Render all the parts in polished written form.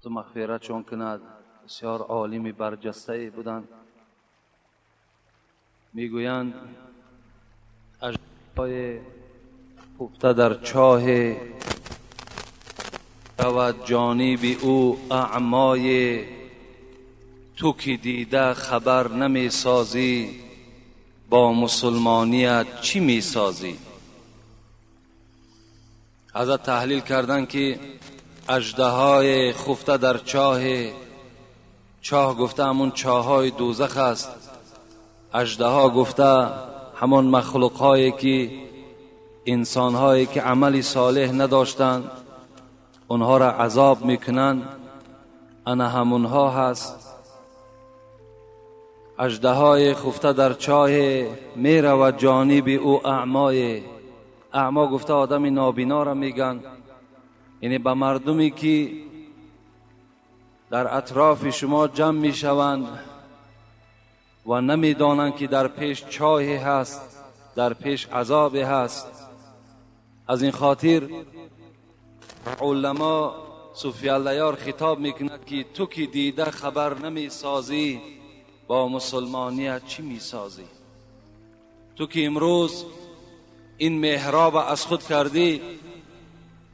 مغفرتشون کند. بسیار عالم برجسته بودند. میگویند اژدهای خفته در چاه رود جانب او اعمای، تو که دیده خبر نمی سازی، با مسلمانیت چی می سازی؟ حضرت تحلیل کردن که اژدهای خفته در چاه، چاه گفته همون چاهای دوزخ است، اژدها گفته همان مخلوق هایی که انسان هایی که عمل صالح نداشتند اونها را عذاب میکنند، انا همونها هست. اژدهای خفته در چاه می رود جانب او اعمای، اعما گفته آدم نابینا را میگن، یعنی به مردمی که در اطراف شما جمع میشوند و نمیدانند که در پیش چاهی هست، در پیش عذابی هست. از این خاطر علما صوفی الله خطاب میکند که تو که دیده خبر نمیسازی، با مسلمانیت چی میسازی؟ تو که امروز این محراب از خود کردی،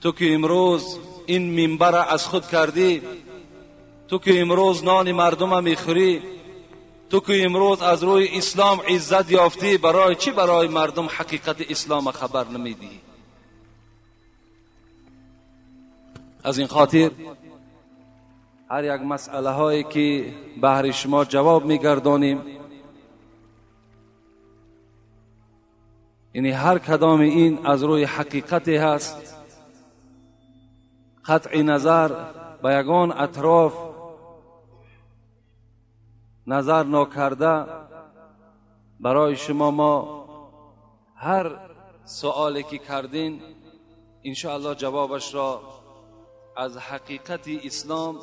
تو که امروز این منبر از خود کردی، تو که امروز نان مردم میخوری، تو که امروز از روی اسلام عزت یافتی، برای چی برای مردم حقیقت اسلام خبر نمیدی؟ از این خاطر هر یک مسئله هایی که بهر شما جواب میگردانیم، یعنی هر کدام این از روی حقیقتی هست، قطع نظر به یگان اطراف نظر ناکرده برای شما ما هر سوالی که کردین انشاءالله جوابش را از حقیقت اسلام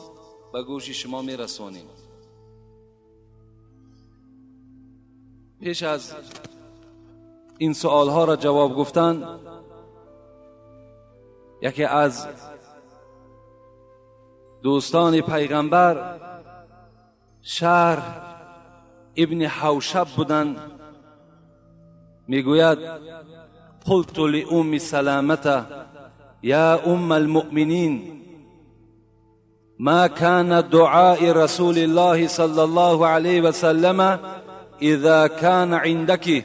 به گوش شما میرسانیم. پیش از این سوالها را جواب گفتن، یکی از دوستان پیغمبر شهر ابن حوشب بودند، میگوید قلت لأم سلامة یا ام المؤمنین ما كان دعاء رسول الله صلى الله عليه وسلم اذا كان عندك.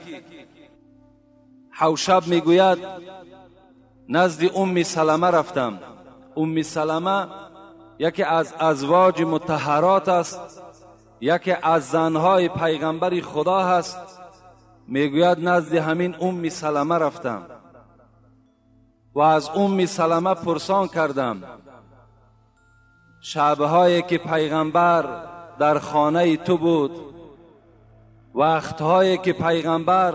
حوشب میگوید نزد ام سلمه رفتم. ام سلمه یکی از ازواج مطهرات است، یکی از زنهای پیغمبر خدا هست. میگوید نزد همین ام سلمه رفتم و از ام سلمه پرسان کردم شبهایی که پیغمبر در خانه تو بود، وقتهایی که پیغمبر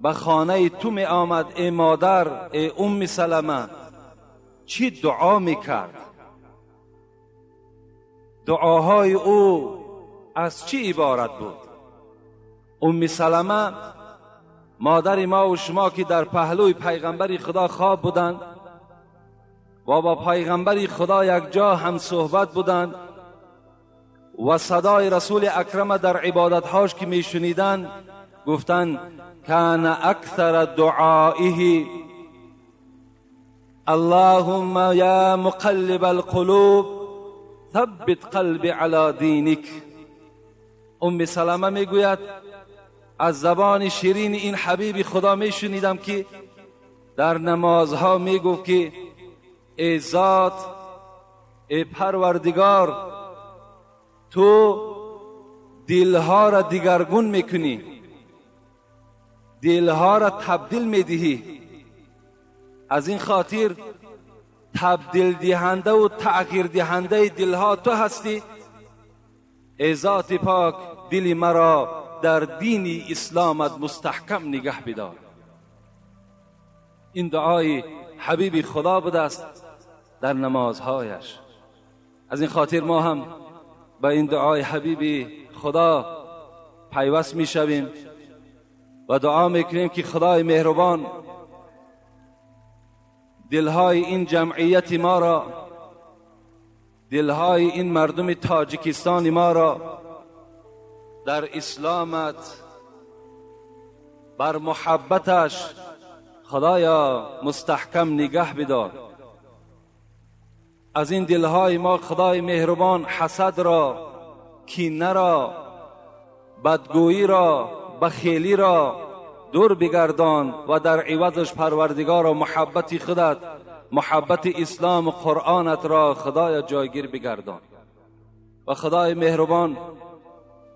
به خانه تو می آمد، ای مادر، ای ام سلمه، چی دعا می کرد؟ دعاهای او از چی عبارت بود؟ ام سلمه مادر ما و شما که در پهلوی پیغمبر خدا خواب بودند و با پیغمبر خدا یک جا هم صحبت بودند و صدای رسول اکرم در عبادتهاش که می شنیدند، گفتند کان اکثر دعائه اللهم یا مقلب القلوب ثبت قلبی علی دینک. ام سلمه میگوید از زبان شیرین این حبیب خدا میشنیدم که در نمازها میگفت که ای ذات، ای پروردگار، تو دلها را دیگرگون میکنی، دلها را تبدیل میدهی، از این خاطر تبدیل دهنده و تغییر دهنده دلها تو هستی. ای ذات پاک، دل مرا در دین اسلامت مستحکم نگه بدار. این دعای حبیب خدا بوده است در نمازهایش. از این خاطر ما هم به این دعای حبیب خدا پیوست میشویم و دعا میکنیم که خدای مهربان دلهای این جمعیت ما را دلهای این مردم تاجیکستان ما را در اسلامت بر محبتش خدایا مستحکم نگه بدار. از این دلهای ما خدای مهربان حسد را، کینه را، بدگویی را، بخیلی را دور بگردان و در عوضش پروردگار محبت خودت، محبت اسلام و قرآنت را خدای جایگیر بگردان. و خدای مهربان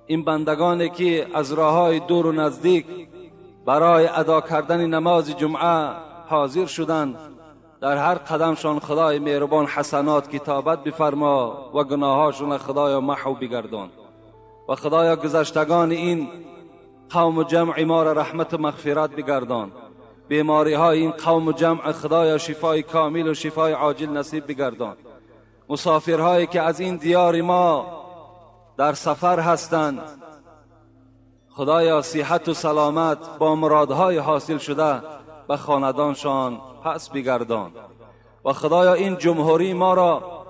این بندگانی که از راههای دور و نزدیک برای ادا کردن نماز جمعه حاضر شدند، در هر قدمشان خدای مهربان حسنات کتابت بفرما و گناهاشون خدایا محو بگردان. و خدایا گذشتگان این قوم و جمع ما را رحمت و مغفرت بگردان. بیماری های این قوم و جمع خدایا شفای کامل و شفای عاجل نصیب بگردان. مسافرهایی که از این دیار ما در سفر هستند، خدایا صحت و سلامت با مرادهای حاصل شده به خاندانشان پس بگردان. و خدایا این جمهوری ما را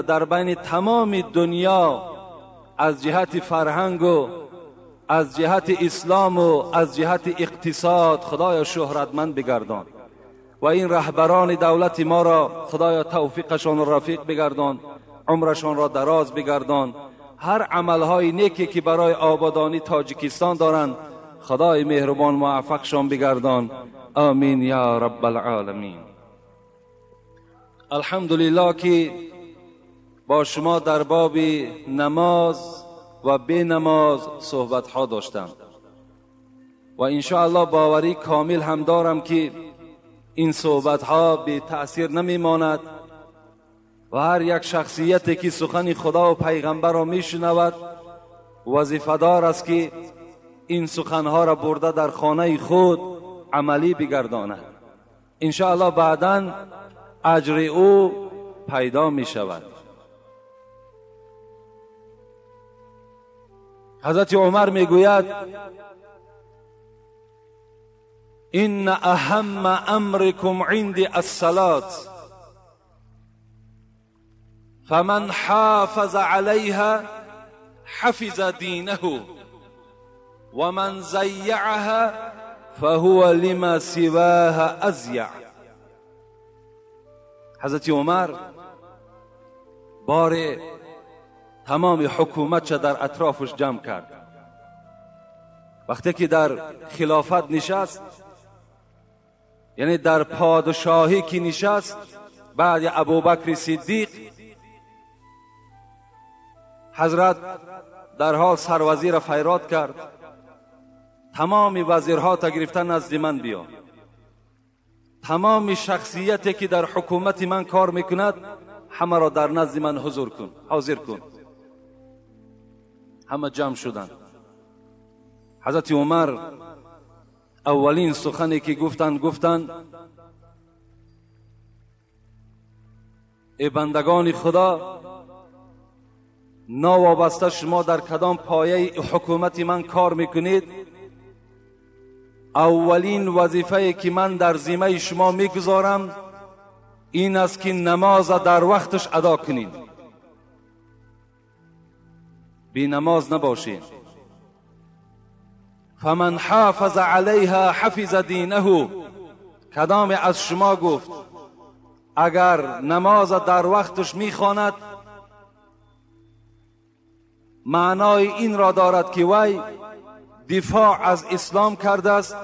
در بین تمام دنیا از جهت فرهنگ و از جهت اسلام و از جهت اقتصاد خدایا شهرتمند بگردان. و این رهبران دولت ما را خدایا توفیقشان را رفیق بگردان، عمرشان را دراز بگردان. هر عملهای نیکی که برای آبادانی تاجیکستان دارند خدای مهربان موفقشان بگردان. آمین یا رب العالمین. الحمدلله که با شما در باب نماز و بی نماز صحبت ها داشتم و انشاءالله باوری کامل هم دارم که این صحبت ها بی تأثیر نمی ماند و هر یک شخصیتی که سخن خدا و پیغمبر را می شنود وظیفه دار است که این سخنها را برده در خانه خود عملی بگرداند. انشاءالله بعدا اجر او پیدا می شود. حضرت عمر می گوید ان اهم امرکم عندی الصلاة فمن حافظ علیها حفظ دینه ومن ضیعها فهو لما سواها اضیع. حضرت عمر بار تمام حکومت در اطرافش جمع کرد. وقتی که در خلافت نشست، یعنی در پادشاهی که نشست بعد ابوبکر صدیق، حضرت در حال سروزیر فیراد کرد تمام وزیرها تا گرفتن نزد من بیا، تمام شخصیتی که در حکومت من کار میکند همه را در نزد من حضور کن، حاضر کن. همه جمع شدند. حضرت عمر اولین سخنی که گفتند، گفتند ای بندگان خدا، ناوابسته شما در کدام پایه حکومت من کار میکنید، اولین وظیفه که من در ذمه شما میگذارم این است که نماز در وقتش ادا کنید، بی نماز نباشید. فمن حافظ علیها حفظ دینه. کدام از شما گفت اگر نماز در وقتش میخواند معنای این را دارد که وی دفاع از اسلام کرده است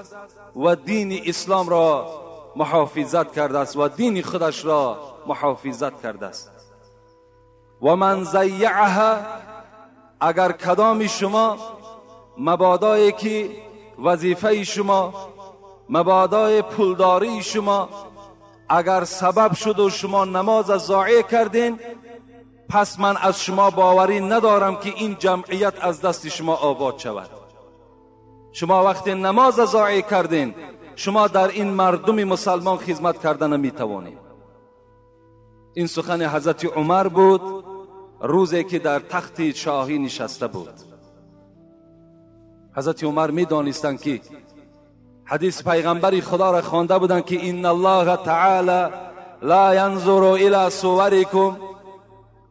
و دین اسلام را محافظت کرده است و دین خودش را محافظت کرده است. و من ضیعها، اگر کدام شما مبادایی که وظیفه شما، مبادای پولداری شما اگر سبب شد و شما نماز ضایع کردین، پس من از شما باوری ندارم که این جمعیت از دست شما آباد شود. شما وقتی نماز ضایع کردین، شما در این مردم مسلمان خدمت کردن نمیتوانید. این سخن حضرت عمر بود روزی که در تخت شاهی نشسته بود. حضرت عمر میدانستند که حدیث پیغمبر خدا را خوانده بودند که ان الله تعالی لا ینظر الی صورکم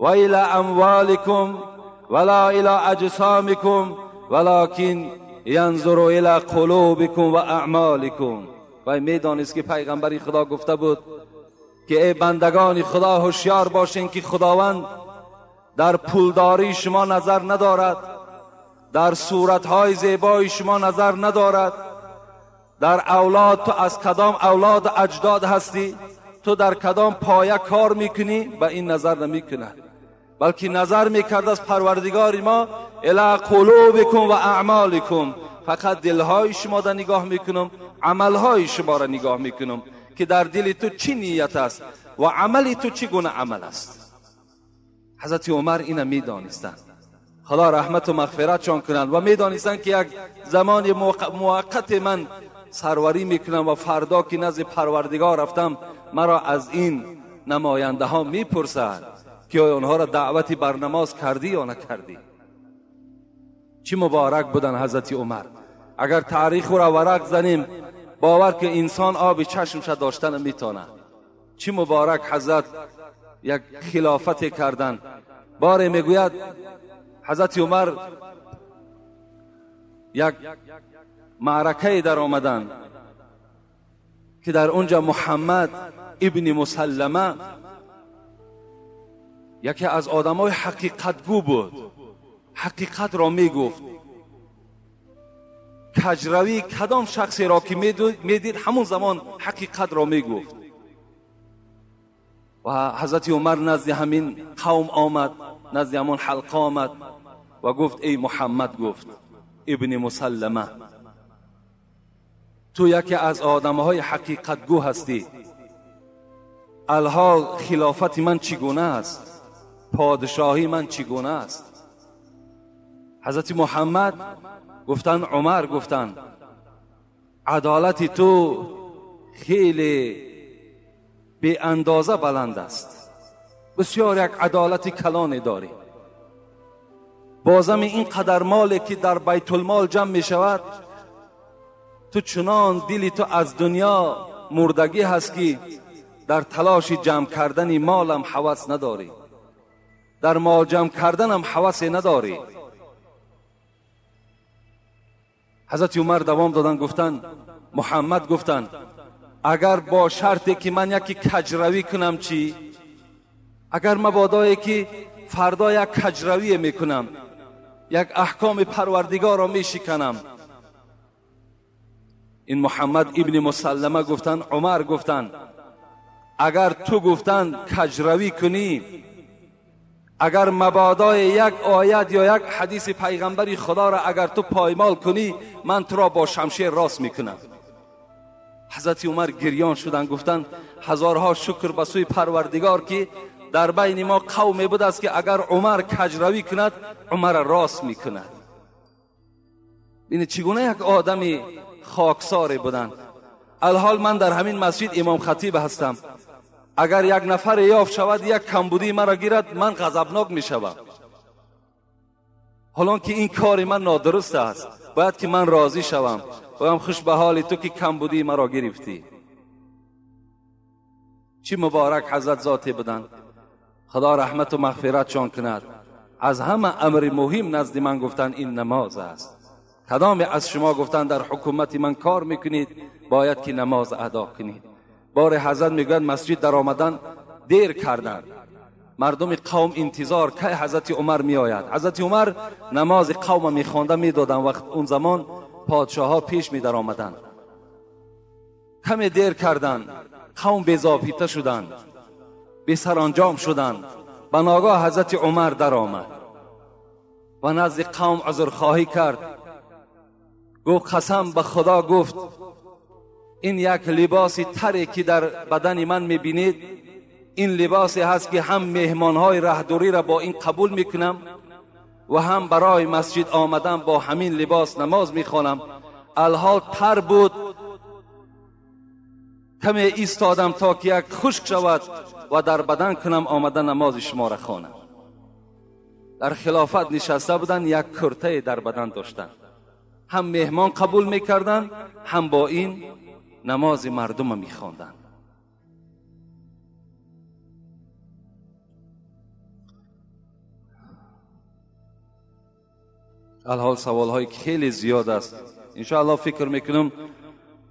و الى اموالکم ولا الى اجسامکم ولکن ینظر الى قلوبکم و اعمالکم. و میدانست که پیغمبر خدا گفته بود که ای بندگان خدا هوشیار باشین که خداوند در پولداری شما نظر ندارد، در صورتهای زیبای شما نظر ندارد، در اولاد تو از کدام اولاد اجداد هستی، تو در کدام پایه کار میکنی، به این نظر نمیکند، بلکه نظر میکرد از پروردگار ما الی قلوبکم و اعمالکم، فقط دلهای شما را نگاه میکنم، عملهای شما را نگاه میکنم که در دل تو چی نیت است و عمل تو چی گونه عمل است. حضرت عمر اینو میدانستند، خدا رحمت و مغفرتشان کنند، و میدانستند که یک زمان موقت من سروری میکنم و فردا که نزد پروردگار رفتم مرا از این نماینده ها میپرسند که آیا آنها را دعوتی بر نماز کردی یا نکردی. چی مبارک بودن حضرت عمر. اگر تاریخ را ورق زنیم باور که انسان آب چشمش داشتن میتونه. چی مبارک حضرت یک خلافت کردن. باره میگوید حضرت عمر یک معرکه در آمدن که در اونجا محمد ابن مسلمه یکی از آدمای حقیقتگو بود، حقیقت را میگفت. کجروی کدام شخصی را که میدید همون زمان حقیقت را میگفت. و حضرت عمر نزد همین قوم آمد، نزد همون حلقه آمد و گفت ای محمد، گفت ابن مسلمه، تو یکی از آدمهای حقیقتگو هستی، الحال خلافت من چگونه است، پادشاهی من چگونه است؟ حضرت محمد گفتن، عمر گفتن عدالت تو خیلی بی اندازه بلند است، بسیار یک عدالت کلانی داری، بازم این قدر مالی که در بیت المال جمع می شود، تو چنان دلی تو از دنیا مردگی هست که در تلاش جمع کردن مالم هوس نداری، در مال جمع کردنم هوس نداری. حضرت عمر دوام دادن، گفتن محمد گفتن اگر با شرطی که من یکی کجروی کنم چی؟ اگر مبادایی که فردا یک کجروی میکنم، یک احکام پروردگار را میشکنم. این محمد ابن مسلمه گفتن، عمر گفتن اگر تو گفتن کجروی کنی، اگر مبادای یک آیت یا یک حدیث پیغمبری خدا را اگر تو پایمال کنی، من تو را با شمشیر راست میکنم. حضرت عمر گریان شدن، گفتن هزارها شکر به سوی پروردگار که در بین ما قومی بود است که اگر عمر کجروی کند عمر راست میکند. این چگونه یک آدمی خاکسار بودن. الحال من در همین مسجد امام خطیب هستم، اگر یک نفر یافت شود یک کمبودی مرا گیرد من غضبناک میشوم، حالان که این کار من نادرست است، باید که من راضی شوم، بایم خوش به حال تو که کمبودی مرا گرفتی. چی مبارک حضرت ذاتی بودن، خدا رحمت و مغفرتشان کند. از همه امر مهم نزد من گفتن این نماز است. کدام از شما گفتن در حکومت من کار میکنید باید که نماز ادا کنید. بار حضرت میگوید مسجد در آمدن دیر کردن، مردم قوم انتظار که حضرت عمر میآید. حضرت عمر نماز قوم میخوانده میدادن، وقت اون زمان پادشاه ها پیش می در آمدن. کمی دیر کردن، قوم بی‌ضابطه شدن، بی سرانجام شدن. به ناگاه حضرت عمر در آمد و نزد قوم عذرخواهی کرد. گفت قسم به خدا، گفت این یک لباس تری که در بدن من میبینید، این لباسی هست که هم مهمانهای رهدوری را با این قبول میکنم و هم برای مسجد آمدم با همین لباس نماز میخوانم. الحال تر بود، کمی ایستادم تا که یک خشک شود و در بدن کنم، آمده نماز شما را خوانم. در خلافت نشسته بودن، یک کرته در بدن داشتن، هم مهمان قبول میکردن هم با این نماز مردم میخواندن. الحال سوال های خیلی زیاد است. انشاءالله فکر میکنم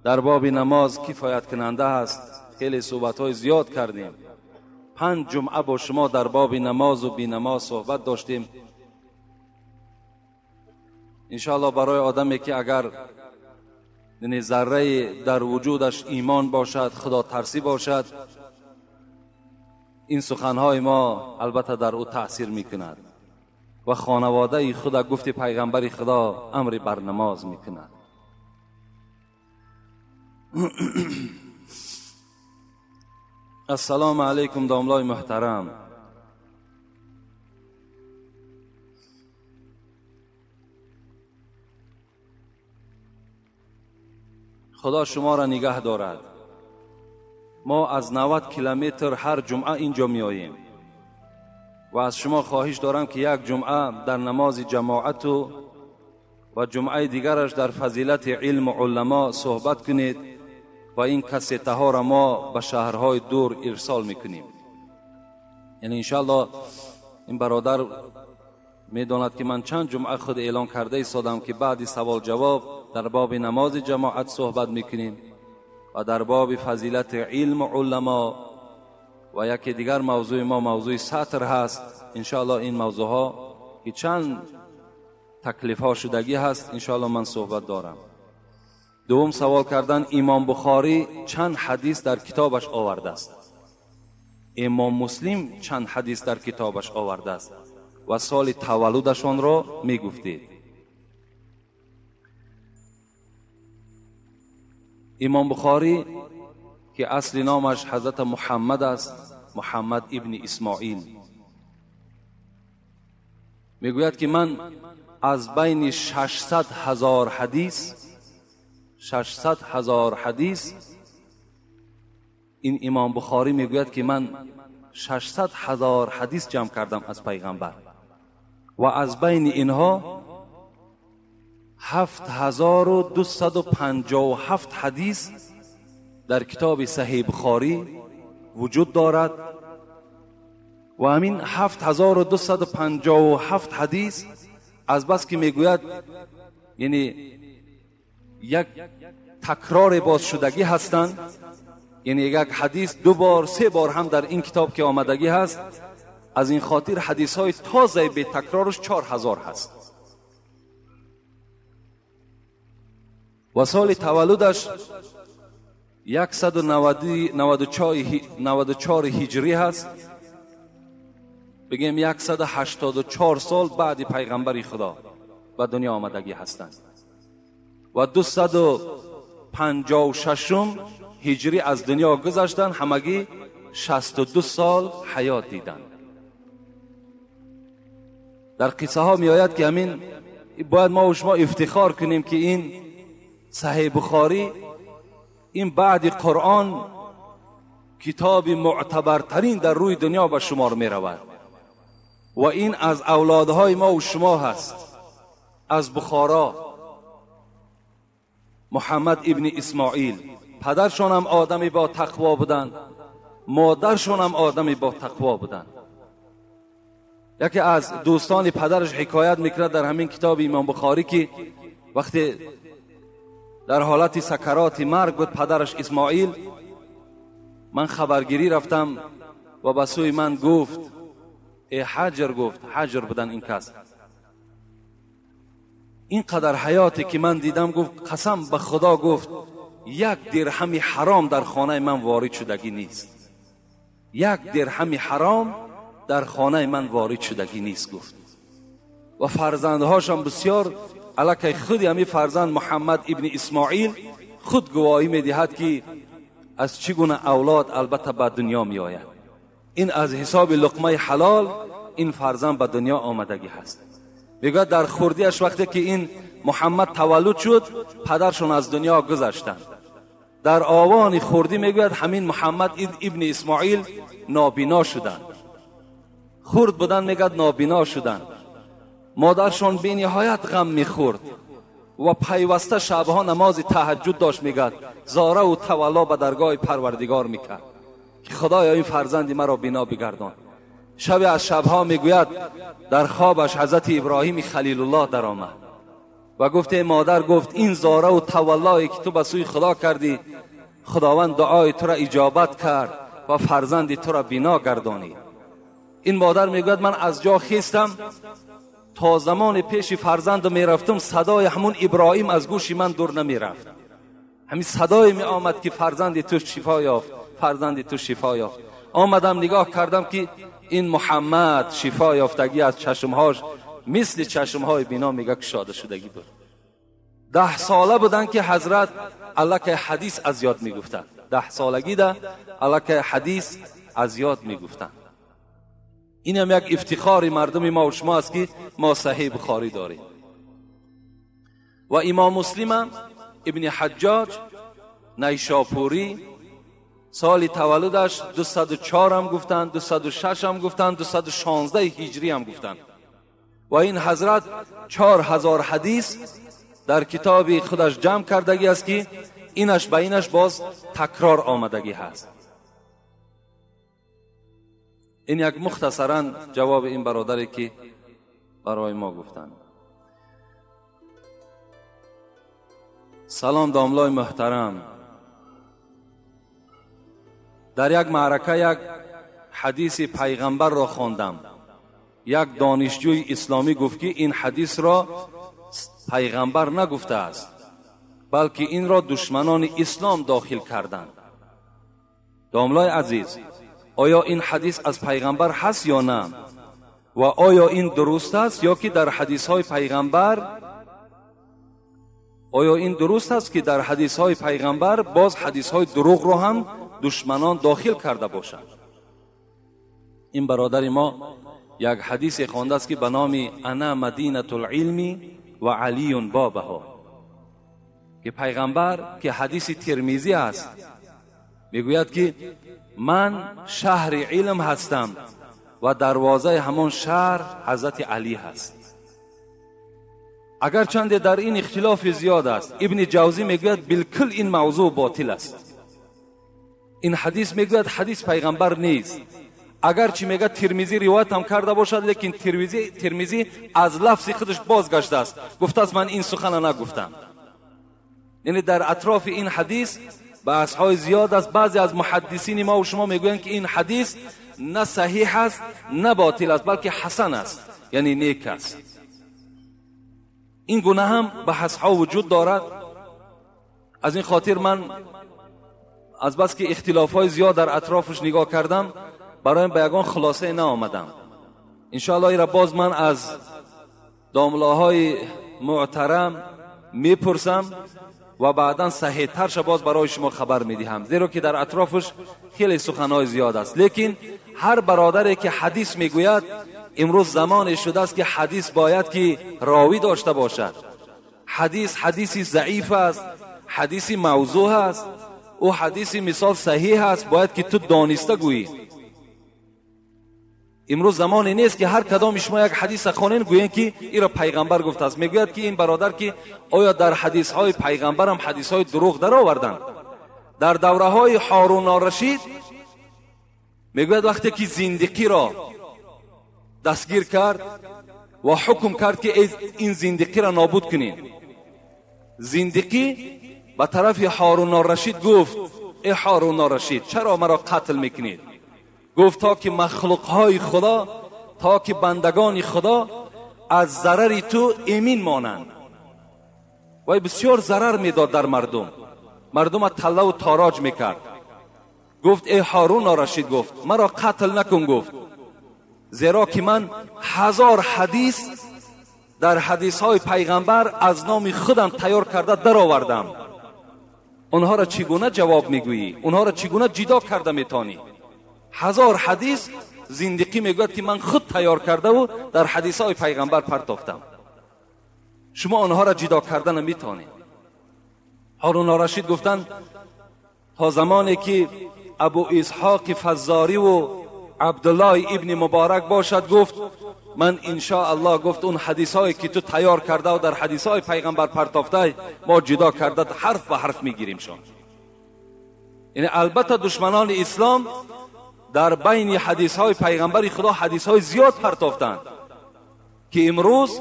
در باب نماز کفایت کننده است. خیلی صحبت های زیاد کردیم. 5 جمعه با شما در باب نماز و بی نماز صحبت داشتیم. انشاءالله برای آدمی که اگر ذره در وجودش ایمان باشد، خدا ترسی باشد، این سخنهای ما البته در او تأثیر میکند و خانواده خدا گفت پیغمبر خدا امر بر نماز میکند. السلام علیکم داملای محترم. خدا شما را نگه دارد. ما از 90 کیلومتر هر جمعه اینجا می آییم و از شما خواهش دارم که یک جمعه در نماز جماعت و جمعه دیگرش در فضیلت علم و علما صحبت کنید و این کسیته ها را ما به شهرهای دور ارسال میکنیم. یعنی انشاءالله این برادر میداند که من چند جمعه خود اعلان کرده ایستادم که بعد سوال جواب در باب نماز جماعت صحبت میکنیم و در باب فضیلت علم و علما و یکی دیگر موضوع ما موضوع ستر هست. انشاءالله این موضوع ها که چند تکلیف ها شدگی هست انشاءالله من صحبت دارم. دوم سوال کردن امام بخاری چند حدیث در کتابش آورده است؟ امام مسلم چند حدیث در کتابش آورده است و سال تولدشان را می گفتید. امام بخاری که اصل نامش حضرت محمد است، محمد ابن اسماعیل، میگوید که من از بین 600,000 حدیث، 600,000 حدیث، این امام بخاری میگوید که من 600,000 حدیث جمع کردم از پیغمبر و از بین اینها 7257 حدیث در کتاب صحیح بخاری وجود دارد و همین 7257 حدیث از بس که میگوید یعنی یک تکرار باز شدگی هستند، یعنی یک حدیث 2 بار 3 بار هم در این کتاب که آمدگی هست، از این خاطر حدیث های تازه به تکرارش 4000 هست. و سال تولدش 194 هجری هست، بگیم 184 سال بعد پیغمبر خدا به دنیا آمدگی هستند و 256 هجری از دنیا گذشتند، همگی 62 سال حیات دیدند. در قصه ها می آید که همین باید ما و شما افتخار کنیم که این صحیح بخاری این بعد قرآن کتاب معتبرترین در روی دنیا به شمار می رود و این از اولادهای ما و شما هست، از بخارا محمد ابن اسماعیل. پدرشان هم آدمی با تقوا بودند، مادرشان هم آدمی با تقوا بودند. یکی از دوستان پدرش حکایت میکرد در همین کتاب امام بخاری که وقتی در حالت سکرات مرگ بود پدرش اسماعیل، من خبرگیری رفتم و به سوی من گفت ای حجر، گفت حجر بودن این کس، این قدر حیاتی که من دیدم، گفت قسم به خدا، گفت 1 درهم حرام در خانه من وارد شدگی نیست، 1 درهم حرام در خانه من وارد شدگی نیست، گفت. و فرزندهاشم بسیار علاکه خودی همی فرزند محمد ابن اسماعیل خود گواهی میدهد که از چگونه اولاد البته به دنیا می آید. این از حساب لقمه حلال این فرزند به دنیا آمدگی هست. میگوید در خوردیش وقتی که این محمد تولد شد پدرشون از دنیا گذشتند. در آوان خوردی میگوید همین محمد ابن اسماعیل نابینا شدند. خرد بودن میگد نابینا شدند. مادرشون بی نهایت غم میخورد و پیوسته شبها نماز تهجد داشت، میگد زاره و تولا به درگاه پروردگار میکرد که خدایا این فرزندی مرا بینا بگردان. شب از شبها میگوید در خوابش حضرت ابراهیم خلیل الله در آمد و گفت ای مادر، گفت این زاره و تولایی که تو به سوی خدا کردی، خداوند دعای تو را اجابت کرد و فرزند تو را بینا گردانید. این مادر میگوید من از جا خیستم، تا زمان پیش فرزند میرفتم صدای همون ابراهیم از گوش من دور نمیرفت. همین صدای می آمد که فرزند تو شفا یافت، فرزند تو شفا یافت. آمدم نگاه کردم که این محمد شفا یافتگی از چشمهاش مثل چشمهای بینا میگه کشاده شدگی بود. 10 ساله بودن که حضرت الکه حدیث از یاد میگفتن. 10 سالگی ده الکه حدیث از یاد میگفتن. این هم یک افتخار مردم ما و شما است که ما صحیح بخاری داریم. و امام مسلم ابن حجاج نیشاپوری سال تولدش 204 هم گفتن، 206 هم گفتن، 216 هجری هم گفتن. و این حضرت 4000 حدیث در کتاب خودش جمع کردگی است که اینش به اینش باز تکرار آمدگی هست. این یک مختصرا جواب این برادری که برای ما گفتن. سلام داملای محترم، در یک معرکه یک حدیث پیغمبر را خواندم. یک دانشجوی اسلامی گفت که این حدیث را پیغمبر نگفته است، بلکه این را دشمنان اسلام داخل کردند. داملای عزیز، آیا این حدیث از پیغمبر هست یا نه؟ و آیا این درست است یا که در حدیث های پیغمبر، آیا این درست است که در حدیث های پیغمبر باز حدیث های دروغ رو هم دشمنان داخل کرده باشند؟ این برادر ما یک حدیث خوانده است که به نام انا مدینة العلم و علی بابها، که پیغمبر، که حدیث ترمیزی است، میگوید که من شهر علم هستم و دروازه همان شهر حضرت علی هست. اگر چند در این اختلاف زیاد است، ابن جوزی میگوید بالکل این موضوع باطل است. این حدیث میگوید حدیث پیغمبر نیست. اگرچه میگه ترمیزی روایت هم کرده باشد، لیکن ترمیزی از لفظ خودش بازگشته است، گفته است من این سخن نگفتم. یعنی در اطراف این حدیث بحث های زیاد است. بعضی از محدثین ما و شما میگویند که این حدیث نه صحیح است نه باطل است، بلکه حسن است، یعنی نیک است. این گونه هم بحث ها وجود دارد. از این خاطر من از بس که اختلاف های زیاد در اطرافش نگاه کردم، برایم به یگان خلاصه نآمدم. انشاءالله ای را باز من از داملاهای معترم میپرسم و بعدا صحیح ترش باز برای شما خبر میدهم، زیرا که در اطرافش خیلی سخنهای زیاد است. لیکن هر برادری که حدیث میگوید، امروز زمان شده است که حدیث باید که راوی داشته باشد. حدیث حدیثی ضعیف است، حدیثی موضوع است، او حدیثی مثال صحیح است، باید که تو دانسته گویی. امروز زمانی نیست که هر کدام شما یک حدیث خوانین گویین که ای را پیغمبر گفته است. میگوید که این برادر که آیا در حدیث های پیغمبر هم حدیث های دروغ در آوردن؟ در دوره های هارون الرشید میگوید وقتی که زندقی را دستگیر کرد و حکم کرد که این زندقی را نابود کنین، زندقی به طرف هارون الرشید گفت ای هارون الرشید، چرا مرا قتل میکنید؟ گفت تا که مخلوقهای خدا، تا که بندگان خدا از ضرر تو امین مانند. وای بسیار ضرر میداد در مردم، مردم طله و تاراج میکرد. گفت ای هارون الرشید، گفت مرا قتل نکن، گفت زیرا که من 1000 حدیث در حدیث های پیغمبر از نام خودم تیار کرده در آوردم. آنها را چگونه جواب میگویی؟ آنها را چگونه جدا کرده میتانی؟ 1000 حدیث زندقی میگوید که من خود تیار کرده و در حدیث های پیغمبر پرتافتم، شما آنها را جدا کرده نمیتونید. هارون الرشید گفتند تا زمانی که ابو اسحاق فزاری و عبدالله ابن مبارک باشد، گفت من انشاءالله، گفت اون حدیث هایی که تو تیار کرده و در حدیث های پیغمبر پرتافته ما جدا کرده حرف به حرف میگیریم شان. یعنی البته دشمنان اسلام дар байни ҳадисҳои пайғамбари Худо ҳадисҳои зиёд партофтанд ки имрӯз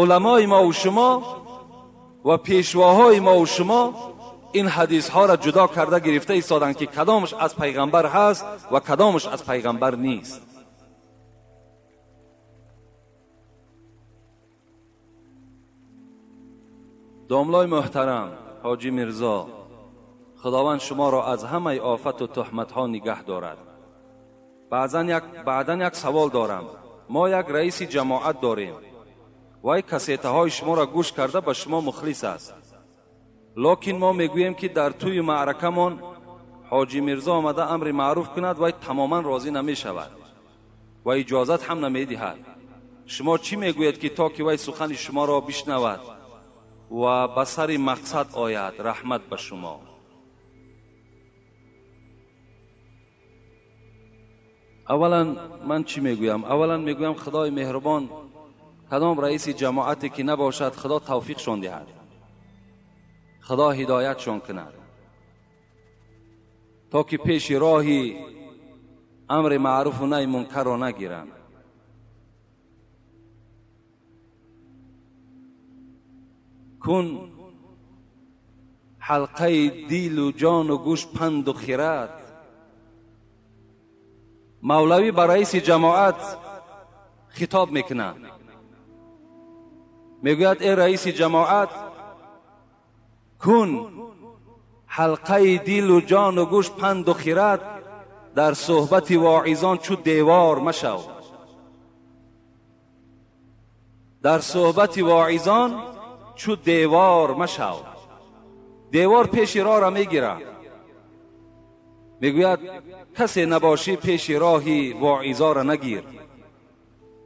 уламои мо ва шумо ва пешвоҳои мо ва шумо ин ҳадисҳоро ҷудо карда гирифта истоданд ки кадомаш аз пайғамбар ҳаст ва кадомаш аз пайғамбар нест. Домлои муҳтарам ҳоҷӣ Мирзо, Худованд шуморо аз ҳамаи офату туҳматҳо нигаҳ дорад. Баъдан як савол дорам. Мо як раиси ҷамоат дорем. Вай кассетаҳои шуморо гӯш карда ба шумо мухлис аст. Локин мо мегӯем ки дар тӯи маъракамон ҳоҷӣ Мирзо омада амри маъруф кунад, вай тамоман розӣ намешавад ва иҷозат ҳам намедиҳад. Шумо чӣ мегӯед ки то ки вай сухани шуморо бишнавад ва ба сари мақсад ояд? Раҳмат ба шумо. Аввалан ман чӣ мегӯям? Аввалан мегӯям Худои меҳрубон кадом раиси ҷамоате ки набошад, Худо тавфиқшон диҳад, Худо ҳидоятшон кунад то ки пеши роҳи амри маъруфу наҳи мункарро нагиранд. Кун ҳалқаи дилу ҷону гӯш панду хират. Мавлавӣ ба раиси ҷамоат хитоб мекунад, мегӯяд: эй раиси ҷамоат, кун ҳалқаи дилу ҷону гӯш панду хират, дар суҳбати воизон чу девор машав. Дар суҳбати воизон чу девор машав. Девор пеши роҳро мегирад. Мегӯяд касе набошӣ пеши роҳи воизоро нагир,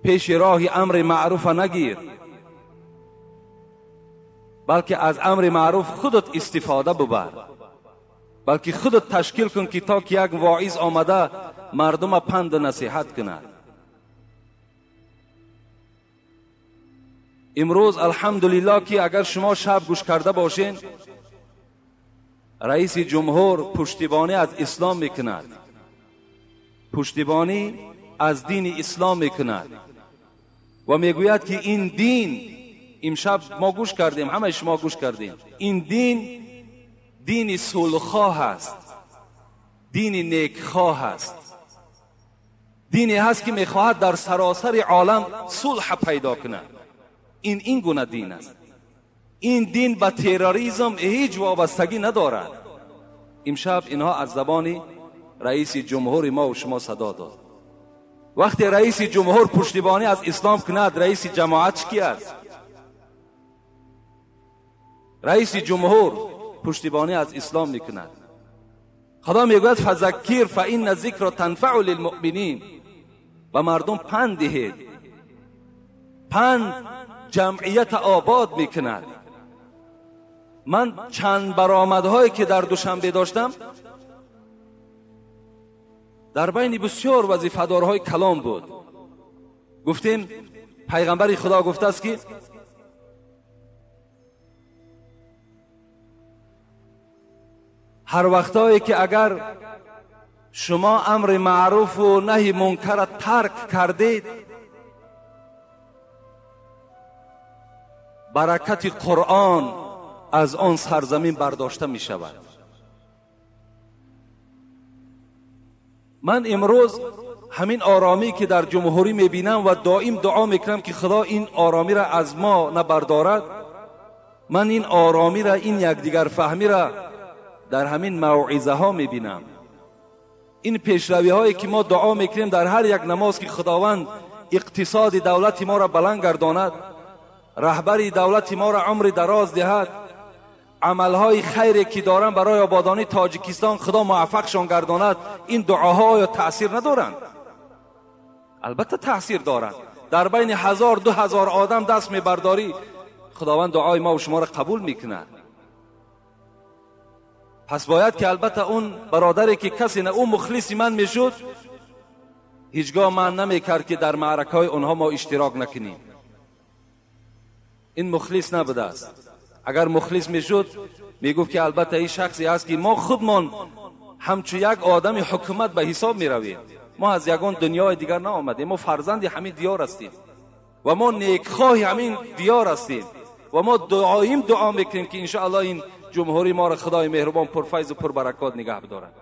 пеши роҳи амри маъруфа нагир, балки аз амри маъруф худат истифода бубар, балки худат ташкил кун ки то ки як воиз омада мардума панду насиҳат кунад. Имрӯз алҳамдулиллоҳ ки агар шумо шаб гӯш карда бошед, раиси ҷумҳур пуштибонӣ аз ислом мекунад, пуштибонӣ аз дини ислом мекунад ва мегӯяд ки ин дин, имшаб мо гӯш кардем, ҳамаи шумо гӯш кардем, ин дин дини сулҳхоҳ аст, дини некхоҳ аст, дине ҳаст ки мехоҳад дар саросари олам сулҳ пайдо кунад. Ин гуна дин аст. Ин дин ба терроризм ҳеҷ вобастагӣ надорад. Имшаб инҳо аз забони раиси ҷумҳури мо ва шумо садо дод. Вақте раиси ҷумҳур пуштибонӣ аз ислом кунад, раиси ҷамоат чӣ аст? Раиси ҷумҳур пуштибонӣ аз ислом мекунад. Худо мегӯяд: фазаккир фаинна зикра танфаъу лилмуъминин. Ба мардум панд диҳед. Панд ҷамъията обод мекунад. Ман чанд баромадҳое ки дар Душанбе доштам, дар байни бисёр вазифадорҳои калом буд. Гуфтем пайғамбари Худо гуфтааст ки ҳар вақтое ки агар шумо амри маъруфу наҳи мункарро тарк кардед, баракати Қуръон аз он сарзамин бардошта мешавад. Ман имрӯз ҳамин оромӣ ки дар ҷумҳурӣ мебинам ва доим дуо мекунам ки Худо ин оромиро аз мо набардорад, ман ин оромиро, ин якдигарфаҳмиро дар ҳамин мавъизаҳо мебинам. Ин пешравиҳое ки мо дуо мекунем дар ҳар як намоз ки Худованд иқтисоди давлати моро баланд гардонад, раҳбари давлати моро умри дароз диҳад, амалҳои хайре ки доранд барои ободонии Тоҷикистон Худо муваффақшон гардонад, ин дуоҳо оё таъсир надоранд? Албатта таъсир доранд. Дар байни 1000-2000 одам даст мебардорӣ, Худованд дуои мо ва шуморо қабул мекунад. Пас бояд ки албатта он бародаре ки касе на ӯ мухлиси ман мешуд, ҳеҷгоҳ ман намекард ки дар маъракаҳои онҳо мо иштирок накунем. Ин мухлис набудааст. Агар мухлис мешуд, мегуфт ки албатта ин шахсе ҳаст ки мо худмон ҳамчун як одами ҳукумат ба ҳисоб меравем. Мо аз ягон дунёи дигар наомадем, мо фарзанди ҳамин диёр ҳастем ва мо некхоҳи ҳамин диёр ҳастем ва мо дуоим дуо мекунем ки иншоаллоҳ ин ҷумҳурии моро худои меҳрубон пурфайзу пурбаракот нигаҳ бидорад.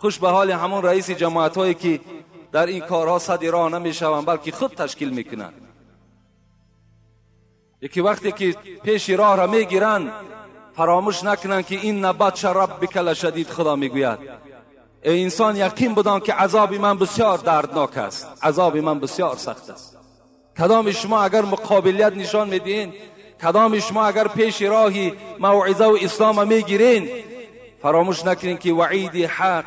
Хуш ба ҳоли ҳамон раиси ҷамоатҳое ки дар ин корҳо сади роҳ намешаванд, балки худ ташкил мекунанд. Яке вақте ки пеши роҳро мегиранд, фаромӯш накунанд ки инна батша раббика лашадид. Худо мегӯяд: эй инсон, яқин бидон ки азоби ман бисёр дарднок аст, азоби ман бисёр сахт аст. Кадоми шумо агар муқобилият нишон медиҳед, кадоми шумо агар пеши роҳи мавъизаву ислома мегиред, фаромӯш накунед ки ваъиди ҳақ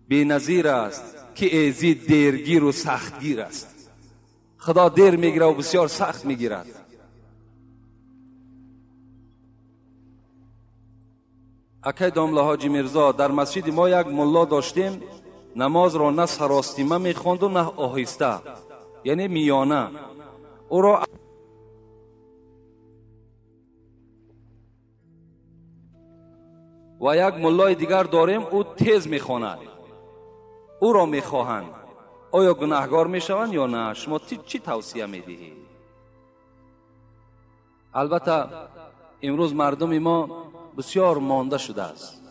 беназир аст, ки эзид дергиру сахтгир аст. Худо дер мегирад ва бисёр сахт мегирад. Акай домла ҳоҷи Мирзо, дар масҷиди мо як мулло доштем, намозро на саростима мехонду на оҳиста, яъне миёна. Ӯро ва як муллои дигар дорем, ӯ тез мехонад, ӯро мехоҳанд. Оё гунаҳгор мешаванд ё на? Шумо чӣ тавсия медиҳед? Албатта имрӯз мардуми мо бисёр монда шудааст.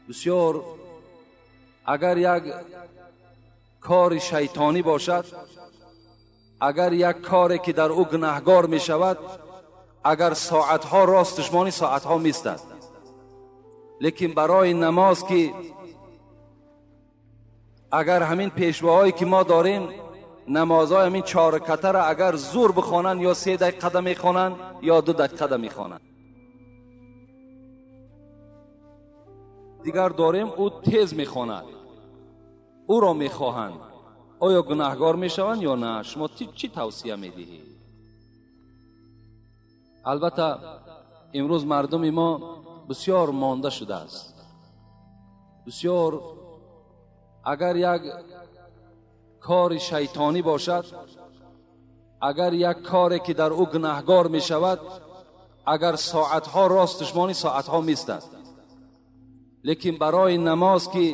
Бисёр агар як кори шайтонӣ бошад, агар як коре ки дар ӯ гунаҳгор мешавад, агар соатҳо рост душмонӣ соатҳо меистад. Лекин барои намоз ки агар ҳамин пешвоҳое ки мо дорем, намозҳои ҳамин чор ракатаро агар зур бихонанд, ё 3 дақиқа мехонанд ё 2 дақиқа мехонанд. Дигар дорем, ӯ тез мехонад, ӯро мехоҳанд. Оё гунаҳгор мешаванд ё на? Шумо чӣ тавсия медиҳед? Албатта имрӯз мардуми мо бисёр монда шудааст. Бисёр агар як кори шайтонӣ бошад, агар як коре ки дар ӯ гунаҳгор мешавад, агар соатҳо рост душмонӣ соатҳо меистад. Лекин барои намоз ки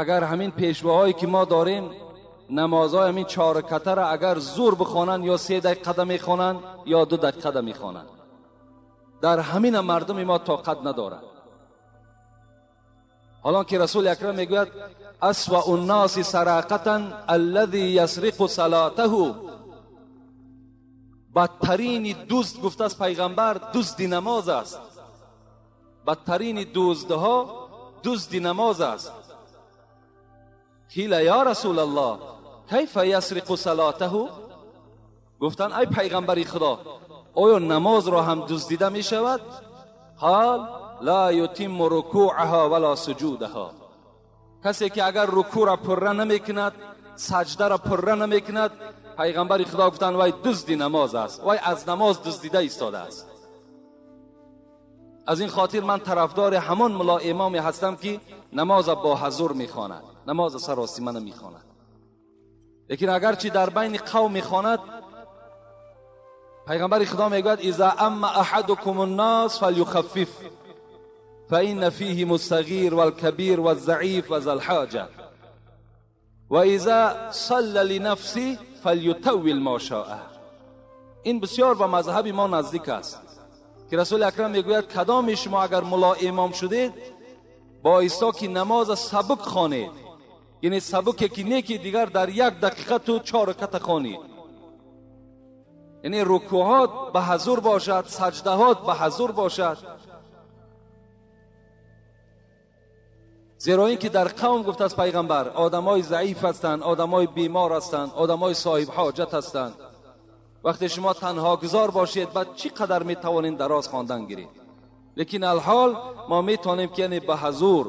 агар ҳамин пешвоҳое ки мо дорем, намозҳои ҳамин чор ракатаро агар зур бихонанд, ё 3 дақиқа мехонанд ё 2 дақиқа мехонанд. Дар ҳамина мардуми мо тоқат надорад. ҳолон ки расули акрам мегӯяд: асвау ннаси сарақатан аллази ясриқу салатаҳу. Бадтарини дузд, гуфтааст пайғамбар, дузди намоз аст. Бадтарини дуздҳо дузди намоз аст. қила я расулаллоҳ кайфа ясриқу салатаҳу? Гуфтанд: ай пайғамбари худо, оё намозро ҳам дуздида мешавад? қол ла ютимму рукӯъаҳа вала суҷудаҳа. Касе ки агар рукӯъро пурра намекунад, саҷдаро пурра намекунад, пайғамбари худо гуфтанд вай дузди намоз аст, вай аз намоз дуздида истодааст. Аз ин хотир ман тарафдори ҳамон мулло имоме ҳастам ки намоза бо ҳузур мехонад, намоза саросима намехонад. Лекин агарчи дар байни қавм мехонад, пайғамбари худо мегӯяд: иза амма аҳадукум аннос фалюхаффиф фаинна фиҳим ассағир валкабир ваззаиф ва залҳоҷа ва иза салла линафсиҳ фалютаввил мо шоа. Ин бисёр ба мазҳаби мо наздик аст ки расули акрам мегӯяд: кадоми шумо агар мулло имом шудед, боиста ки намоза сабук хонед, яъне сабуке ки не ки дигар дар 1 дақиқа ту 4 раката хонӣ, яъне рукӯъҳот ба ҳузур бошад, саҷдаҳот ба ҳузур бошад. Зеро ин ки дар қавм, гуфтааст пайғамбар, одамои заиф ҳастанд, одамои бемор ҳастанд, одамои соҳиб ҳоҷат ҳастанд. Вақте шумо танҳогузор бошед, баъд чӣ қадар метавонед дароз хондан гиред? Лекин алҳол мо метавонем ки яъне ба ҳузур,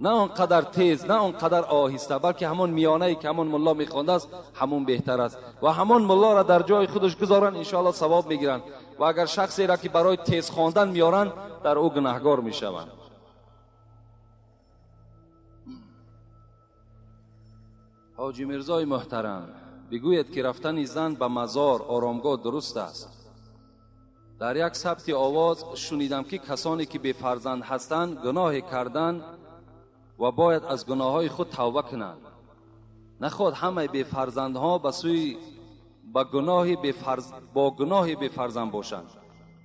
на он қадар тез, на он қадар оҳиста, балки ҳамон миёнае ки ҳамон мулло мехондааст, ҳамон беҳтар аст. Ва ҳамон муллоро дар ҷои худаш гузоранд, иншоаллоҳ савоб мегиранд. Ва агар шахсеро ки барои тез хондан меоранд, дар ӯ гунаҳгор мешаванд. ҳоҷи Дар як сабти овоз шунидам, ки касоне ки бефарзанд ҳастанд гуноҳе карданд ва бояд аз гуноҳҳои худ тавба кунанд. Наход ҳамаи бефарзандҳо ба сӯи бо гуноҳи бефарзанд бошанд.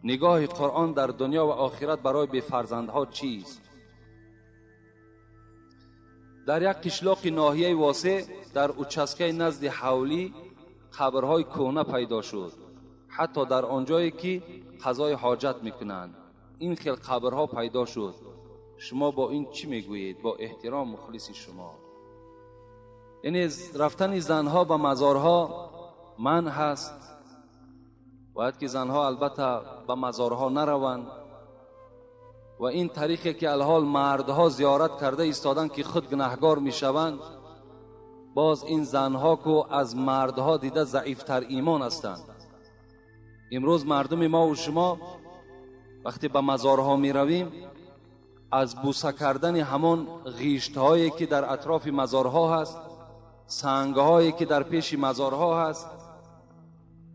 Нигоҳи Қуръон дар дунё ва охират барои бефарзандҳо чист? Дар як қишлоқи ноҳияи Восеъ дар участкаи назди ҳавлӣ қабрҳои кӯҳна пайдо шуд, ҳатто дар он ҷое ки қазои ҳоҷат мекунанд. Ин хел қабрҳо пайдо шуд. Шумо бо ин чӣ мегӯед? Бо эҳтиром, мухлиси шумо. Яъне рафтани занҳо ба мазорҳо манъ ҳаст. Бояд ки занҳо албатта ба мазорҳо нараванд ва ин тариқе ки алҳол мардҳо зиёрат карда истоданд ки худ гунаҳгор мешаванд, боз ин занҳо ку аз мардҳо дида заифтар имон ҳастанд. Имрӯз мардуми мо ва шумо вақте ба мазорҳо меравем, аз буса кардани ҳамон ғиштҳое ки дар атрофи мазорҳо ҳаст, сангҳое ки дар пеши мазорҳо ҳаст,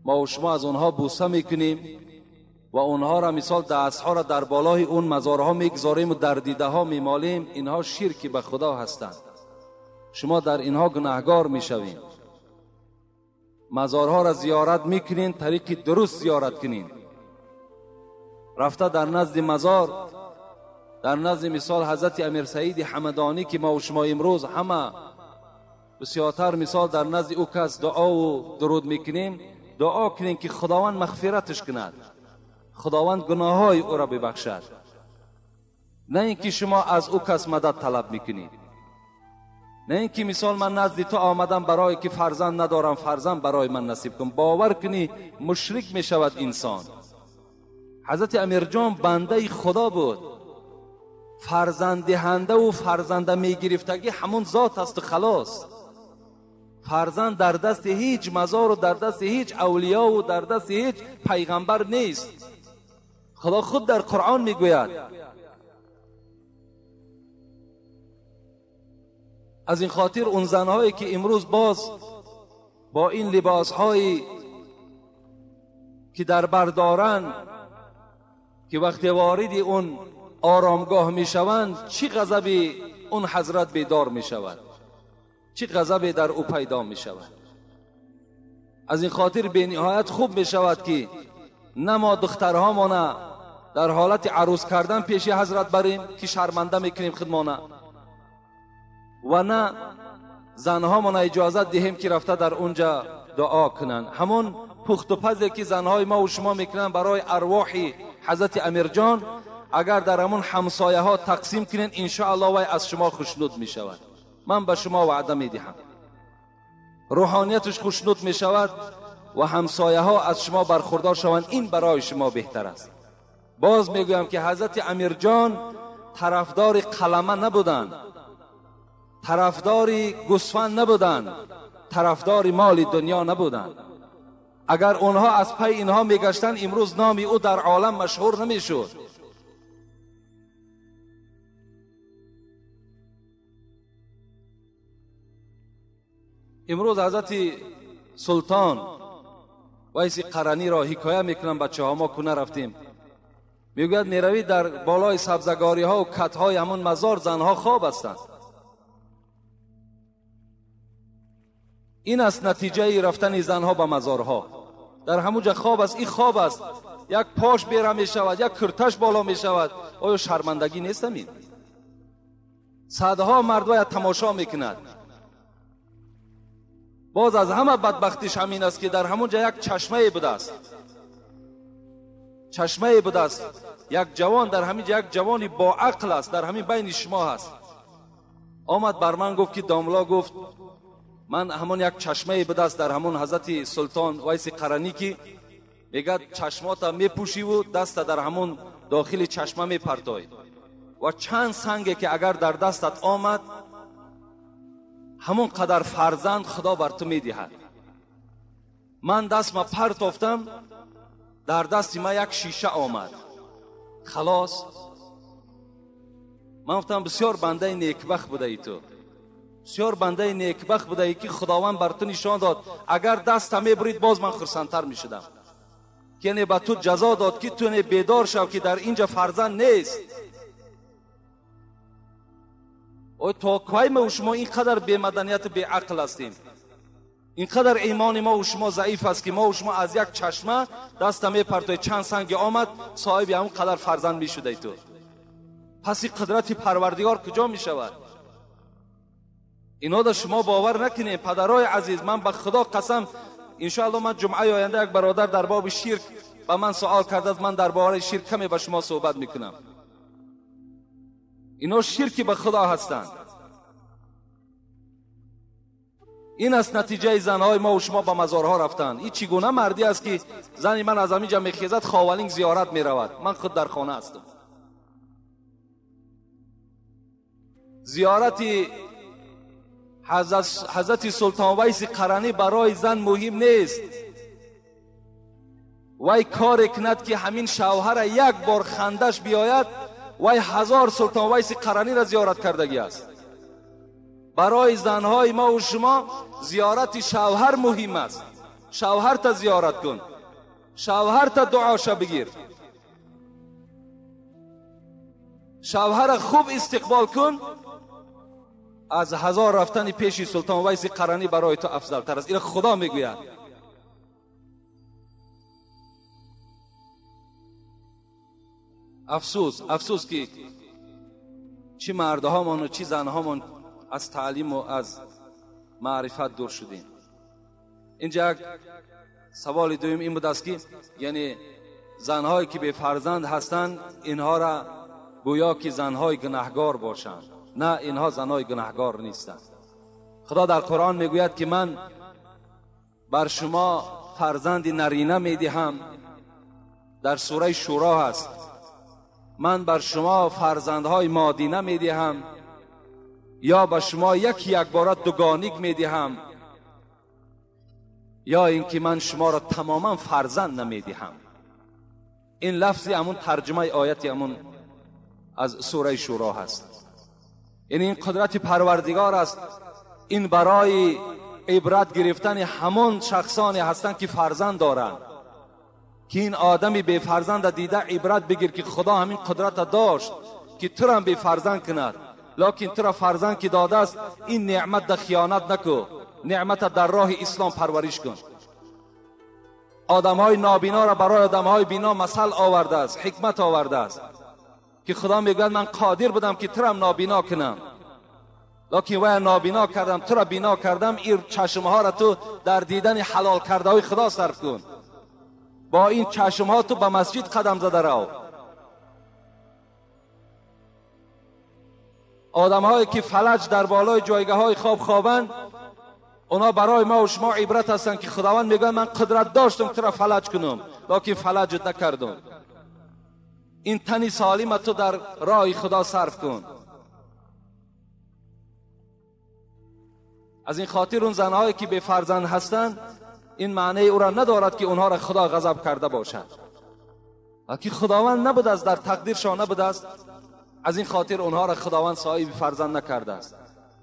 мо ва шумо аз онҳо буса мекунем ва онҳоро мисол дастҳоро дар болои он мазорҳо мегузорем ва дар дидаҳо мемолем. Инҳо ширки ба худо ҳастанд. Шумо дар инҳо гунаҳгор мешавед. Мазорҳоро зиёрат мекунین, тариқи дуруст зиёрат кунین. Рафта дар назди мазор, дар назди мисол ҳазрати Амир Саиди Ҳамадонӣ ки мо ва шумо имрӯз ҳама бисёртар мисол дар назди ӯ кас дуову дуруд мекунем, дуо кунем ки Худованд мағфираташ кунад, Худованд гуноҳҳои ӯро бибахшад, на ин ки шумо аз ӯ кас мадад талаб мекунед, на ин ки мисол ман назди ту омадам барое ки фарзанд надорам, фарзанд барои ман насиб кун. Бовар кунӣ, мушрик мешавад инсон. Ҳазрати Амирҷон бандаи Худо буд. Фарзанддиҳандаву фарзанда мегирифтагӣ ҳамон зот асту халос. Фарзанд дар дасти ҳеҷ мазору дар дасти ҳеҷ авлиёву дар дасти ҳеҷ пайғамбар нест. Худо худ дар Қуръон мегӯяд. Аз ин хотир он занҳое ки имрӯз боз бо ин либосҳое ки дар бар доранд, ки вақте вориди он оромгоҳ мешаванд, чӣ ғазаби он ҳазрат бедор мешавад, чӣ ғазабе дар ӯ пайдо мешавад. Аз ин хотир бениҳоят хуб мешавад ки на мо духтарҳомона дар ҳолати арӯз кардан пеши ҳазрат барем ки шарманда мекунем худмона, ва на занҳомона иҷозат диҳем ки рафта дар онҷа дуо кунанд. Ҳамон пухту пазе ки занҳои мо ва шумо мекунанд барои арвоҳи ҳазрати Амирҷон, агар дар ҳамон ҳамсояҳо тақсим кунед, иншоаллоҳ вай аз шумо хушнуд мешавад. Ман ба шумо ваъда медиҳам, рӯҳонияташ хушнуд мешавад ва ҳамсояҳо аз шумо бархурдор шаванд. Ин барои шумо беҳтар аст. Боз мегӯям ки ҳазрати Амирҷон тарафдори қалама набуданд, тарафдори гӯсфанд набуданд, тарафдори моли дунё набуданд. Агар онҳо аз пай инҳо мегаштанд, имрӯз номи ӯ дар олам машҳур намешуд. Имрӯз ҳазрати Султон Вайси Қараниро ҳикоя мекунам, бачаҳо мо куна рафтем. Мегӯяд меравӣ дар болои сабзагориҳо ва катҳои ҳамон мазор занҳо хоб ҳастанд. Ин аст натиҷаи рафтани занҳо ба мазорҳо. Дар ҳамон ҷа хоб аст, ин хоб аст, як пош бера мешавад, як курташ боло мешавад. Оё шармандагӣ нест ҳамин? Садҳо мард бояд тамошо мекунад. Боз аз ҳама бадбахтиш ҳамин аст ки дар ҳамон ҷа як чашмае будааст, чашмае будааст. Як ҷавон дар ҳамин ҷа, як ҷавони боақл аст, дар ҳамин байни шумо ҳаст. Омад бар ман гуфт ки домло, гуфт ман ҳамон як чашмае будааст дар ҳамон ҳазрати Султон Вайси Қаранӣ ки мегӯяд чашмота мепӯшиву даста дар ҳамон дохили чашма мепартоӣ ва чанд санге ки агар дар дастат омад, ҳамон қадар фарзанд Худо бар ту медиҳад. Ман дастма партофтам, дар дасти ман як шиша омад. Халос. Ман гуфтам бисёр бандаи некбахт будаи ту, бисёр бандаи некбахт будаи ки Худованд бар ту нишон дод. Агар даста мебурид, боз ман хурсандтар мешудам که به تو جزا داد که تو بیدار شو که در اینجا فرزند نیست. او تا کی ما و شما اینقدر بی مدنیت بی عقل هستیم، اینقدر ایمان ما و شما ضعیف است که ما و شما از یک چشمه دست میپرتوی چند سنگ آمد صاحب همون قدر فرزند میشده تو. پس این قدرت پروردگار کجا میشود؟ اینا در شما باور نکنید پدرای عزیز. من به خدا قسم انشاءالله من جمعه آینده یک برادر در باب شرک به من سوال کرده است، من درباره شرک کمی به شما صحبت میکنم. اینا شرکی به خدا هستند. این است نتیجه زنهای ما و شما به مزارها رفتن. این چگونه مردی است که زنی من از همینجا میخیزد خاولینگ زیارت میرود، من خود در خانه هستم. زیارت حضرت سلطان ویس قرنی برای زن مهم نیست. وی کار کند که همین شوهر یک بار خندش بیاید، وی 1000 سلطان ویس قرنی را زیارت کردگی است. برای زنهای ما و شما زیارت شوهر مهم است. شوهر تا زیارت کن، شوهر تا دعاش بگیر، شوهر خوب استقبال کن. از 1000 رفتن پیش سلطان ویس قرنی برای تو افضل تر است. این خدا میگوید. افسوس، افسوس که چی مردهامان و چی زنهامان از تعلیم و از معرفت دور شدیم. اینجا یک سوال دوم این بود است که یعنی زنهایی که به فرزند هستند اینها را گویا که زنهای گناهگار باشند. نه، اینها زنهای گناهگار نیستند. خدا در قرآن میگوید که من بر شما فرزند نرینه میدهم. در سوره شورا هست. من بر شما فرزندهای مادینه میدهم یا به شما یک یک باره دوگانیک میدهم یا اینکه من شما را تماما فرزند نمیدهم. این لفظی همون ترجمه آیتی همون از سوره شورا هست. یعنی این قدرت پروردگار است. این برای عبرت گرفتن همان شخصانی هستند که فرزند دارند، که این آدمی بی فرزند دیده عبرت بگیر که خدا همین قدرت داشت که تو را بی فرزند کند، لکن تو را فرزند که داده است این نعمت در خیانت نکو، نعمت در راه اسلام پرورش کن. آدم های نابینا را برای آدم های بینا مثل آورده است، حکمت آورده است که خدا میگوید من قادر بودم که تو را نابینا کنم، لکن وی نابینا کردم، تو را بینا کردم. این چشمها را تو در دیدن حلال کرده های خدا صرف کن. با این چشمها تو به مسجد قدم زده رو. آدم هایی که فلج در بالای جایگاه های خواب خوابند، اونا برای ما و شما عبرت هستند که خداوند میگه من قدرت داشتم تو را فلج کنم، لکن فلجت نکردم. این تنی سالم تو در راه خدا صرف کن. از این خاطر اون زنهایی که به فرزند هستند این معنی او را ندارد که اونها را خدا غضب کرده باشد، بلکه خداوند نبوده است، در تقدیرشان نبوده است. از این خاطر اونها را خداوند صاحب فرزند نکرده است.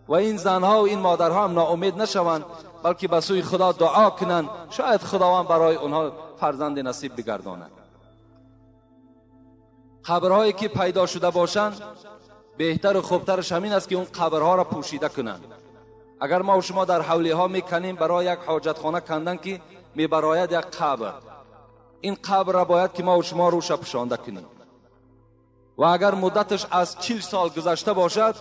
و این زنها و این مادرها هم ناامید نشوند، بلکه به سوی خدا دعا کنند، شاید خداوند برای اونها فرزند نصیب بگرداند. قبرهایی که پیدا شده باشند بهتر و خوبترش همین است که اون قبرها را پوشیده کنند. اگر ما و شما در حولی ها میکنیم برای یک حاجتخانه کندن که میبراید یک قبر، این قبر را باید که ما و شما روش پوشانده کنیم. و اگر مدتش از 40 سال گذشته باشد،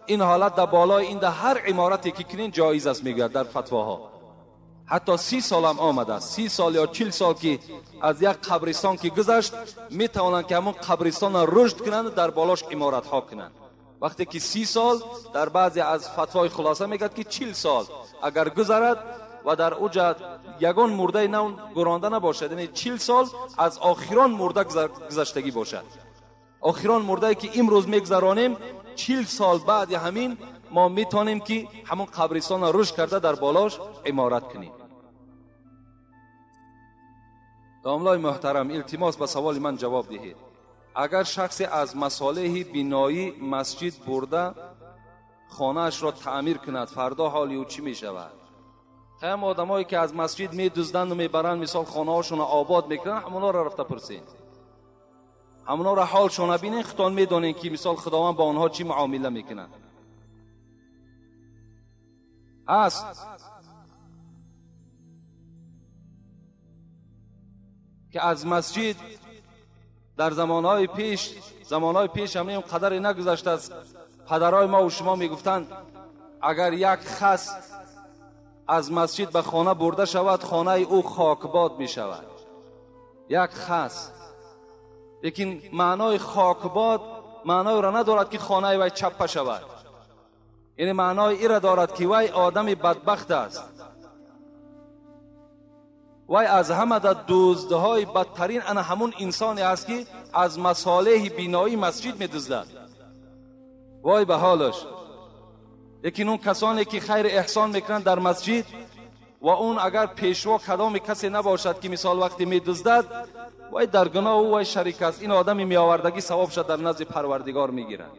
این حالت در بالای این در هر عمارتی که کنین جایز است، میگوید در فتواها. حتی 30 سال هم آمده است، 30 سال یا 40 سال که از یک قبرستان که گذشت، میتوانند که همون قبرستان را رشد کنند و در بالاش عمارت ها کنند. وقتی که 30 سال، در بعضی از فتوای خلاصه میگد که 40 سال اگر گذرد و در اوجا یگان مرده نو گرانده نباشد، یعنی 40 سال از آخران مرده گذشتگی باشد. آخران مرده که امروز میگذرانیم، 40 سال بعد همین ما میتونیم که همون قبرستان را رشد کرده در بالاش عمارت کنیم. داملای محترم، التماس به سوال من جواب دهید. اگر شخصی از مصالح بینایی مسجد برده خانه‌اش را تعمیر کند، فردا حال او چی می شود؟ Ҳам одамое ки аз масҷид медузданд мебаранд, мисол хонаҳошонро обод мекунанд, ҳамонҳоро рафта пурсед, ҳамонҳоро ҳолшона бинед, худтон медонед ки мисол Худованд бо онҳо чӣ муомила мекунад. Аст ки аз масҷид дар замонҳои пеш ҳам ин қадаре нагузаштааст. Падарҳои мо ва шумо мегуфтанд агар як хас аз масҷид ба хона бурда шавад, хонаи ӯ хокбод мешавад. Як хас. Лекин маънои хокбод маъноеро надорад ки хонаи вай чаппа шавад. Яъне маънои иро дорад ки вай одами бадбахт аст. Вай аз ҳама дар дуздҳои бадтарин ана ҳамун инсоне аст ки аз масолеҳи биноии масҷид медуздад. Вой ба ҳолаш. Лекин он касоне ки хайр эҳсон мекунанд дар масҷид ва он агар пешво кадоми касе набошад ки мисол вақте медуздад, вай дар гуноҳ ӯ вай шарик аст. Ин одами меовардагӣ савобша дар назди Парвардигор мегирад.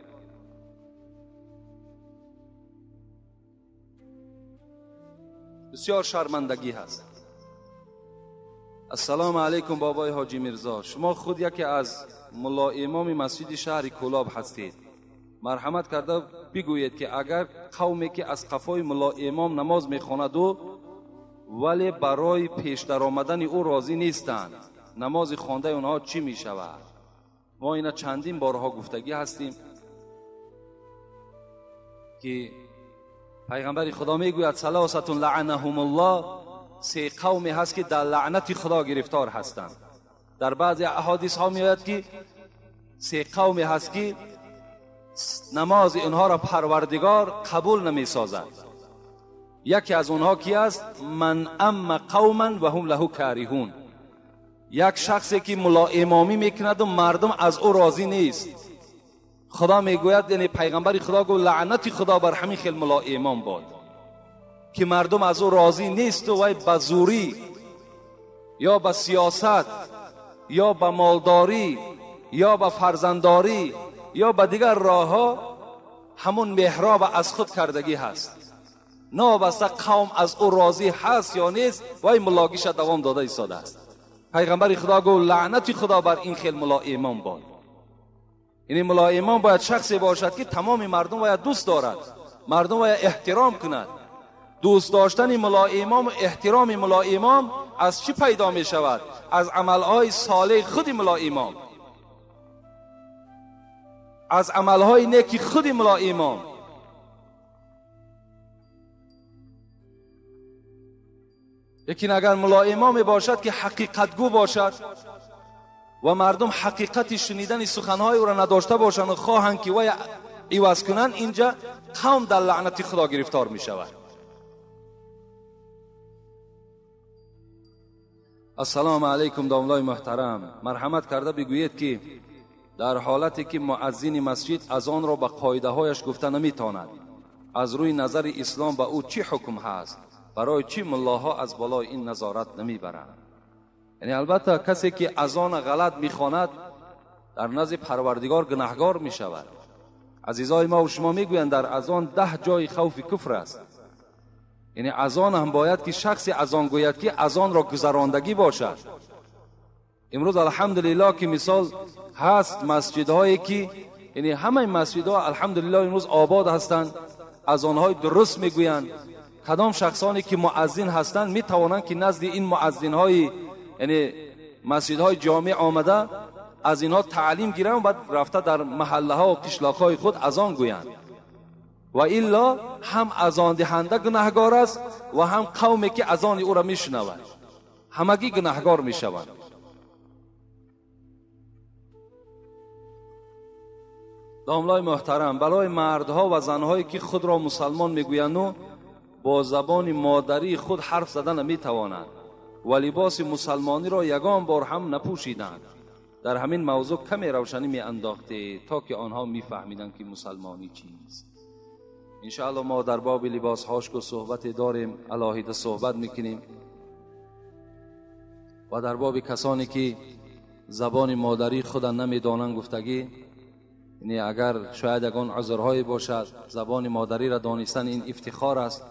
Бисёр шармандагӣ ҳаст. Ассалому алайкум бобои ҳоҷӣ Мирзо, шумо худ яке аз мулло имоми масҷиди шаҳри Кӯлоб ҳастед. Марҳамат карда бигӯед ки агар қавме ки аз қафои мулло имом намоз мехонаду вале барои пеш даромадани ӯ розӣ нестанд, намози хондаи онҳо чӣ мешавад? Мо ина чандин борҳо гуфтагӣ ҳастем ки пайғамбари Худо мегӯяд салосатун лаънаҳумуллоҳ, се қавме ҳаст ки дар лаънати Худо гирифтор ҳастанд. Дар баъзе аҳодисҳо меояд ки се қавме ҳаст ки намози онҳоро Парвардигор қабул намесозад. Яке аз онҳо ки аст? Ман амма қавман ва ҳум лаҳу кариҳун. Як шахсе ки мулло имомӣ мекунаду мардум аз ӯ розӣ нест. Худо мегӯяд, яъне пайғамбари Худо гуфт лаънати Худо бар ҳамин хел мулло имом бод ки мардум аз ӯ розӣ несту вай ба зӯрӣ ё ба сиёсат ё ба молдорӣ ё ба фарзанддорӣ ё ба дигар роҳҳо ҳамун меҳроб аз худ кардагӣ ҳаст. Новобаста қавм аз ӯ розӣ ҳаст ё нест, вай муллогиша давом дода истодааст. Пайғамбари Худо гуфт лаънати Худо бар ин хел мулло имом бод. Яъне мулло имом бояд шахсе бошад ки тамоми мардум бояд дӯст дорад, мардум бояд эҳтиром кунад. Дӯст доштани мулло имом ва эҳтироми мулло имом аз чӣ пайдо мешавад? Аз амалҳои солеҳи худи мулло имом, аз амалҳои неки худи мулло имом. Лекин агар мулло имоме бошад ки ҳақиқатгӯ бошад ва мардум ҳақиқати шунидани суханҳои ӯро надошта бошанд ва хоҳанд ки вай иваз кунанд, инҷа қавм дар лаънати Худо гирифтор мешавад. Ассалому алайкум домлои муҳтарам, марҳамат карда бигӯед ки дар ҳолате ки муаззини масҷид азонро ба қоидаҳояш гуфта наметавонад, аз рӯи назари ислом ба ӯ чӣ ҳукм ҳаст? Барои чӣ муллоҳо аз болои ин назорат намебаранд? Яъне албатта касе ки азона ғалат мехонад дар назди Парвардигор гунаҳгор мешавад. Азизои мо ва шумо мегӯянд дар азон 10 ҷои хавфи куфр аст. Яъне азон ҳам бояд ки шахсе азон гӯяд ки азонро гузарондагӣ бошад. Имрӯз алҳамдулиллоҳ ки мисол ҳаст масҷидҳое ки яъне ҳамаи масҷидҳо алҳамдулиллоҳ имрӯз обод ҳастанд, азонҳои дуруст мегӯянд. Кадом шахсоне ки муаззин ҳастанд метавонанд ки назди ин муаззинҳои яъне масҷидҳои ҷомеъ омада аз инҳо таълим гиранд, баъд рафта дар маҳаллаҳо ва қишлоқҳои худ азон гӯянд. Ва илло ҳам азондиҳанда гунаҳгор аст ва ҳам қавме ки азони ӯро мешунавад, ҳамагӣ гунаҳгор мешаванд. Домлои муҳтарам, барои мардҳо ва занҳое ки худро мусалмон мегӯянду бо забони модарии худ ҳарф зада наметавонанд ва либоси мусалмониро ягон бор ҳам напӯшиданд, дар ҳамин мавзӯъ каме равшанӣ меандохтед то ки онҳо мефаҳмиданд ки мусалмонӣ чист. Иншааллоҳ мо дар боби либосҳош ку суҳбате дорем, алоҳида суҳбат мекунем ва дар боби касоне ки забони модарии худа намедонанд гуфтагӣ, яъне агар шояд ягон узрҳое бошад, забони модариро донистан ин ифтихор аст.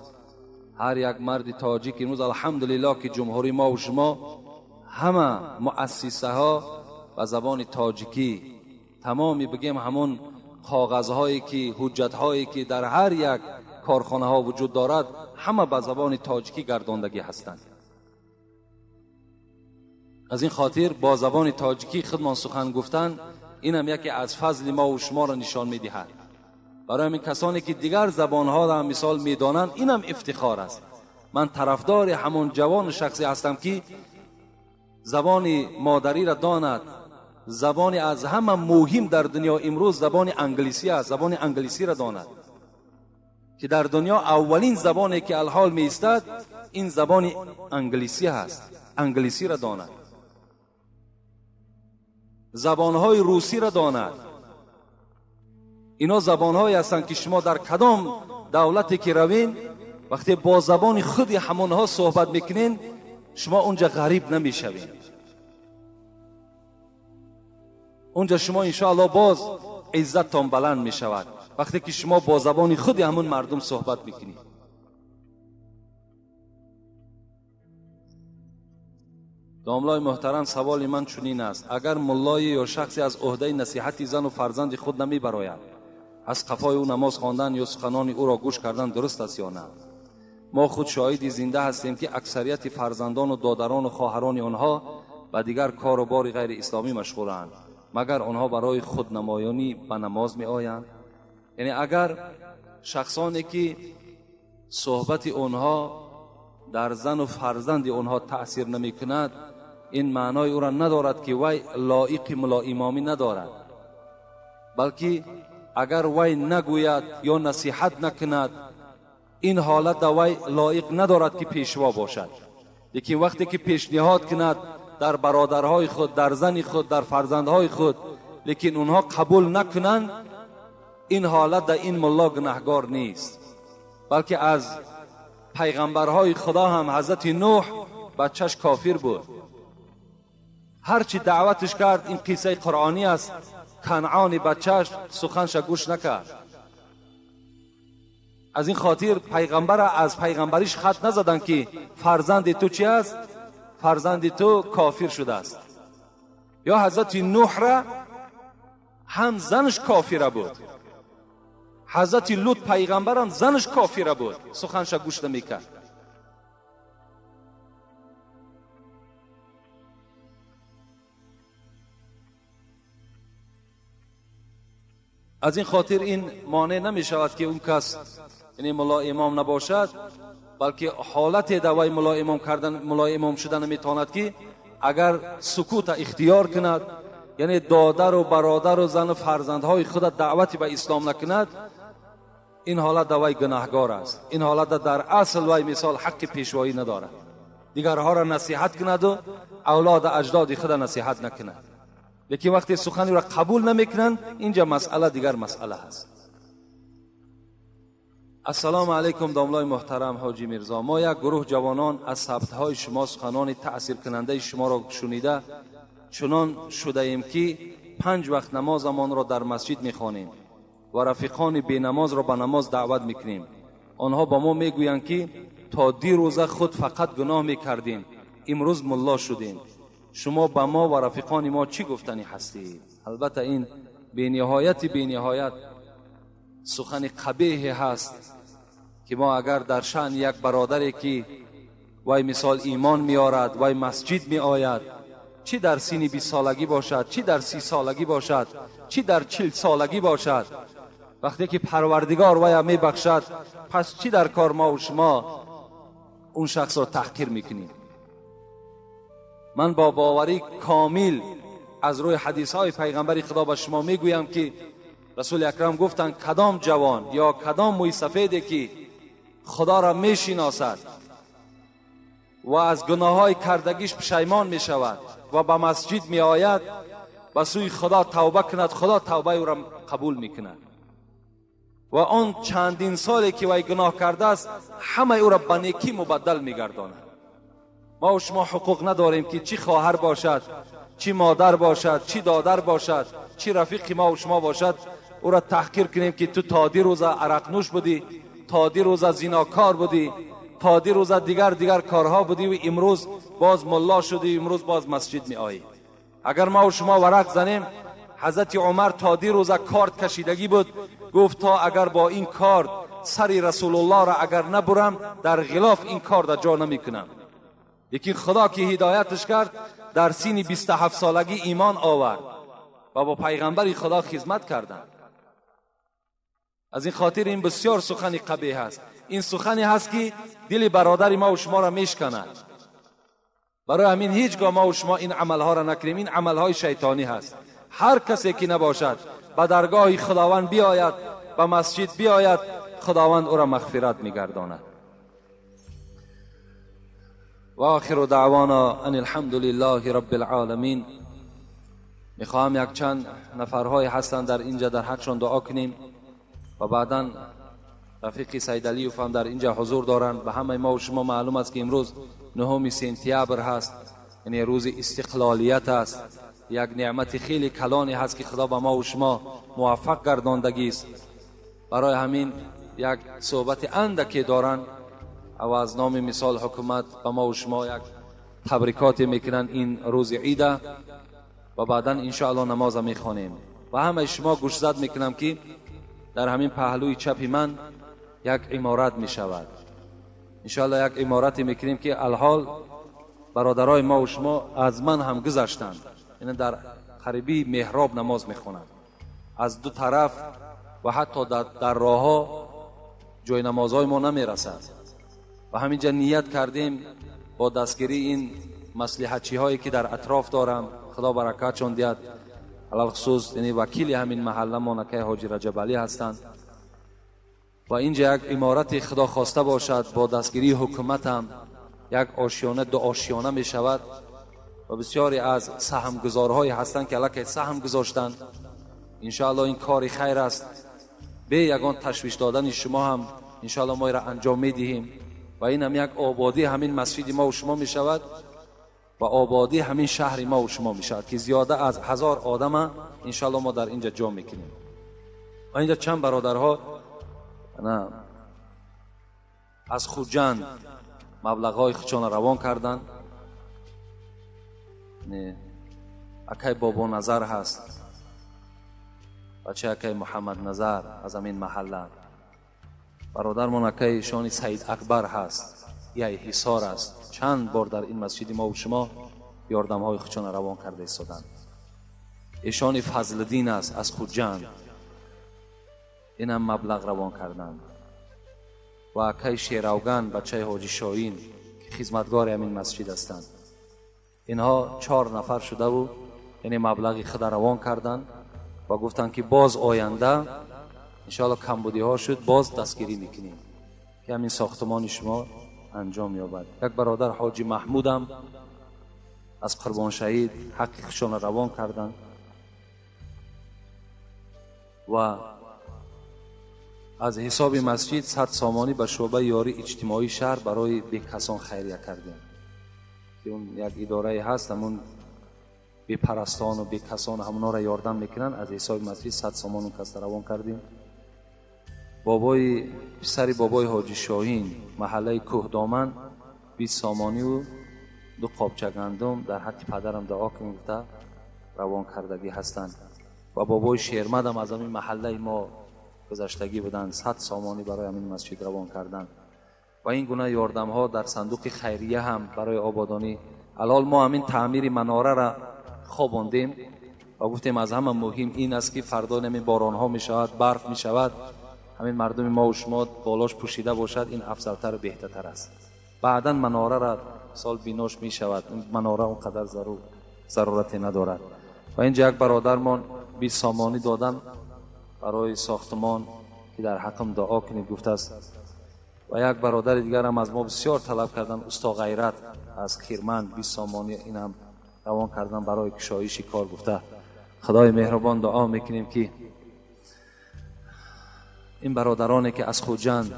Ҳар як марди тоҷик имрӯз алҳамдулиллоҳ ки ҷумҳурии мо ва шумо ҳама муассисаҳо ба забони тоҷикӣ, тамоми бигем ҳамон коғазҳое ки ҳуҷҷатҳое ки дар ҳар як корхонаҳо вуҷуд дорад, ҳама ба забони тоҷикӣ гардондагӣ ҳастанд. Аз ин хотир бо забони тоҷикӣ худмон сухан гуфтан инам яке аз фазли мо ва шуморо нишон медиҳад. Барои ҳамин касоне ки дигар забонҳоро ҳам мисол медонанд, инам ифтихор аст. Ман тарафдори ҳамон ҷавону шахсе ҳастам ки забони модариро донад. Забони аз ҳама муҳим дар дунё имрӯз забони англисӣ аст, забони англисиро донад ки дар дунё аввалин забоне ки алҳол меистад ин забони англисӣ ҳаст, англисиро донад. Забонҳои русиро донад. Ино забонҳое ҳастанд ки шумо дар кадом давлате ки равин, вақте бо забони худи ҳамонҳо суҳбат мекунен, шумо унҷа ғариб намешавед. Унҷа шумо иншоаллоҳ боз иззаттон баланд мешавад вақте ки шумо бо забони худи ҳамон мардум суҳбат мекунед. Домлои муҳтарам, саволи ман чунин аст: агар муллое ё шахсе аз ӯҳдаи насиҳати зану фарзанди худ намебарояд, аз қафои ӯ намоз хондан ё суханони ӯро гӯш кардан дуруст аст ё на? Мо худ шоҳиди зинда ҳастем ки аксарияти фарзандону додарону хоҳарони онҳо ба дигар кору бори ғайриисломӣ машғуланд, магар онҳо барои худнамоёнӣ ба намоз меоянд? Яъне агар шахсоне ки суҳбати онҳо дар зану фарзанди онҳо таъсир намекунад, ин маънои ӯро надорад ки вай лоиқи мулоимомӣ надорад, балки агар вай нагӯяд ё насиҳат накунад, ин ҳолат вай лоиқ надорад ки пешво бошад. Лекин вақте ки пешниҳод кунад дар бародарҳои худ, дар зани худ, дар фарзандҳои худ, лекин онҳо қабул накунанд, ин ҳолат дар ин мулло гунаҳгор нест, балки аз пайғамбарҳои худо ҳам ҳазрати Нӯҳ бачаш кофир буд. Ҳарчи даъватш кард, ин қиссаи қуръонӣ аст, Канъони бачаш суханша гӯш накард. Аз ин хотир пайғамбара аз пайғамбариш хат назаданд ки фарзанди ту чи аст? Фарзанди ту кофир шудааст. Ё ҳазрати Нӯҳра ҳам занаш кофира буд, ҳазрати Лут пайғамбарам занаш кофира буд, суханша гӯш намекард. Аз ин хотир ин монеъ намешавад ки он кас яъне мулло имом набошад, балки ҳолате давай мулло имом кардан, мулло имом шудан наметавонад ки агар сукута ихтиёр кунад, яъне додару бародару зану фарзандҳои худа даъвати ба ислом накунад, ин ҳолат давай гунаҳгор аст. Ин ҳолат дар асл вай мисол ҳаққи пешвоӣ надорад. Дигарҳоро насиҳат кунаду авлоду аҷдоди худа насиҳат накунад. Лекин вақте суханеро қабул намекунанд, инҷа масъала дигар масъала ҳаст. Ассалому алайкум домлои муҳтарам ҳоҷи Мирзо. Мо як гурӯҳ ҷавонон аз сабтҳои шумо суханони таъсиркунандаи шуморо шунида чунон шудаем ки 5 вақт намозамонро дар масҷид мехонем ва рафиқони бенамозро ба намоз даъват мекунем. Онҳо ба мо мегӯянд ки то дирӯза худ фақат гуноҳ мекардем, имрӯз мулло шудем. Шумо ба мо ва рафиқони мо чӣ гуфтанӣ ҳастед? Албатта ин бениҳояти бениҳоят сухани қабеҳе ҳаст ки мо агар дар шаъни як бародаре ки вай мисол имон меорад, вай масҷид меояд, чӣ дар синни 20 солагӣ бошад, чӣ дар 30 солагӣ бошад, чӣ дар 40 солагӣ бошад, вақте ки Парвардигор вая мебахшад, пас чӣ дар кор мо ва шумо он шахсро таҳқир мекунем? Ман бо боварӣ комил аз рӯи ҳадисҳои пайғамбари Худо ба шумо мегӯям ки Расули Акрам гуфтанд кадом ҷавон ё кадом мӯйсафеде ки Худоро мешиносад ва аз гуноҳҳои кардагиш пушаймон мешавад ва ба масҷид меояд, ба сӯи Худо тавба кунад, Худо тавбаи ӯро қабул мекунад. Ва он чандин соле ки вай гуноҳ кардааст, ҳамаи ӯро ба некӣ мубаддал мегардонад. Мо ва шумо ҳуқуқ надорем ки чӣ хоҳар бошад, чӣ модар бошад, чӣ додар бошад, чӣ рафиқи мо ва шумо бошад, ӯро таҳқир кунем ки ту то дирӯза арақнӯш будӣ, то дирӯза зинокор будӣ, تا دیروز دیگر کارها بودی و امروز باز ملا شدی، امروز باز مسجد می آیی. اگر ما و شما ورق زنیم، حضرت عمر تا دیروز کارت کشیدگی بود، گفت تا اگر با این کارت سری رسول الله را اگر نبرم در غلاف این کار جا نمی کنم. یکی خدا که هدایتش کرد در سین 27 سالگی ایمان آورد و با پیغمبر خدا خدمت کردند. از این خاطر این بسیار سخنی قبیح است. این سخنی هست که دل برادر ما و شما را میشکند. برای همین هیچگاه ما و شما این عملها را نکنیم. این عملهای شیطانی هست. هر کسی که نباشد به درگاه خداوند بیاید، به مسجد بیاید، خداوند او را مغفرت میگرداند. و آخر دعوانا ان الحمد لله رب العالمین. میخواهم یک چند نفرهای هستند در اینجا در حقشان دعا کنیم و بعدا رفیق سید علیوف هم در اینجا حضور دارند. به همه ما و شما معلوم است که امروز 9 سپتامبر هست، یعنی روز استقلالیت است. یک نعمت خیلی کلانی هست که خدا به ما و شما موفق گرداندگی است. برای همین یک صحبت اندکی دارند و از نام مثال حکومت به ما و شما یک تبریکات میکنن این روز عیده و بعدا انشاءالله نماز میخوانیم. و همه شما گوشزد میکنم که در همین پهلوی چپ من یک عمارت میشود. انشاءالله یک عمارت میکنیم که الحال برادرای ما و شما از من هم گذشتند، یعنی در قریبی محراب نماز میخوانند از دو طرف و حتی در راه ها جای نمازهای ما نمیرسد. و همینجا نیت کردیم با دستگیری این مصلحتچی هایی که در اطراف دارم، خدا برکتشون دهد، علی‌الخصوص یعنی وکیل همین محله ما نکه حاجی رجب علی هستند. و اینجا یک عمارت خدا خواسته باشد با دستگیری حکومت هم یک آشیانه دو آشیانه می شود و بسیاری از سهمگذارهای هستند که الکی سهم گذاشتند. انشاءالله این کار خیر است. به یگان تشویش دادن شما هم انشاءالله ما را انجام می دهیم و این هم یک آبادی همین مسجد ما و شما می شود و آبادی همین شهر ما و شما می شود که زیاده از 1000 آدم انشاءالله ما در اینجا جا می کنیم. و اینجا چند برادرها از خوجند مبلغ خودشان روان کردند. اکای بابا نظر هست، بچه اکای محمد نظر از همین محله، برادرمان اکای شان سید اکبر هست، یای حصار است. چند بار در این مسجد ما و شما یاردم های خودشان روان کرده ایستادند. ایشان فضل دین است از خوجند، این هم مبلغ روان کردند. و اکای شیراوگان بچه حاجی شاهین که خدمتگار همین مسجد هستند. اینها 4 نفر شده و یعنی مبلغ خود روان کردند و گفتند که باز آینده انشاءالله کمبودی ها شد باز دستگیری میکنیم که همین ساختمان شما انجام یابد. یک برادر حاجی محمودم از قربان شهید حق خودشان روان کردند و از حساب مسجد 100 سامانی به شعبه یاری اجتماعی شهر برای بیکسان خیریه کردیم که اون یک اداره هست، همون بیپرستان و بیکسان همونا را یاردم میکنن. از حساب مسجد 100 سامان اون کس روان کردیم. بابای پسر بابای حاجی شاهین محله کوهدامن 20 سامانی و 2 قابچه گندم در حق پدرم دعا کنیم گفته روان کردگی هستند. و بابای شیرمدم از همین محله ما گذشتگی بودند، 100 سامانی برای همین مسجد روان کردند. و این گونه یاردم ها در صندوق خیریه هم برای آبادانی. الان ما همین تعمیر مناره را خواباندیم و گفتیم از همه مهم این است که فردا همین باران ها می شود، برف می شود، همین مردم ما و شما بالاش پوشیده باشد، این افضلتر و بهتر است. بعدا مناره را سال بیناش می شود، مناره اونقدر ضرورتی ندارد. و اینجا یک برادرمان 20 سامانی دادن برای ساختمان که در حقم دعا کنید گفته است. و یک برادر دیگر هم از ما بسیار طلب کردن، استا غیرت از خیرمند 20 سامانی این هم روان کردن برای کشایش کار گفته. خدای مهربان دعا میکنیم که این برادرانی که از خوجند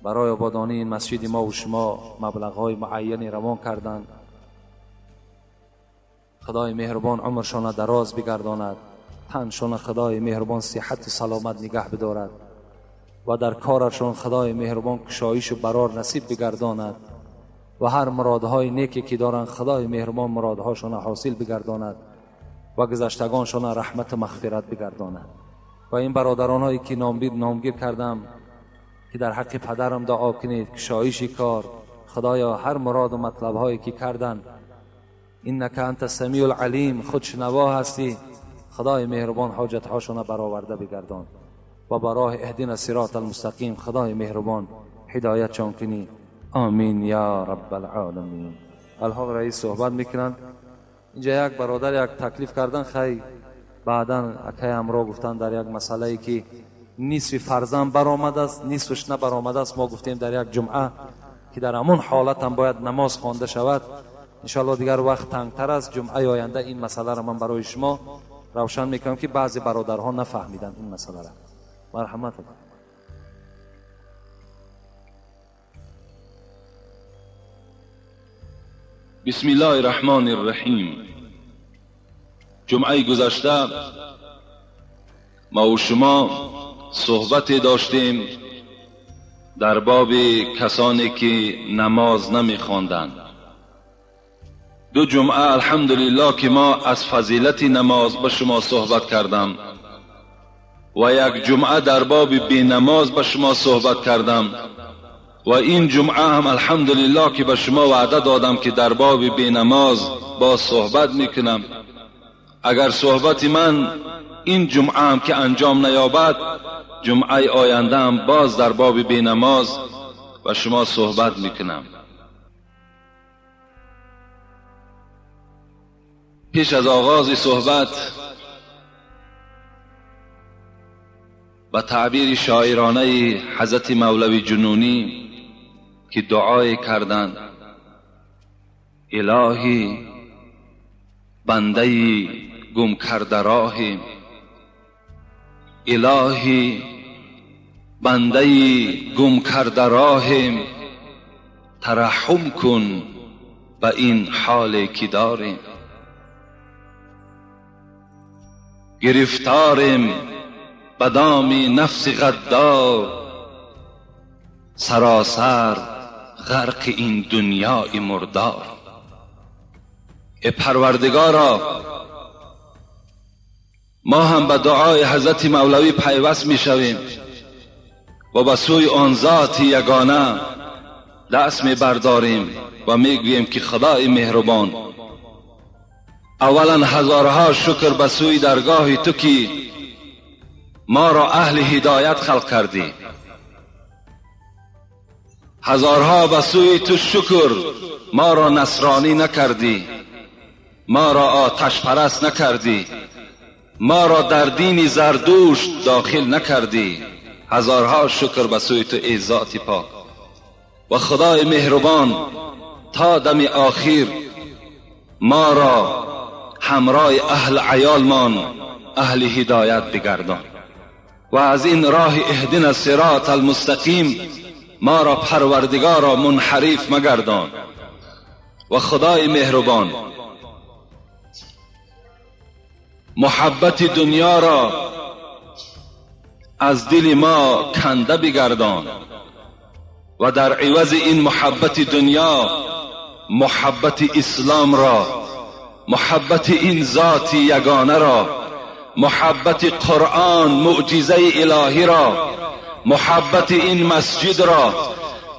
برای آبادانی این مسجد ما و شما مبلغ های معینی روان کردند، خدای مهربان عمرشان دراز بگرداند، تنشان خدای مهربان صحت و سلامت نگه بدارد و در کارشان خدای مهربان کشایش و برار نصیب بگرداند و هر مرادهای نیکی که دارند خدای مهربان مرادهاشان حاصل بگرداند و گذشتگانشان رحمت و مغفرت بگرداند. و این برادرانهایی که نامگیر کردم که در حق پدرم دعا کنید، کشایش کار، خدایا هر مراد و مطلبهایی که کردن، انک انت السمیع العلیم، خود شنوا هستی، خدای مهربان حاجتهاشان برآورده بگردان و براه اهدنا الصراط المستقیم خدای مهربان هدایتشان کنی. آمین یا رب العالمین. الحال رئیس صحبت میکنن. اینجا یک برادر یک تکلیف کردن، خیلی بعدا اکای همراه گفتن در یک مسئله ای که نصف فرزند برآمده است نصفش نبرآمده است، ما گفتیم در یک جمعه که در همون حالت هم باید نماز خوانده شود. انشاءالله دیگر وقت تنگتر است، جمعه آینده این مسئله را من برای شما روشن میکنم که بعضی برادرها نفهمیدن این مسئله را. مرحمت. بسم الله الرحمن الرحیم. جمعه گذشته ما و شما صحبت داشتیم در باب کسانی که نماز نمیخواندند. دو جمعه الحمدلله که ما از فضیلت نماز به شما صحبت کردم و یک جمعه در باب بی نماز به شما صحبت کردم و این جمعه هم الحمدلله که به شما وعده دادم که در باب بی نماز با صحبت میکنم. اگر صحبت من این جمعه هم که انجام نیابد، جمعه آینده هم باز در باب بی نماز به شما صحبت میکنم. پیش از آغاز صحبت به تعبیر شاعرانه حضرت مولوی جنونی که دعای کردند: الهی بنده گم کرده راهیم، الهی بنده گم کرده راهیم، ترحم کن به این حال که داریم. گرفتاریم به دام نفس غدار، سراسر غرق این دنیای مردار. ای پروردگارا، ما هم به دعای حضرت مولوی پیوست می شویم و به سوی آن ذات یگانه دست می برداریم و می گوییم که خدای مهربان، اولا هزارها شکر به سوی درگاه تو که ما را اهل هدایت خلق کردی، هزارها به سوی تو شکر ما را نصرانی نکردی، ما را آتش پرست نکردی، ما را در دین زردوشت داخل نکردی. هزارها شکر به سوی تو ای ذات پاک. و خدای مهربان تا دم آخر ما را همراه اهل عیالمان اهل هدایت بگردان و از این راه اهدنا الصراط المستقیم ما را پروردگارا منحرف مگردان. و خدای مهربان محبت دنیا را از دل ما کنده بگردان و در عوض این محبت دنیا محبت اسلام را، محبت این ذات یگانه را، محبت قرآن معجزه الهی را، محبت این مسجد را،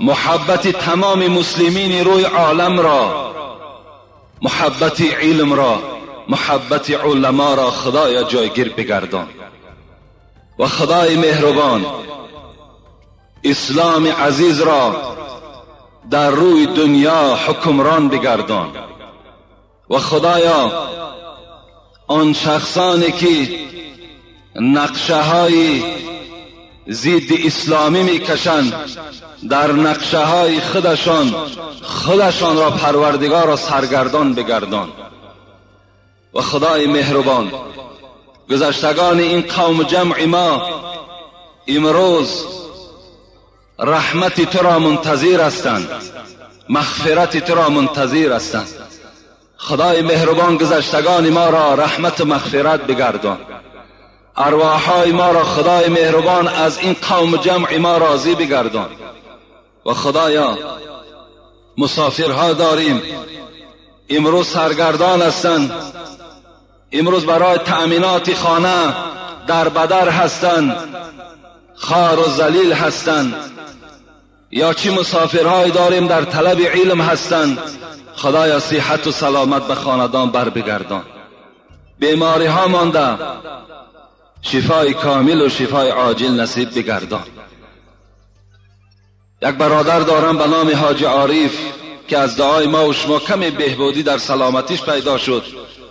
محبت تمام مسلمین روی عالم را، محبت علم را، محبت علما را خدایا جایگیر بگردان. و خدای مهربان اسلام عزیز را در روی دنیا حکمران بگردان. و خدایا آن شخصانی که نقشه های ضد اسلامی میکشند در نقشه های خودشان را پروردگار را سرگردان بگردان. و خدای مهربان گذشتگان این قوم جمع ما امروز رحمت تو را منتظر هستند، مغفرت تو را منتظر هستند. خدای مهربان گذشتگان ما را رحمت و مغفرت بگردان. ارواحهای ما را خدای مهربان از این قوم جمع ما راضی بگردان. و خدایا مسافرها داریم، امروز سرگردان هستند، امروز برای تأمینات خانه در بدر هستند، خار و ذلیل هستند، یا چی مسافرهای داریم در طلب علم هستند. خدایا صحت و سلامت به خاندان بر بگردان. بیماری ها مانده شفای کامل و شفای عاجل نصیب بگردان. یک برادر دارم به نام حاجی عارف که از دعای ما و شما کمی بهبودی در سلامتیش پیدا شد،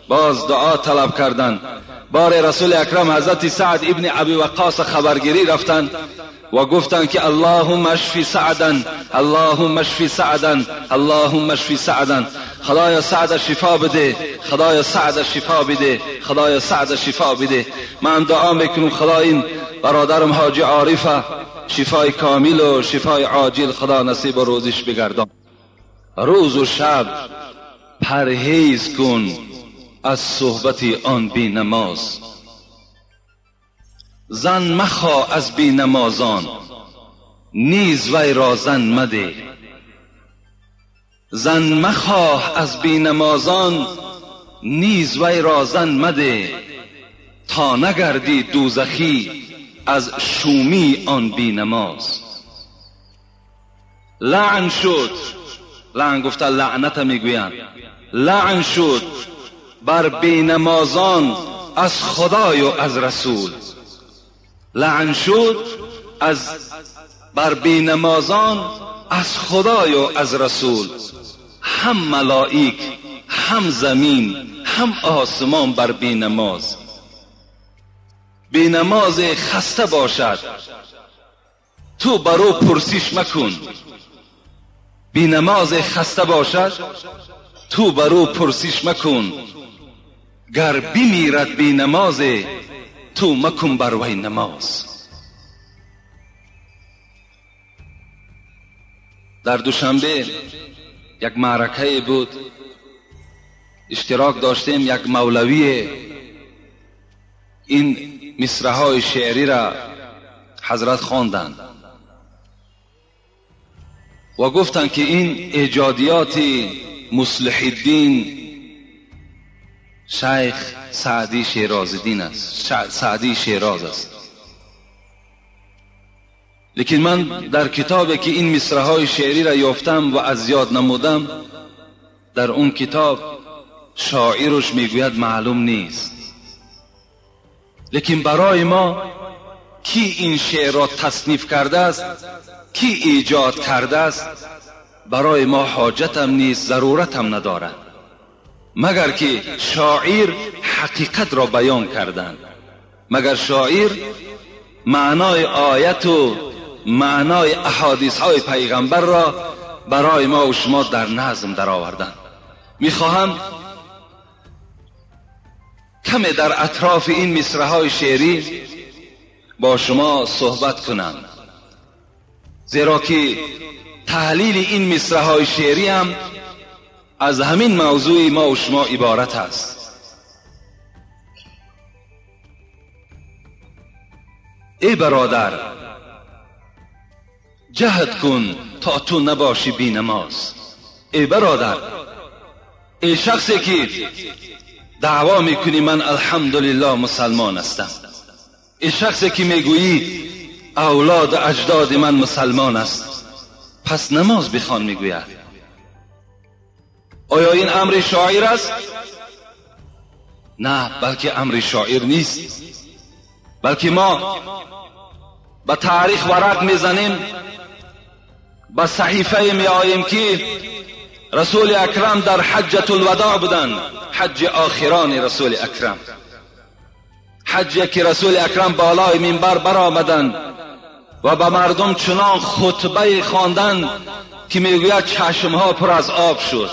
باز دعا طلب کردند. بار رسول اکرم حضرت سعد ابن ابی وقاص خبرگیری رفتند و گفتند که اللهم اشفی سعدا، اللهم اشفی سعدا، اللهم اشفی سعدا. خدایا سعد شفا بده، خدایا سعد شفا بده، خدایا سعد شفا بده. من دعا میکنم خدا این برادرم حاجی عارفه شفای کامل و شفای عاجل خدا نصیب و روزش بگردان. روز و شب پرهیز کن از صحبت آن بی نماز. زن مخوا از بی نمازان، نیز وی را زن مده. زن مخواه از بی نمازان، نیز وی را زن مده، تا نگردی دوزخی از شومی آن بی نماز. لعن شد، لعن گفته لعنت میگویند، لعن شد بر بی نمازان از خدای و از رسول. لعن شد از بر بی نمازان از خدای و از رسول. هم ملائک، هم زمین، هم آسمان بر بی نماز. بی نماز خسته باشد تو برو پرسش مکن. بی نماز خسته باشد تو برو پرسش مکن، گر بمیرد بی نماز تو مکن بر وی نماز. در دوشنبه یک معرکه بود، اشتراک داشتیم. یک مولوی این مصرع‌های شعری را حضرت خواندند و گفتند که این ایجادیات مصلح الدین شیخ سعدی شیرازدین است، سعدی شیراز است. لیکن من در کتابی که این مصرع‌های شعری را یافتم و از یاد نمودم، در اون کتاب شاعرش میگوید معلوم نیست، لیکن برای ما کی این شعر را تصنیف کرده است، کی ایجاد کرده است، برای ما حاجتم نیست، ضرورتم ندارد، مگر که شاعر حقیقت را بیان کردند، مگر شاعر معنای آیت و معنای احادیث های پیغمبر را برای ما و شما در نظم در آوردند. میخواهم کمی در اطراف این مصرع های شعری با شما صحبت کنم، زیرا که تحلیل این مصرع های شعری هم از همین موضوع ما و شما عبارت است. ای برادر جهد کن تا تو نباشی بی نماز. ای برادر، ای شخصی که دعوا میکنی من الحمدلله مسلمان هستم، ای شخصی که میگویی اولاد اجداد من مسلمان است، پس نماز بخوان میگوید. آیا این امر شاعر است؟ نه، بلکه امر شاعر نیست، بلکه ما به تاریخ ورق میزنیم، به صحیفه می آییم که رسول اکرم در حجة الوداع بودند، حج آخران رسول اکرم، حجی که رسول اکرم بالای منبر برآمدند و به مردم چنان خطبه خواندند که میگوید چشمها پر از آب شد.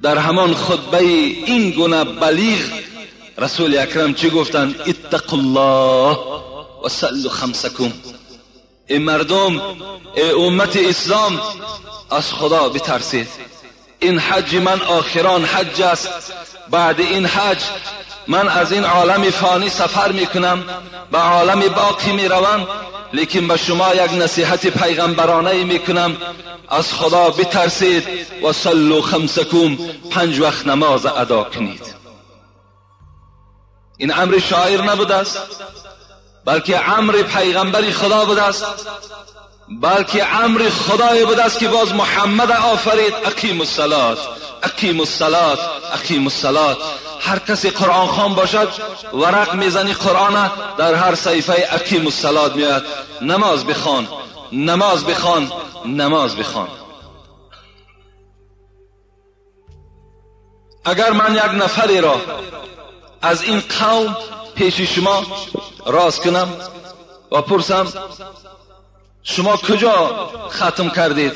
در همان خطبه این گونه بلیغ رسول اکرم چی گفتند؟ اتقوا الله و صلوا خمسکم. ای مردم، ای امت اسلام، از خدا بترسید. این حج من آخران حج است، بعد این حج من از این عالم فانی سفر میکنم، به عالم باقی میروم، لیکن به شما یک نصیحت پیغمبرانه میکنم، از خدا بترسید و صلوا خمسکم، 5 وقت نماز ادا کنید. این امر شاعر نبوده است، بلکه امر پیغمبر خدا بوده است، بلکه امر خدای بوده است که باز محمد آفرید. اقیم الصلاة، اقیم الصلاة، اقیم الصلاة. هر کسی قرآن خوان باشد ورق میزنی قرآن، در هر صحیفه اقیم الصلاة میاد. نماز بخوان، نماز بخوان، نماز بخوان. اگر من یک نفری را از این قوم پیش شما راست کنم و پرسم شما کجا ختم کردید،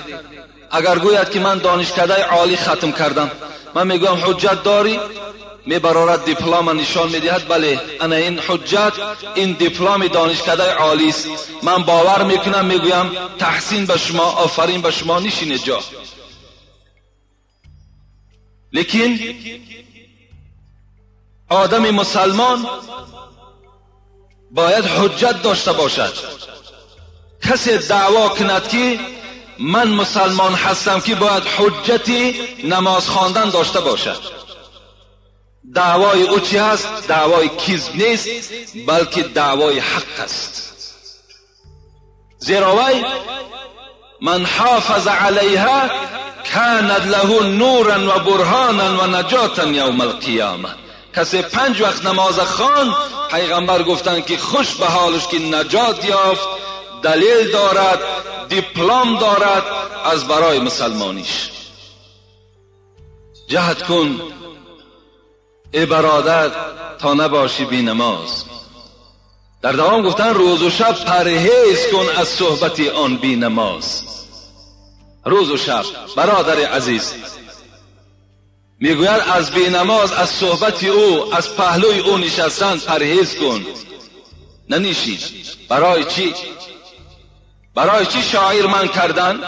اگر گوید که من دانشکده عالی ختم کردم، من میگویم حجت داری؟ میبرارد دیپلم نشان میدهد، بله انا این حجت، این دیپلم دانشکده عالی است. من باور میکنم، میگویم تحسین به شما، آفرین به شما، نشینید جا. لیکن آدم مسلمان باید حجت داشته باشد. کسی دعوا کند که من مسلمان هستم که باید حجتی نماز خواندن داشته باشد. دعوای او چی هست؟ دعوای کذب نیست، بلکه دعوای حق است. زیرا وی من حافظ علیها کانت له نورا و برهانا و نجاتا یوم القیامه. کسی 5 وقت نماز خوان، پیغمبر گفتند که خوش به حالش که نجات یافت، دلیل دارد، دیپلم دارد از برای مسلمانیش. جهد کن ای برادر تا نباشی بی نماز. در دوام گفتن روز و شب پرهیز کن از صحبت آن بی نماز. روز و شب برادر عزیز، میگوید از بی نماز، از صحبت او، از پهلوی او نشستن پرهیز کن، ننشین. برای چی؟ برای چی شاعر من کردن؟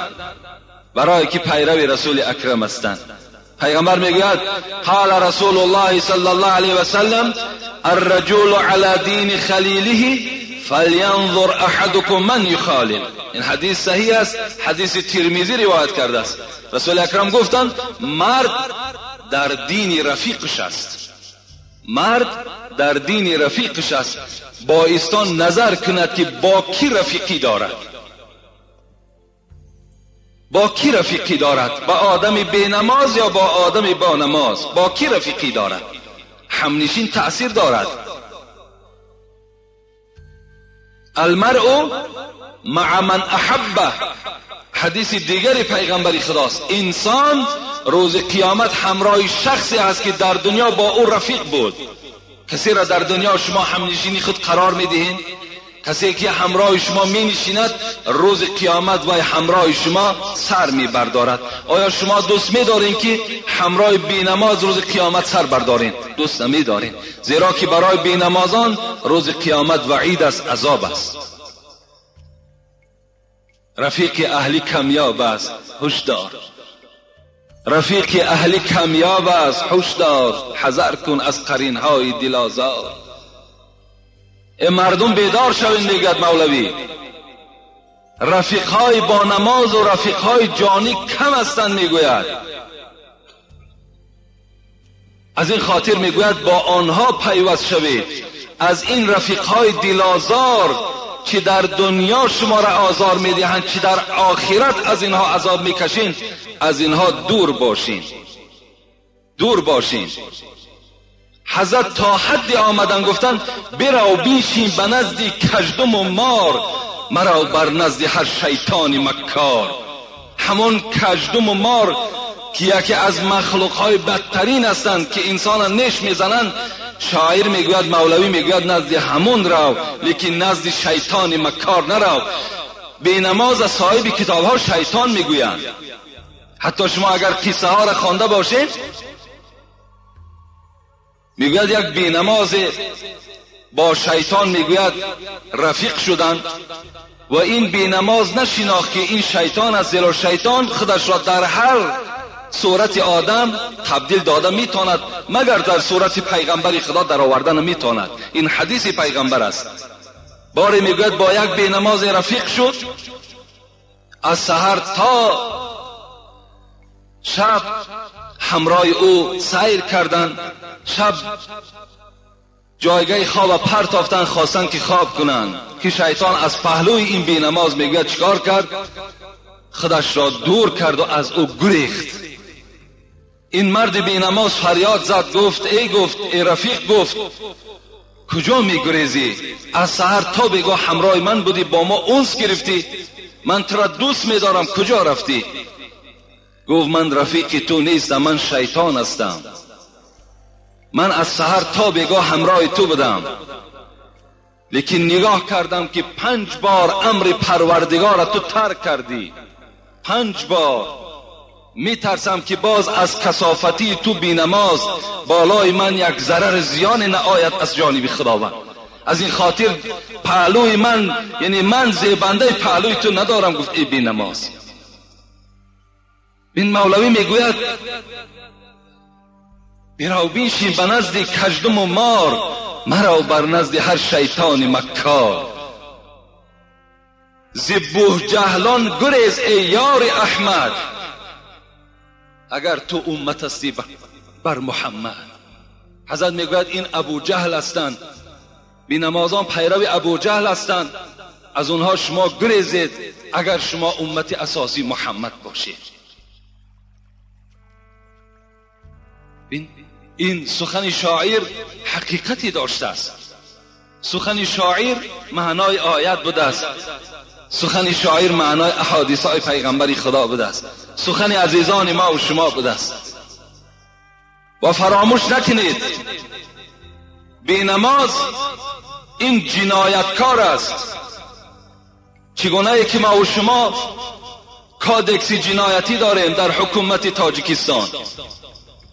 برای که پیرو رسول اکرم هستند. پیغمبر میگوید قال رسول الله صلی الله علیه و سلم الرجل على دین خلیله فلینظر احدکم من یخالل. این حدیث صحیح است، حدیث ترمذی روایت کرده است. رسول اکرم گفتند مرد در دین رفیقش است، مرد در دین رفیقش است، بایستان نظر کند که با کی رفیقی دارد، با کی رفیقی دارد، با آدم بی نماز یا با آدم با نماز، با کی رفیقی دارد. همنشین تأثیر دارد. المرء مع من احبه، حدیث دیگری پیغمبری خداست. انسان روز قیامت همراه شخصی است که در دنیا با او رفیق بود. کسی را در دنیا شما همنشینی خود قرار میدهین، کسی که همراه شما می نشیند روز قیامت و همراه شما سر می بردارد. آیا شما دوست می دارین که همراه بینماز روز قیامت سر بردارین؟ دوست نمی دارین، زیرا که برای بینمازان روز قیامت وعید است، عذاب است. رفیق اهلی کمیاب است، هشدار. رفیق اهلی کمیاب است، هشدار. حذر کن از قرینهای دلازار. ای مردم بیدار شوین، میگد مولوی. رفیقهای با نماز و رفیقهای جانی کم هستند، میگوید. از این خاطر میگوید با آنها پیوست شوید، از این رفیقهای دلازار که در دنیا شما را آزار میدهند، که در آخرت از اینها عذاب میکشین، از اینها دور باشین، دور باشین. حضرت تا حدی آمدن گفتن برو بیشین به نزد کژدم و مار، مرا بر نزد هر شیطان مکار. همون کژدم و مار که یکی از مخلوقهای بدترین هستند که انسان نش میزنند، شاعر میگوید، مولوی میگوید نزد همون رو، لیکن نزد شیطان مکار نرو. بی نماز صاحب کتاب ها شیطان میگویند. حتی شما اگر قصه ها را خوانده باشید، میگوید یک بینماز با شیطان میگوید رفیق شدند و این بینماز نشناخت که این شیطان است، زیرا شیطان خودش را در هر صورت آدم تبدیل داده میتواند، مگر در صورت پیغمبر خدا در آورده نمیتواند. این حدیث پیغمبر است. باری میگوید با یک بینماز رفیق شد، از سحر تا شب همراه او سیر کردند، شب جایگاه خواب پرتافتن، خواستن که خواب کنند که شیطان از پهلوی این بینماز میگوید چیکار کرد؟ خودش را دور کرد و از او گریخت. این مرد بینماز فریاد زد، گفت ای گفت ای رفیق، گفت کجا میگریزی؟ از سحر تا بگاه همراه من بودی، با ما انس گرفتی، من تو را دوست میدارم، کجا رفتی؟ گفت من رفیق تو نیستم، من شیطان هستم، من از سحر تا بگاه همراه تو بودم، لیکن نگاه کردم که 5 بار امر پروردگار تو ترک کردی، 5 بار. میترسم که باز از کثافتی تو بینماز بالای من یک ضرر زیان نآید از جانب خداوند. از این خاطر پهلوی من، یعنی من زیبنده پهلوی تو ندارم. گفت ای بینماز. بین مولوی میگوید برو بینشین به نزد کژدم و مار، مرا بر نزد هر شیطان مکار. ز بوجهلان گریز ای یار احمد، اگر تو امت هستی بر محمد. حضرت میگوید این ابو جهل هستند، بینمازان پیرو ابو جهل هستند، از اونها شما گریزید اگر شما امت اساسی محمد باشید. این سخن شاعر حقیقتی داشته است. سخن شاعر معنای آیت بوده است، سخن شاعر معنای احادیث های پیغمبر خدا بوده است، سخن عزیزان ما و شما بوده است. و فراموش نکنید بینماز این جنایتکار است. چگونه که ما و شما کادکس جنایتی داریم در حکومت تاجیکستان،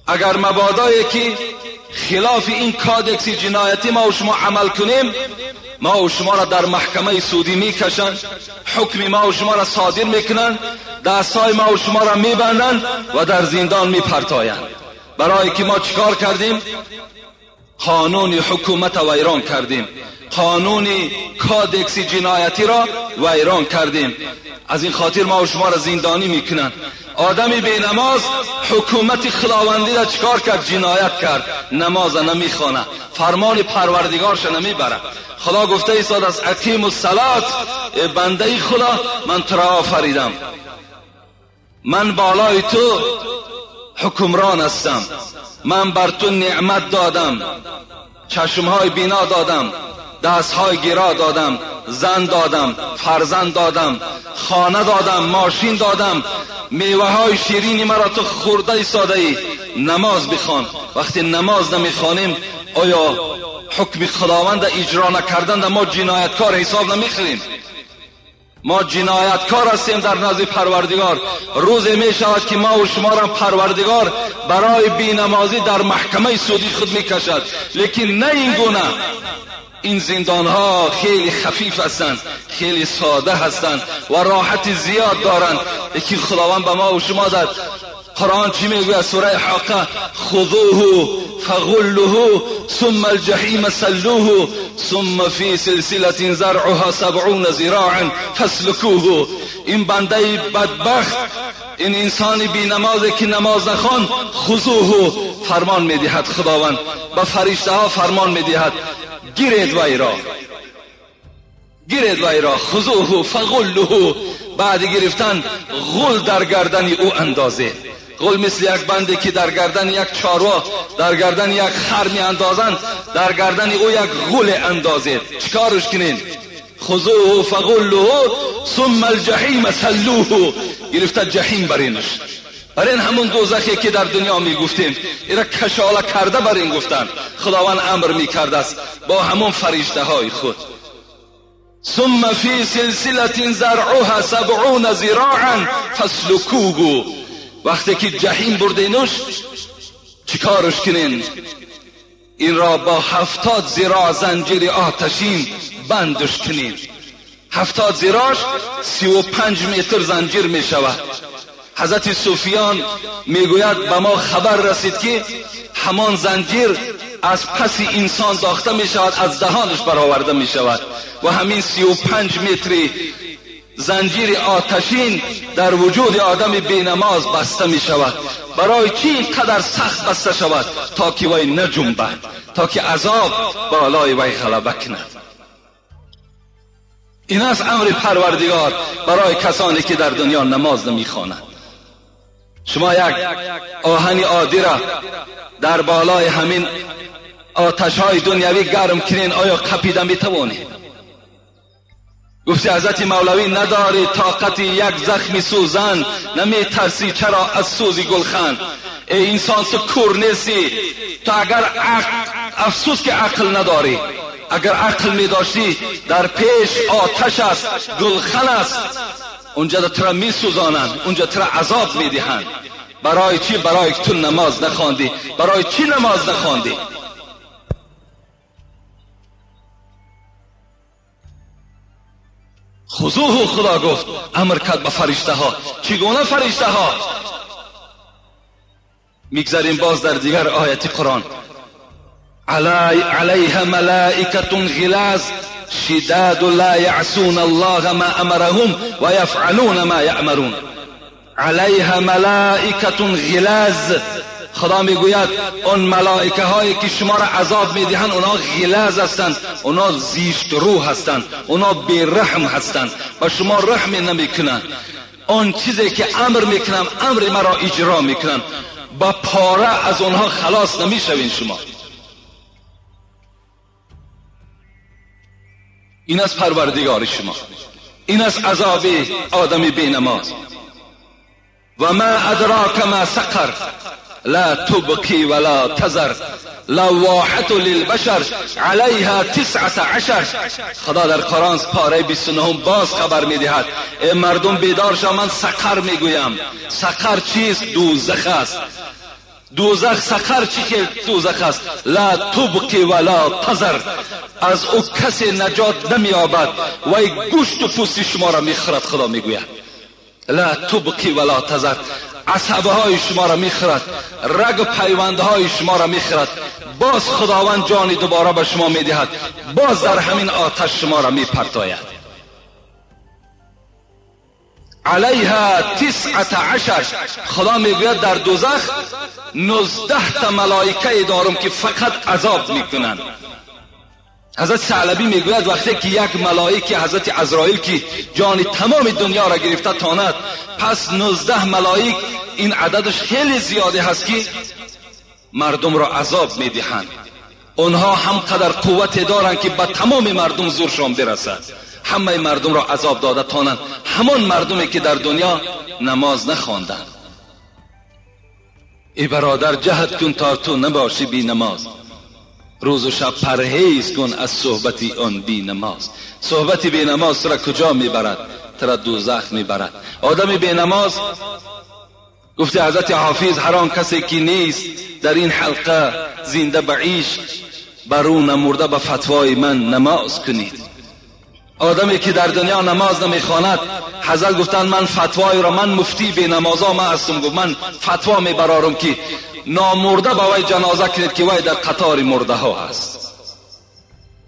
اگر مبادایی که خلاف این کادکس جنایتی ما و شما عمل کنیم، ما و شما را در محکمه سودی میکشند، حکم ما و شما را صادر میکنند، دستهای ما و شما را میبندند و در زندان میپرتایند. برای که ما چیکار کردیم؟ قانون حکومت ویران کردیم، قانون کادکس جنایتی را ویران کردیم. از این خاطر ما و شما را زندانی میکنند. آدمی بی نماز حکومت خداوندی را چیکار کرد؟ جنایت کرد. نماز نمیخوانه، فرمان پروردگارش نمیبره. خدا گفته ایستاد از اقیم الصلات، بنده خدا من تو را آفریدم، من بالای تو حکمران هستم، من بر تو نعمت دادم، چشمهای بینا دادم، دستهای گیرا دادم، زن دادم، فرزند دادم، خانه دادم، ماشین دادم، میوه های شیرینی مرا تو خورده ایستاده ای، نماز بخوان. وقتی نماز نمیخوانیم آیا حکم خداوند اجرا نکردن ما جنایتکار حساب نمیخوریم؟ ما جنایتکار هستیم در نزد پروردگار. روز می شود که ما و شما را پروردگار برای بینمازی در محکمه سودی خود میکشد، لیکن نه این گونه. این زندان ها خیلی خفیف هستند، خیلی ساده هستند و راحت زیاد دارند. لیکن خداوند به ما و شما در قرآن چی میگوید؟ سوره حاقه: خذوه فغلوه ثم الجحیم سلوه ثم فی سلسلة زرعها 70 ذراعا فاسلکوه. این بنده بدبخت، این انسان بی نمازی که نماز نخوان، خذوه فرمان میدهد خداوند به فرشته ها فرمان میدهد گیرید وی را، گیرید وی را، خذوه فغلوه. بعد گرفتن غل در گردن او اندازه. غل مثل یک بنده که در گردن یک چاروا، در گردن یک خر می اندازند، در گردن او یک غل اندازه. چیکارش کنین؟ خذوه فغلوه ثم الجحیم سلوه. گرفته جحیم برینش، برین همون دوزخی که در دنیا می گفتیم، ایرا کشاله کرده برین گفتن. خداوند امر می کرده است با همون فرشته های خود. ثم فی سلسلة زرعها 70 ذراعا فاسلکوه. وقتی که جحیم بردینوش چیکارش کنین؟ این را با 70 ذراع زنجیر آتشین بندش کنین. 70 ذراعش 35 متر زنجیر می شود. حضرت سفیان میگوید به ما خبر رسید که همان زنجیر از پس انسان داخته می شود، از دهانش برآورده می شود و همین 35 متری زنجیر آتشین در وجود آدم بینماز بسته می شود. برای چی اینقدر سخت بسته شود؟ تا که وی نجنبد، تا که عذاب بالای وی غلبه کند. این است امر پروردگار برای کسانی که در دنیا نماز نمیخوانند. شما یک آهن عادی را در بالای همین آتش های دنیوی گرم کنین، آیا قپیده میتوانید؟ گفتی حضرت مولوی نداری طاقت یک زخم سوزن، نمی ترسی چرا از سوزی گلخن. ای انسان تو کور نیستی، تو اگر افسوس که عقل نداری، اگر عقل می داشتی در پیش آتش است، گلخن است، اونجا تو را می سوزانند، اونجا تو را عذاب می دهند. برای چی؟ برای تو نماز نخواندی. برای چی نماز نخواندی؟ خذوه، خدا گفت، امر کرد به فرشته ها. چگونه فرشته ها؟ میگذاریم باز در دیگر آیت قرآن، علیها ملائکة غلاظ شداد لا یعصون الله ما امرهم و یفعلون ما یأمرون. علیها ملائکة غلاظ، خدا میگوید اون ملائکه هایی که شما را عذاب میدهند اونا غلاظ هستند، اونا زیشت روح هستند، اونا بیرحم هستند و شما رحم نمیکنند. آن چیزی که امر میکنم امر مرا اجرا میکنن، با پاره از اونها خلاص نمیشوین شما. این از پروردگار شما، این از عذاب آدم بی نماز. و ما ادراک ما سقر لا تبقی ولا تذر لواحة للبشر علیها 19. خدا در قرآن پاره 29 باز خبر میدهد ای مردم بیدار شو، من سقر میگویم. سقر چیست؟ دوزخ است. دوزخ سقر چی که دوزخ است؟ لا تبقی ولا تذر، از او کسی نجات نمییابد و گوشت و پوست شما را میخورد. خدا میگوید لا تبقی ولا تذر، عصبه های شما را میخورد، رگ و پیوندهای شما را میخورد. باز خداوند جانی دوباره به شما میدهد، باز در همین آتش شما را میپرتاید. علیها 19، خدا میگوید در دوزخ 19 تا ملائکه دارم که فقط عذاب میکنند. حضرت ثعلبی میگوید وقتی که یک ملائکه حضرت عزرائیل که جان تمام دنیا را گرفته تاند، پس 19 ملائک این عددش خیلی زیاده هست که مردم را عذاب میدهند. اونها هم قدر قوت دارند که به تمام مردم زورشان برسد، همه مردم را عذاب داده تانند، همان مردمی که در دنیا نماز نخواندند. ای برادر جهد کن تا تو نباشی بی نماز، روز و شب پرهیز کن از صحبتی آن بی نماز. صحبتی بی نماز را کجا میبرد؟ ترا دوزخ میبرد. آدم بی نماز، گفته حضرت حافظ، هر آن کسی که نیست در این حلقه زنده بعیش، بر او نمرده به فتوای من نماز کنید. آدمی که در دنیا نماز نمیخواند، حضرت گفتند من فتوای را، من مفتی بی نمازا من هستم، گفت من فتوا میبرارم که نامرده با وی جنازه کنید که وی در قطار مرده ها هست.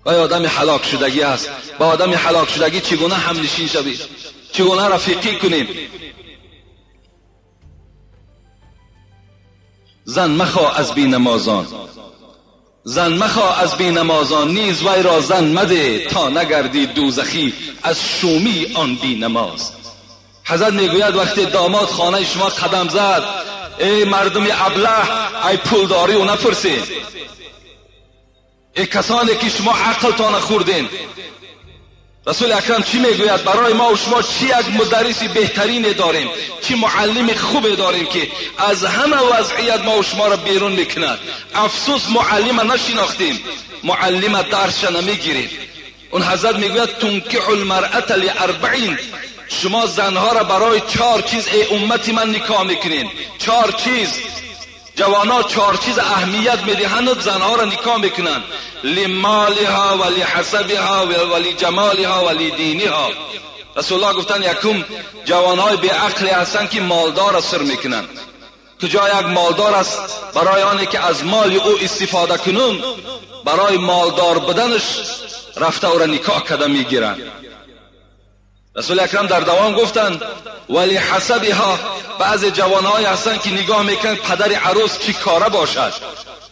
وی آدم هلاک شدگی است. با آدم هلاک شدگی چگونه همنشین شوید؟ چگونه رفیقی کنیم؟ زن مخواه از بی نمازان، زن مخواه از بی نمازان، نیز وی را زن مده تا نگردی دوزخی از شومی آن بی نماز. حضرت میگوید وقتی داماد خانه شما قدم زد، ای مردم ابله، ای پولداری و نپرسین، ای کسانی که شما عقلتان خوردین. رسول اکرم چی میگوید؟ برای ما و شما چی یک مدرس بهترین داریم، چی معلم خوب داریم که از همه وضعیت ما و شما را بیرون میکند. افسوس معلم نشناختیم، معلم درس نمیگیریم. اون حضرت میگوید تنکح المرأة لاربعین، شما زنها را برای 4 چیز ای امتی من نکاح میکنین. 4 چیز، جوانا 4 چیز اهمیت میدهند، زنها را نکاح میکنند: لمالها و لحسبها و لجمالها و لدینها. رسول الله گفتن یکم جوانهای بی عقلی هستند که مالدار را سر میکنند. کجا یک مالدار است برای آنی که از مال او استفاده کنم، برای مالدار بدنش رفته او را نکاح کرده میگیرند. رسول اکرم در دوام گفتند ولی حسبها، بعض جوانهای هستند که نگاه میکنند پدر عروس چی کاره باشد،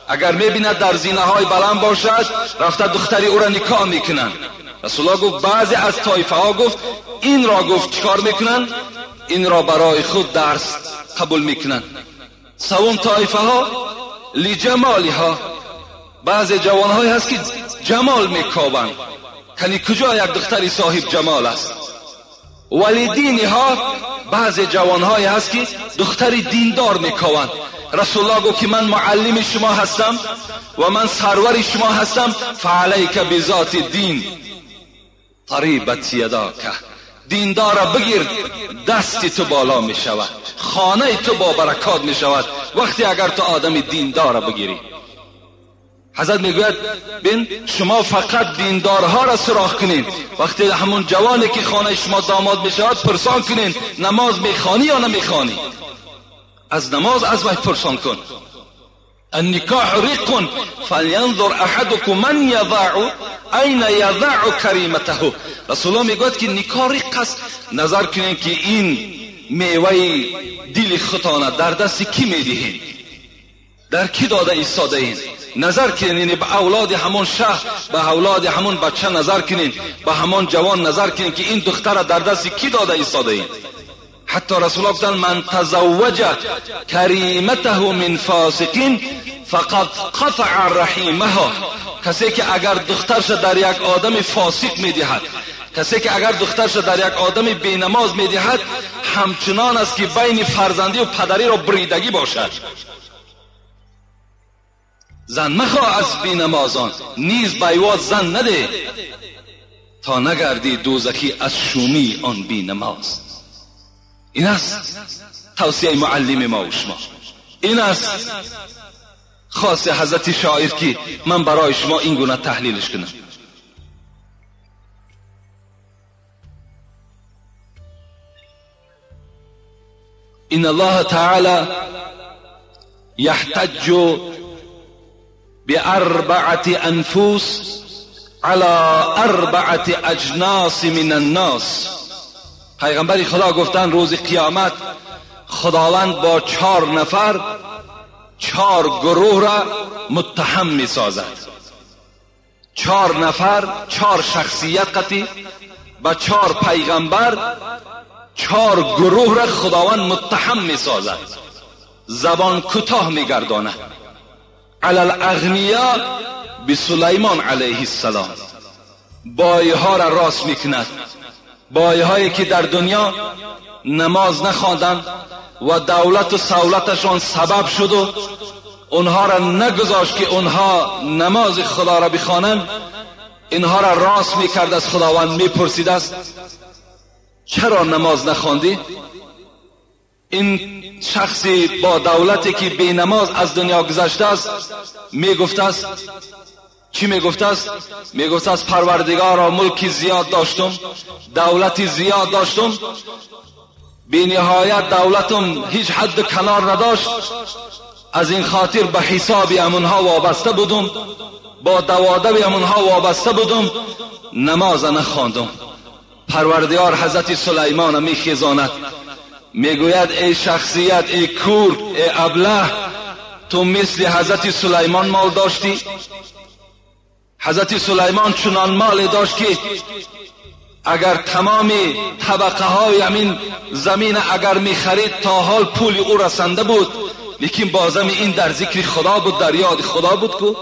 اگر میبیند در زینه های بلند باشد رفته دختری او را نکاح میکنند. رسول الله گفت بعضی از طایفه ها گفت این را گفت چیکار میکنند؟ این را برای خود درس قبول میکنند. سوم طایفه ها لجمالها، بعضی جوانهایی هست که جمال میکابند، یعنی کجا یک دختری صاحب جمال است. ولی دینها، بعضی جوانهایی هست که دختری دیندار میکاوند. رسول الله گفت که من معلم شما هستم و من سرور شما هستم، فعلیک بذات دین تریبت یداک، دیندار را بگیر دستی تو بالا می شود، خانه تو با برکات می شود وقتی اگر تو آدم دیندار را بگیری. حضرت میگوید بین شما فقط دیندارها را سراغ کنین، وقتی همون جوانی که خانه شما داماد می شود پرسان کنین نماز میخوانی یا نمیخوانی، از نماز از وی پرسان کن. النکاح رق فلینظر احدکم من یضع این یضع کریمته. رسول الله میگوید که نکاح رق است، نظر کنین که این میوه دل خودتان در دست کی میدهین، در کی داده ایستاده این. نظر کنین، یعنی به اولاد همون شهر، به اولاد همون بچه نظر کنین، به همون جوان نظر کنین که این دختر در دست کی داده ایستاده این. حتی رسول الله گفتند من تزوج کریمته من فاسقین فقد قطع رحیمها. کسی که اگر دخترش در یک آدم فاسق میدهد، کسی که اگر دخترش در یک آدم بینماز میدهد، همچنان است که بین فرزندی و پدری را بریدگی باشد. زن مخواه از بینمازان، نیز بیواد زن نده، تا نگردی دوزخی از شومی آن بینماز. این است توصیه معلم ما و شما، این است خاص حضرت شاعر که من برای شما این گونه تحلیلش کنم. ان الله تعالی یحتج بأربعة انفس على اربعة اجناس من الناس. پیغمبر خدا گفتن روز قیامت خداوند با 4 نفر 4 گروه را متهم می سازد. 4 نفر 4 شخصیت قطعی با 4 پیغمبر 4 گروه را خداوند متهم می سازد، زبان کوتاه می گرداند. علی الاغنیا بسلیمان علیه السلام، بایها را راست می کند، بایهایی که در دنیا نماز نخواندند و دولت و سولتشان سبب شد و اونها را نگذاشت که اونها نماز خدا را بخوانند، اینها را راست میکرد. از خداوند میپرسید است چرا نماز نخواندی؟ این شخصی با دولتی که بی نماز از دنیا گذشته است میگفت است، چی میگفت است؟ میگفت است پروردگارا ملکی زیاد داشتم، دولتی زیاد داشتم، بی نهایت دولتم هیچ حد کنار نداشت، از این خاطر به حساب امونها وابسته بودم، با دوادب امونها وابسته بودم، نماز نخواندم. پروردگار حضرت سلیمان میخیزاند، میگوید ای شخصیت، ای کور، ای ابله، تو مثل حضرت سلیمان مال داشتی؟ حضرت سلیمان چنان مال داشت که اگر تمام طبقه های همین زمین اگر میخرید تا حال پول او رسنده بود، لیکن بازم این در ذکر خدا بود، در یاد خدا بود که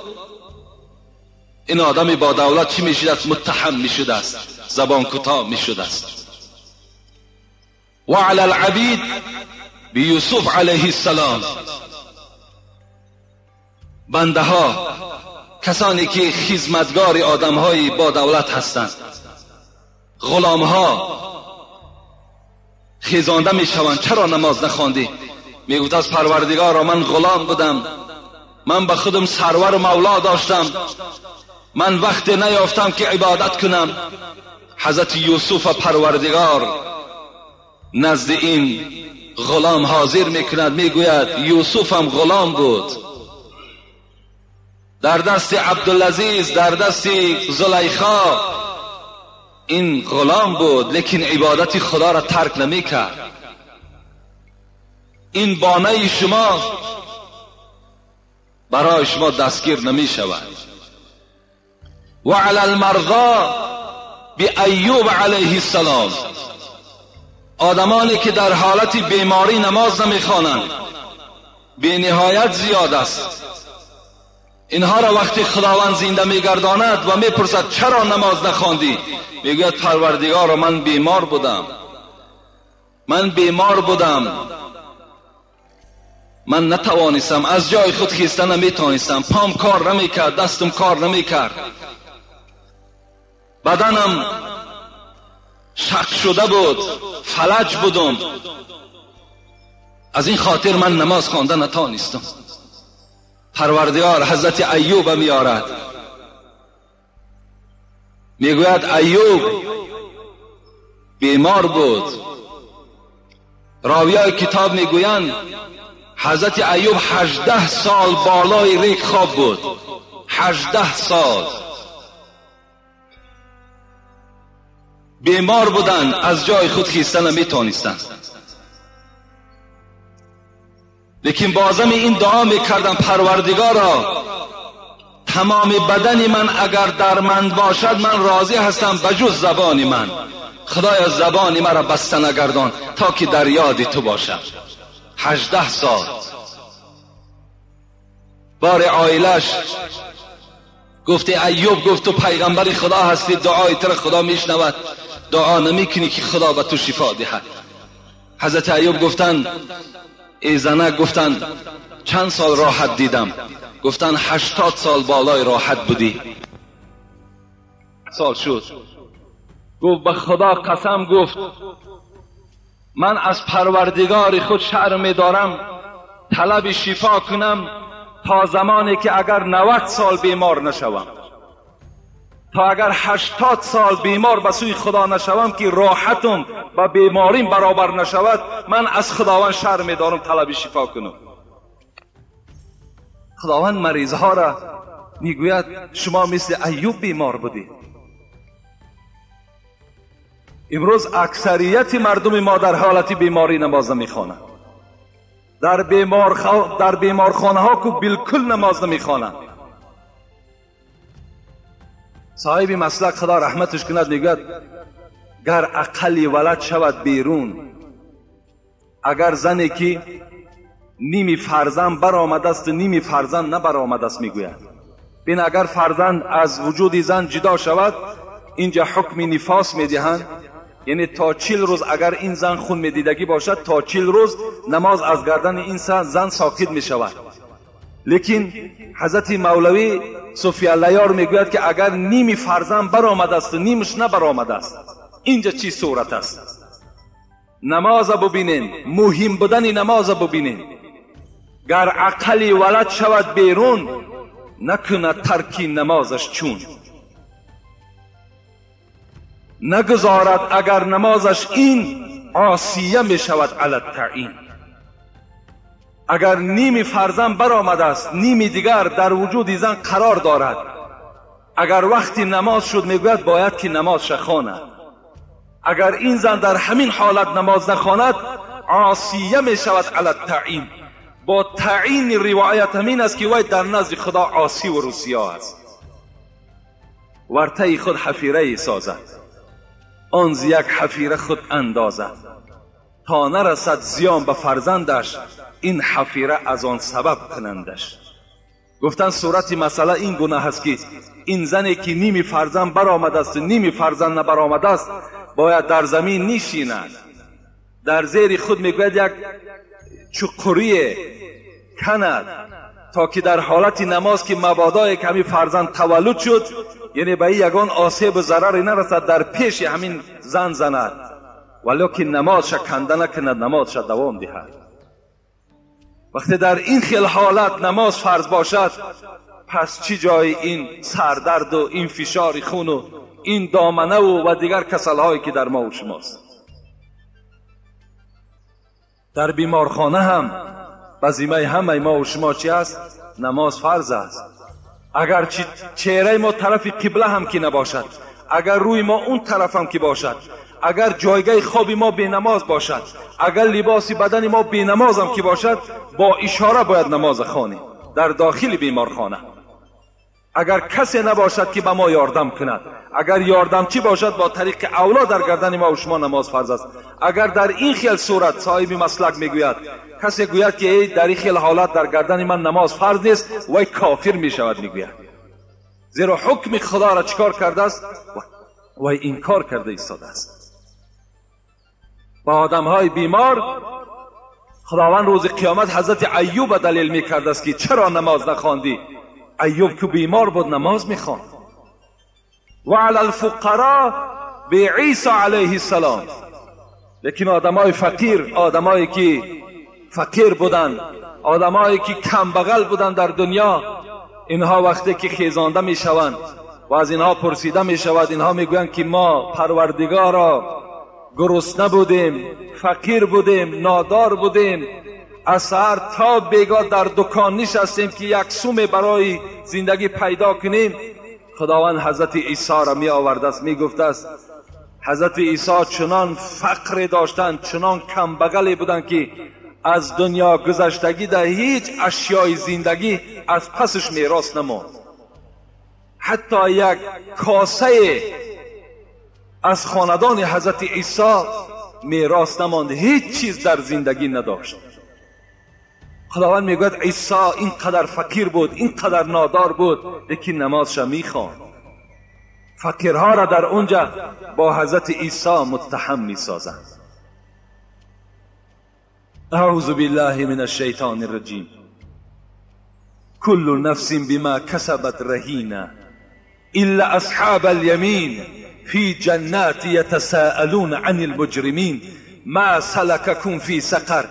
این آدمی با دولت چی میشد است؟ متهم میشد است، زبان کوتاه میشد است. و علی العبید بیوسف علیه السلام، بنده ها، کسانی که خدمتگار آدمهای با دولت هستند، غلام ها خیزانده می شوند، چرا نماز نخواندی؟ می گفت از پروردگارا من غلام بودم، من به خودم سرور و مولا داشتم، من وقت نیافتم که عبادت کنم. حضرت یوسف پروردگار نزد این غلام حاضر میکند، میگوید یوسف هم غلام بود، در دست عبدالعزیز، در دست زلیخا این غلام بود، لیکن عبادت خدا را ترک نمیکرد. این بانه شما برای شما دستگیر نمی شود. و علی المرضى بایوب علیه السلام، آدمانی که در حالت بیماری نماز نمیخوانند بی نهایت زیاد است. اینها را وقتی خداوند زنده میگرداند و میپرسد چرا نماز نخواندی، میگوید پروردگارا من بیمار بودم، من بیمار بودم، من نتوانستم از جای خود خیسته نمیتوانستم، پام کار نمیکرد، دستم کار نمیکرد، بدنم شق شده بود، فلج بودم، از این خاطر من نماز خوانده نتوانستم. پروردگار حضرت ایوب میارد، میگوید ایوب بیمار بود. راویای کتاب میگویند حضرت ایوب 18 سال بالای ریگ خواب بود، 18 سال بیمار بودند، از جای خود خیسته نمیتونستند، لیکن بازم این دعا میکردم پروردگارا تمام بدن من اگر درمند باشد من راضی هستم بجز زبان من، خدایا زبان مرا بسته نگردان تا که در یاد تو باشم. 18 سال بار عائلش گفت ایوب، گفت تو پیغمبر خدا هستی، دعای تو خدا میشنود، دعا نمیکنی که خدا به تو شفا دهد. حضرت ایوب گفتند ای زنک، گفتند چند سال راحت دیدم؟ گفتند 80 سال بالای راحت بودی. سال شد. گفت به خدا قسم، گفت من از پروردگار خود شرم می‌دارم طلب شفا کنم تا زمانی که اگر 90 سال بیمار نشوم، تا اگر 80 سال بیمار به سوی خدا نشوم که راحتم با بیماریم برابر نشود، من از خداوند شرم می‌دارم طلب شفا کنم. خداوند مریضها را میگوید شما مثل ایوب بیمار بودید. امروز اکثریت مردم ما در حالت بیماری نماز نمیخوانند، در بیمارخانه ها که بالکل نماز نمیخوانند. صاحب مسلک خدا رحمتش کند میگوید گر عقل ولد شود بیرون، اگر زنی که نیمی فرزند برآمده است و نیمی فرزند نبرآمده است، میگوید بین اگر فرزند از وجود زن جدا شود اینجا حکم نفاس میدهند، یعنی تا 40 روز اگر این زن خون میدیدگی باشد تا 40 روز نماز از گردن این زن ساقط میشود. لیکن حضرت مولوی صوفی اللهیار میگوید که اگر نیمی فرزند برآمده است و نیمش نبرآمده است، اینجا چی صورت است؟ نماز ببینین، مهم بودن نماز ببینین. گر عقل ولد شود بیرون، نکند ترکی نمازش چون، نگذارد اگر نمازش این عاصیه می شود علی التعیین. اگر نیمی فرزند برآمده است، نیمی دیگر در وجود زن قرار دارد، اگر وقتی نماز شد میگوید باید که نماز خواند. اگر این زن در همین حالت نماز نخواند عاصیه می شود علی التعیین. با تعیین روایت همین است که وی در نزد خدا عاصی و رسیا است. ورطه خود حفیره سازد، آن ز یک حفیره خود اندازد، تا نرسد زیان به فرزندش، این حفیره از آن سبب کنندش. گفتن صورت مسئله این گونه است که این زنی که نیمی فرزند برآمده است و نیمی فرزند نبرآمده است باید در زمین نشیند، در زیر خود میگوید یک چقوری کند تا که در حالت نماز که مبادای که همین فرزند تولد شد، یعنی به یگان آسیب و ضرری نرسد، در پیش همین زن زند، ولیکن نمازش کنده نکند، نمازش دوام دهد. وقتی در این خیل حالت نماز فرض باشد، پس چی جای این سردرد و این فشار خون و این دامنه و دیگر کسل‌هایی که در ما و شماست. در بیمارخانه هم وظیفه همه ما و شما چی است؟ نماز فرض است. اگر چهره ما طرف قبله هم که نباشد، اگر روی ما اون طرف هم که باشد، اگر جایگاه خواب ما بی نماز باشد، اگر لباس بدن ما بی نماز هم که باشد، با اشاره باید نماز خوانیم در داخل بیمارخانه. اگر کسی نباشد که به ما یاردم کند، اگر یاردمچی باشد با طریق اولا در گردن ما و شما نماز فرض است. اگر در این خیل صورت صاحب مسلک میگوید، کسی گوید که ای در این خیل حالت در گردن من نماز فرض نیست، وی کافر میشود میگوید، زیرا حکم خدا را چیکار کرده است؟ وی انکار کرده ایستاده است. با آدمهای بیمار خداوند روز قیامت حضرت ایوب دلیل میکرده است که چرا نماز نخواندی؟ ایوب که بیمار بود نماز میخواند. و علی الفقراء به عیسی علیه السلام. لیکن آدمای فقیر، آدمایی که فقیر بودند، آدمایی که کم بغل بودند در دنیا، اینها وقتی که خیزانده میشوند و از اینها پرسیده میشود، اینها میگویند که ما پروردگارا گرسنه بودیم، فقیر بودیم، نادار بودیم، از سحر تا بیگاه در دکان نشستیم که یک سوم برای زندگی پیدا کنیم. خداوند حضرت عیسی را می آورده است، می گفته است حضرت عیسی چنان فقر داشتند، چنان کم بغلی بودند که از دنیا گذشتگی در هیچ اشیای زندگی از پسش میراث نماند. حتی یک کاسه از خاندان حضرت عیسی میراث نماند، هیچ چیز در زندگی نداشت. خداوند میگوید عیسی اینقدر فقیر بود، اینقدر نادار بود، لیکن نمازش میخواند. فقیرها را در اونجا با حضرت عیسی متهم میسازند. اعوذ بالله من الشیطان الرجیم. كل نفس بما كسبت رهینه الا اصحاب الیمین فی جنات یتساءلون عن المجرمین ما سلککم فی سقر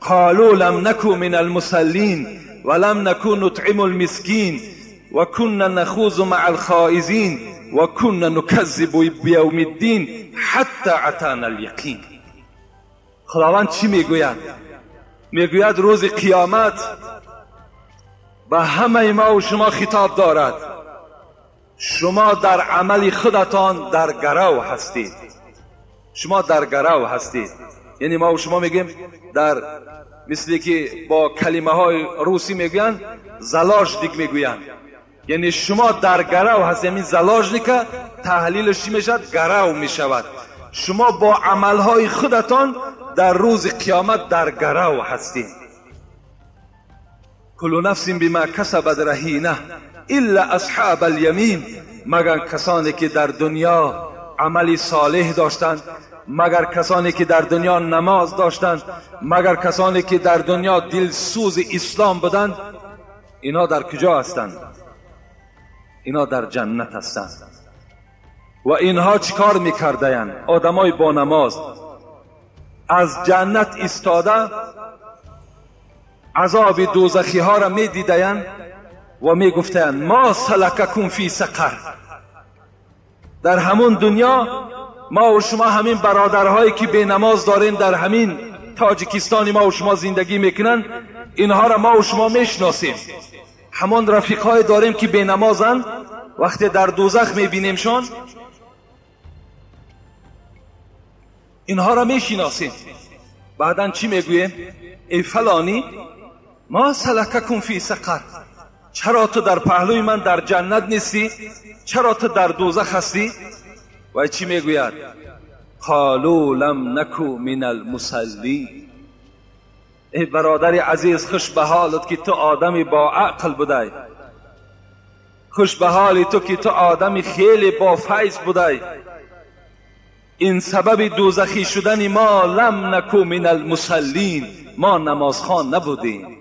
قالوا لم نكن من المصلين ولم نكن نطعم المسكين وكنا نخوض مع الخائزين وكنا نكذب بيوم الدين حتى اتانا اليقين. خداوند چی میگوید؟ میگوید روز قیامت به همه ما و شما خطاب دارد، شما در عمل خودتان در گرو هستید. شما در گرو هستید، یعنی ما و شما میگیم در مثلی که با کلمه های روسی میگویند заложник میگویند، یعنی شما در گرو هستید. یعنی заложник تحلیلش چی میشود؟ گرو میشود. شما با عملهای خودتان در روز قیامت در گرو هستید. کل نفس بما کسبت رهینه الا اصحاب الیمین، مگر کسانی که در دنیا عمل صالح داشتند، مگر کسانی که در دنیا نماز داشتند، مگر کسانی که در دنیا دلسوز اسلام بودند، اینا در کجا هستند؟ اینا در جنت هستند. و اینها چیکار میکردند؟ آدمای با نماز از جنت ایستاده عذاب دوزخی ها را میدیدند و میگفتند ما سلککم فی سقر. در همون دنیا ما و شما همین برادرهایی که به نماز داریم در همین تاجیکستان ما و شما زندگی میکنن، اینها را ما و شما میشناسیم. همان رفیقهای داریم که به نمازن، وقتی در دوزخ میبینیمشان اینها را میشناسیم. بعدا چی میگوییم؟ ای فلانی ما سلککم فی سقر، چرا تو در پهلوی من در جنت نیستی؟ چرا تو در دوزخ هستی؟ و چی میگوید؟ قالوا لم نکو من المصلین. ای برادر عزیز، خوش به حالت که تو آدمی با عقل بودی، خوش به حال تو که تو آدمی خیلی با فیض بودی. این سبب دوزخی شدن ما لم نکو من المصلین، ما نمازخوان نبودیم،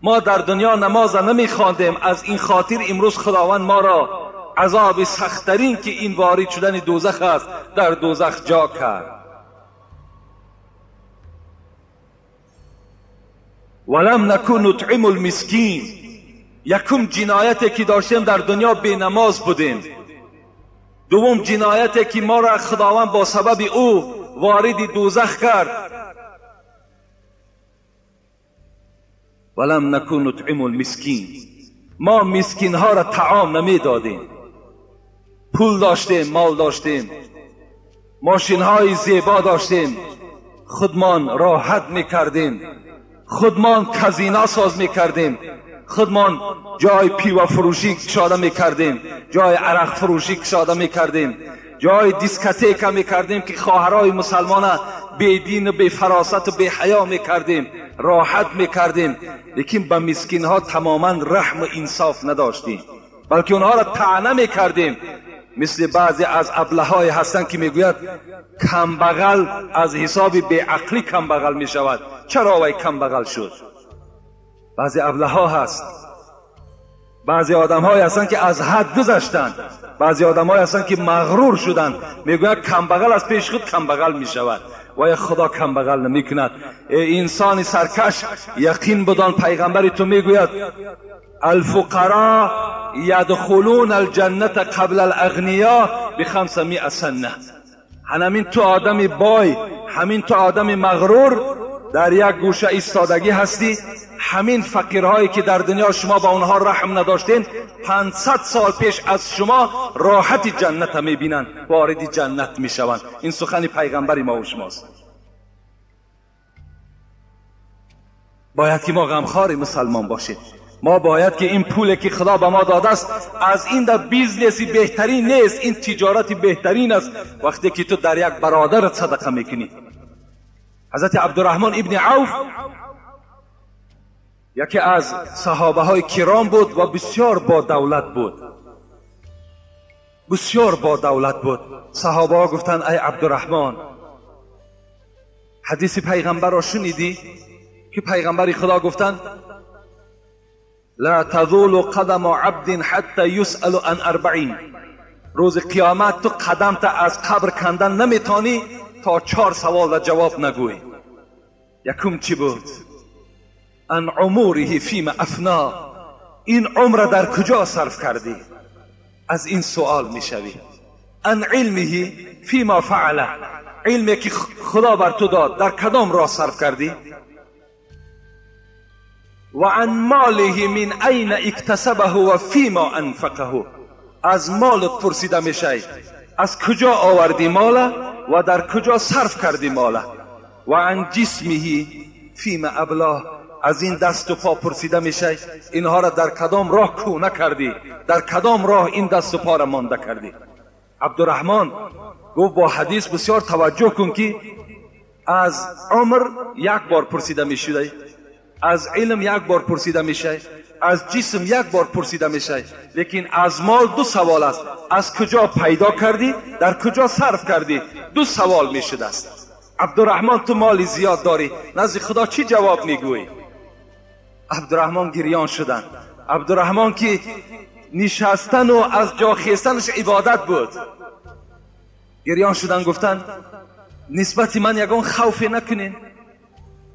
ما در دنیا نماز نمیخواندیم. از این خاطر امروز خداوند ما را عذاب سخت‌ترین که این وارد شدن دوزخ است در دوزخ جا کرد. ولم نکن نطعم المسکین. یکم جنایتی که داشتیم در دنیا بی نماز بودیم. دوم جنایتی که ما را خداوند با سبب او وارد دوزخ کرد، ولم نکن نطعم المسکین، ما مسکین ها را طعام نمی دادیم. پول داشتیم، مال داشتیم، ماشین های زیبا داشتیم، خودمان راحت میکردیم، خودمان کزینا ساز میکردیم، خودمان جای پیوه فروشی کشاده میکردیم، جای عرق فروشی کشاده میکردیم، جای دیسکتیک میکردیم که خواهرای مسلمان بی دین و بی فراست و بی حیا میکردیم، راحت میکردیم. لیکن به مسکین ها تماما رحم و انصاف نداشتیم، بلکه اونها را طعنه میکردیم. مثل بعضی از ابله هستند که میگوید کمبغل از حساب بیعقلی کمبغل میشود، چرا وی کمبغل شد؟ بعضی ابله ها هست، بعضی آدم های هستند که از حد گذشتند، بعضی آدم های هستند که مغرور شدند، میگوید کمبغل از پیش خود کمبغل میشود. و خدا کمبغل نمیکند. ای انسان سرکش، یقین بدان پیغمبر تو میگوید الفقراء یدخلون الجنة قبل الاغنیا ب500 سنه. همین تو آدم بای، همین تو آدم مغرور در یک گوشه ایستادگی هستی، همین فقیرهایی که در دنیا شما با اونها رحم نداشتین 500 سال پیش از شما راحت جنت میبینن، وارد جنت میشوند. این سخن پیغمبر ما و شماست. باید که ما غمخوار مسلمان باشیم. ما باید که این پول که خدا به ما داده است از این در business ی بهترین نیست، این تجارت بهترین است. وقتی که تو در یک برادرت صدقه میکنی. حضرت عبدالرحمن ابن عوف یکی از صحابه های کرام بود و بسیار با دولت بود، بسیار با دولت بود. صحابه ها گفتند ای عبدالرحمن، حدیث پیغمبر را شنیدی که پیغمبر خدا گفتند لا تزول قدم عبد حتی یسأل عن 40. روز قیامت تو قدم تا از قبر کندن نمیتانی تا 4 سوال را جواب نگوی. یکم چی بود؟ عن عمره فیما افنا، این عمر در کجا صرف کردی؟ از این سوال میشوی. عن علمه فیما فعل، علمی که خدا بر تو داد در کدام راه صرف کردی؟ و عن ماله من این اکتسبه و فیما انفقه، از مالت پرسیده میشی از کجا آوردی ماله و در کجا صرف کردی ماله. و عن جسمه فیما ابلاه، از این دست و پا پرسیده میشه اینها را در کدام راه کونه کردی، در کدام راه این دست و پا را مانده کردی. عبدالرحمن گفت با حدیث بسیار توجه کن که از عمر یک بار پرسیده میشده، از علم یک بار پرسیده میشه، از جسم یک بار پرسیده میشه، لیکن از مال 2 سوال است، از کجا پیدا کردی، در کجا صرف کردی، 2 سوال میشده است. عبدالرحمن تو مال زیاد داری، نزد خدا چی جواب میگویی؟ عبدالرحمن گریان شدن. عبدالرحمن که نشستن و از جا خیستنش عبادت بود، گریان شدن، گفتن نسبت من یگان خوفی نکنین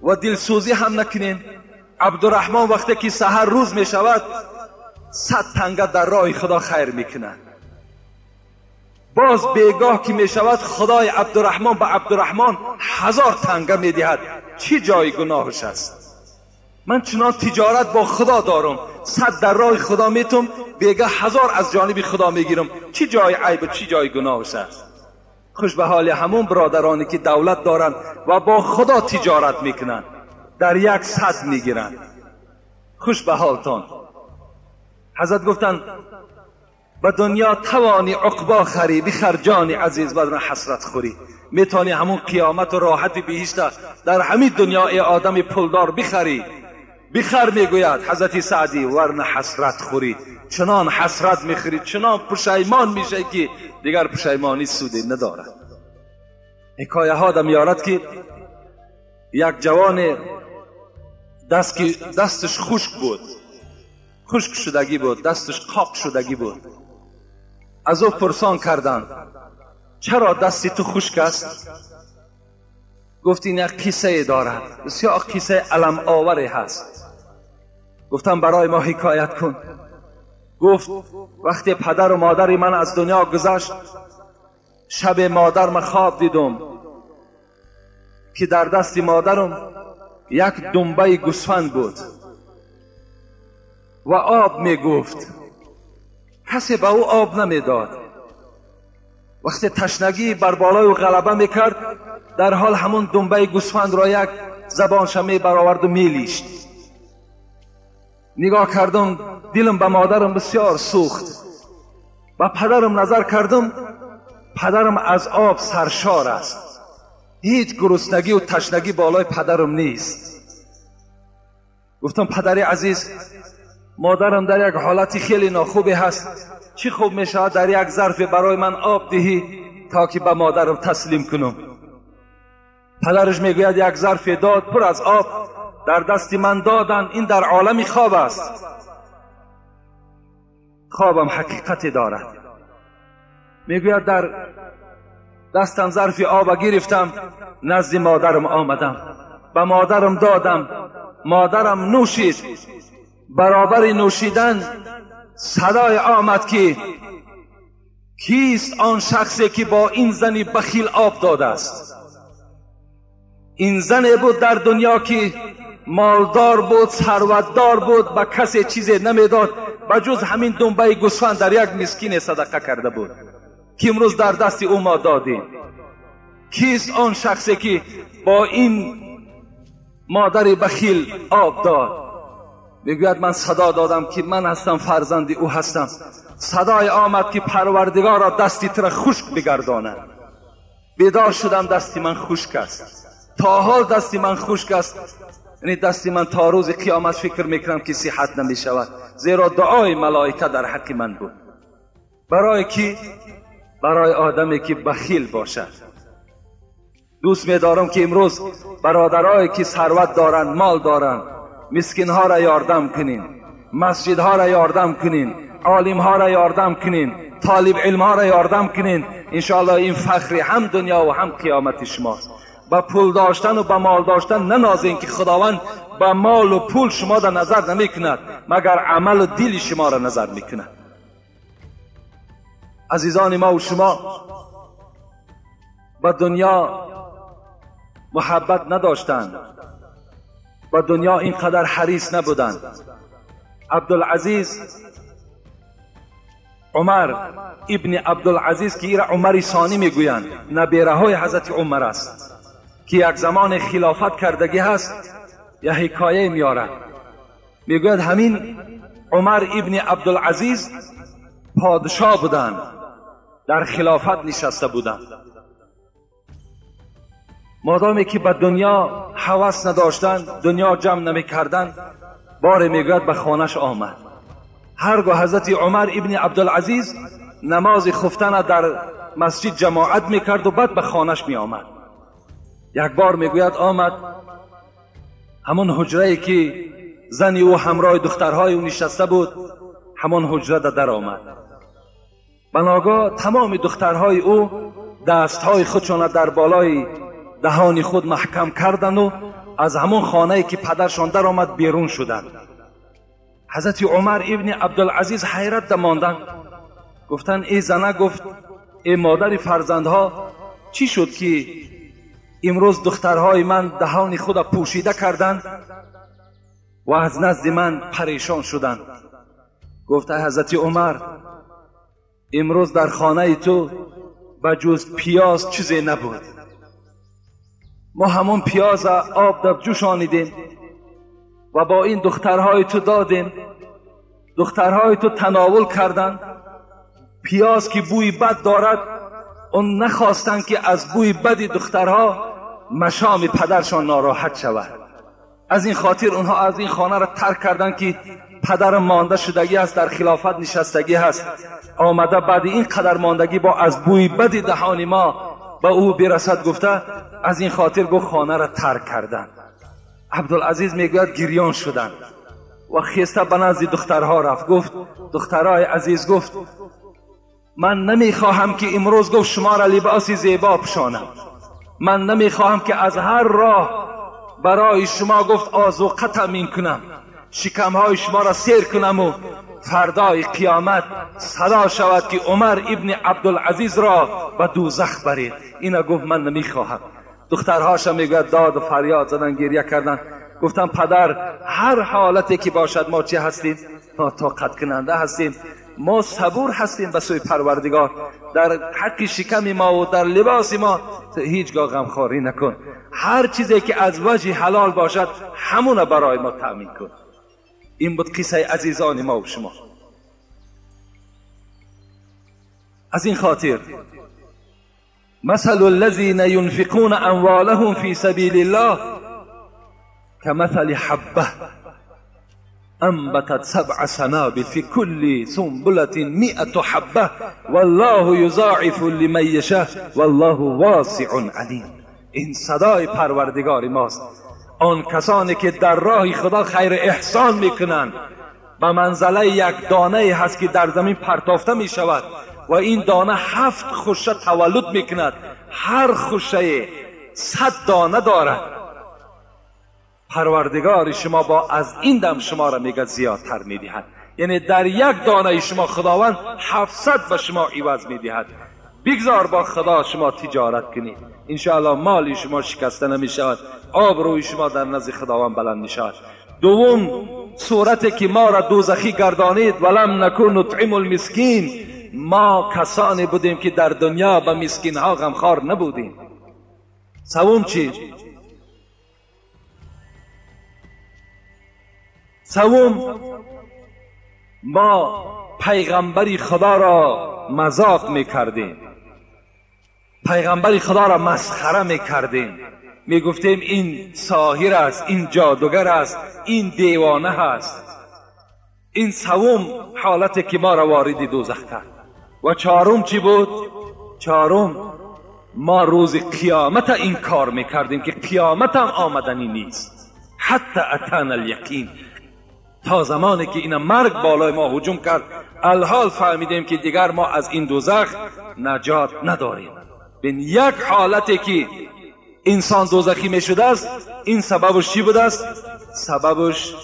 و دلسوزی هم نکنین. عبدالرحمن وقتی که سحر روز می شود 100 تنگه در راه خدا خیر میکنه. باز بیگاه که می شود خدای عبدالرحمن به عبدالرحمن 1000 تنگه می دهد. چی جای گناهش است؟ من چنان تجارت با خدا دارم، 100 در راه خدا میتم، بیگاه 1000 از جانب خدا میگیرم، چی جای عیب و چی جای گناهش است؟ خوش به حال همون برادرانی که دولت دارند و با خدا تجارت میکنند، در یک 100 میگیرند. خوش به حالتان. حضرت گفتند به دنیا توانی عقبا خری، بخر جان عزیز بدون حسرت خوری. میتونی همون قیامت و راحت بهشت در همین دنیا ای آدم پولدار بخری. بخر میگوید حضرت سعدی ورنه حسرت خوری. چنان حسرت میخوری، چنان پشیمان میشه که دیگر پشیمانی سودی ندارد. حکایه ها میارد که یک جوان دستش خشک بود، خشک شدگی بود، دستش قاق شدگی بود. از او پرسان کردند چرا دستی تو خشک است؟ گفت این یک قصه دارد، بسیار قصه الم آوری هست. گفتم برای ما حکایت کن. گفت وقتی پدر و مادر من از دنیا گذشت، شب مادر من خواب دیدم که در دست مادرم یک دنبه گوسفند بود و آب میگفت، کسی به او آب نمیداد. وقتی تشنگی بر بالای او غلبه میکرد، در حال همون دنبه گوسفند را یک زبانش می برآورد و میلیشت. نگاه کردم، دلم به مادرم بسیار سوخت. به پدرم نظر کردم، پدرم از آب سرشار است، هیچ گرسنگی و تشنگی بالای پدرم نیست. گفتم پدر عزیز، مادرم در یک حالتی خیلی ناخوبی هست، چی خوب میشود در یک ظرف برای من آب دهی تا که به مادرم تسلیم کنم. پدرش میگوید یک ظرف داد پر از آب در دست من دادن، این در عالم خواب است، خوابم حقیقتی دارد. میگوید در دستم ظرف آب گرفتم، نزد مادرم آمدم، به مادرم دادم، مادرم نوشید. برابر نوشیدن صدای آمد که کیست آن شخصی که با این زنی بخیل آب داده است؟ این زن بود در دنیا که مالدار بود، ثروتدار بود، به کسی چیزی نمیداد به جز همین دنبه گوسفند در یک مسکین صدقه کرده بود که امروز در دست او ما دادیم. کیست آن شخصی که با این مادر بخیل آب داد؟ میگوید من صدا دادم که من هستم، فرزند او هستم. صدای آمد که پروردگار را دستی تر خشک بگرداند. بیدار شدم، دستی من خشک است، تا حال دستی من خشک است، یعنی دستی من تا روز قیامت فکر میکنم که صحت نمیشود، زیرا دعای ملائکه در حق من بود. برای کی؟ برای آدمی که بخیل باشد. دوست میدارم که امروز برادرایی که ثروت دارند، مال دارند، مسکینها را یاردم کنین، مسجدها را یاردم کنین، عالمها را یاردم کنین، طالب علمها را یاردم کنین. انشاءالله این فخری هم دنیا و هم قیامت شماست. با پول داشتن و با مال داشتن ننازین که خداوند با مال و پول شما را نظر نمی کند، مگر عمل و دل شما را نظر می کند. عزیزان ما و شما با دنیا محبت نداشتند، با دنیا اینقدر حریص نبودند. عبدالعزیز عمر ابن عبدالعزیز که ایرا عمر ثانی میگویند، نبیره های حضرت عمر است که یک زمان خلافت کردگی هست، یا حکایه میارد. میگوید همین عمر ابن عبدالعزیز پادشاه بودند، در خلافت نشسته بودند. مادامی که به دنیا هوس نداشتند، دنیا جمع نمیکردند، بار میگوید به خانهش آمد. هرگاه حضرت عمر ابن عبدالعزیز نماز خفتن در مسجد جماعت میکرد و بعد به خانهش میآمد. یک بار میگوید آمد همون حجره که زنی او همراه دخترهای او نشسته بود، همان حجره در آمد. بناگاه تمام دخترهای او دستهای خودشان در بالای دهان خود محکم کردند و از همون خانه که پدرشان در آمد بیرون شدند. حضرت عمر ابن عبدالعزیز حیرت ماندند. گفتند ای زنه، گفت ای مادر فرزندها، چی شد که امروز دخترهای من دهان خود پوشیده کردند و از نزد من پریشان شدند؟ گفت ای حضرت عمر، امروز در خانه تو به جز پیاز چیزی نبود. ما همون پیاز آب در جوشانیدیم و با این دخترهای تو دادیم، دخترهای تو تناول کردند. پیاز که بوی بد دارد، اون نخواستند که از بوی بدی دخترها مشام پدرشان ناراحت شود. از این خاطر اونها از این خانه را ترک کردند که پدر مانده شدگی است، در خلافت نشستگی هست، آمده بعد این قدر ماندگی با از بوی بدی دهان ما به او برسد گفته، از این خاطر گفت خانه را ترک کردند. عبدالعزیز میگوید گریان شدند و خیسته به نزد دخترها رفت. گفت دخترهای عزیز، گفت من نمیخواهم که امروز گفت شما را لباس زیبا پوشانم، من نمیخواهم که از هر راه برای شما گفت آذوقه تامین کنم، شکمهای شما را سیر کنم و فردای قیامت صدا شود که عمر ابن عبدالعزیز را به دوزخ برید. اینا گفت من نمیخواهم. دخترهاش میگوید داد و فریاد زدن، گریه کردن، گفتم پدر هر حالتی که باشد ما چه هستیم؟ ما طاقت کننده هستیم، ما صبور هستیم به سوی پروردگار. در حق شکم ما و در لباس ما هیچگاه غمخواری نکن، هر چیزی که از وجه حلال باشد همون برای ما تأمین کن. این بود قصه عزیزان ما و شما. از این خاطر مثل الذین ينفقون اموالهم فی سبیل الله كمثل حبه انبتت 7 سنابل في كل سنبلة 100 حبه والله يضاعف لمن يشاء والله واسع علیم. این صدای پروردگار ماست. آن کسانی که در راه خدا خیر احسان میکنند به منزله یک دانه هست که در زمین پرتافته میشود و این دانه 7 خوشه تولد میکند، هر خوشه 100 دانه دارد. پروردگار شما با از این دم شما را میگه زیادتر میدهد، یعنی در یک دانه شما خداوند 700 به شما عوض میدهد. بگذار با خدا شما تجارت کنید، انشاءالله مال شما شکسته نمیشود، آبروی شما در نزد خداوند بلند میشود. دوم صورتی که ما را دوزخی گردانید، ولم نکن نطعم المسکین، ما کسانی بودیم که در دنیا به مسکین ها غمخوار نبودیم. سوم چی؟ سوم ما پیغمبری خدا را مذاق میکردیم، پیغمبری خدا را مسخره میکردیم، میگفتیم این ساحر است، این جادوگر است، این دیوانه است. این سوم حالتی که ما را وارد دوزخ کرد. و چهارم چی بود؟ چهارم ما روز قیامت این کار میکردیم که قیامت هم آمدنی نیست، حتی اتانا الیقین، تا زمانی که این مرگ بالای ما هجوم کرد، الحال فهمیدیم که دیگر ما از این دوزخ نجات نداریم. بین یک حالتی که انسان دوزخی می شده است، این سببش چی بوده است؟ سببش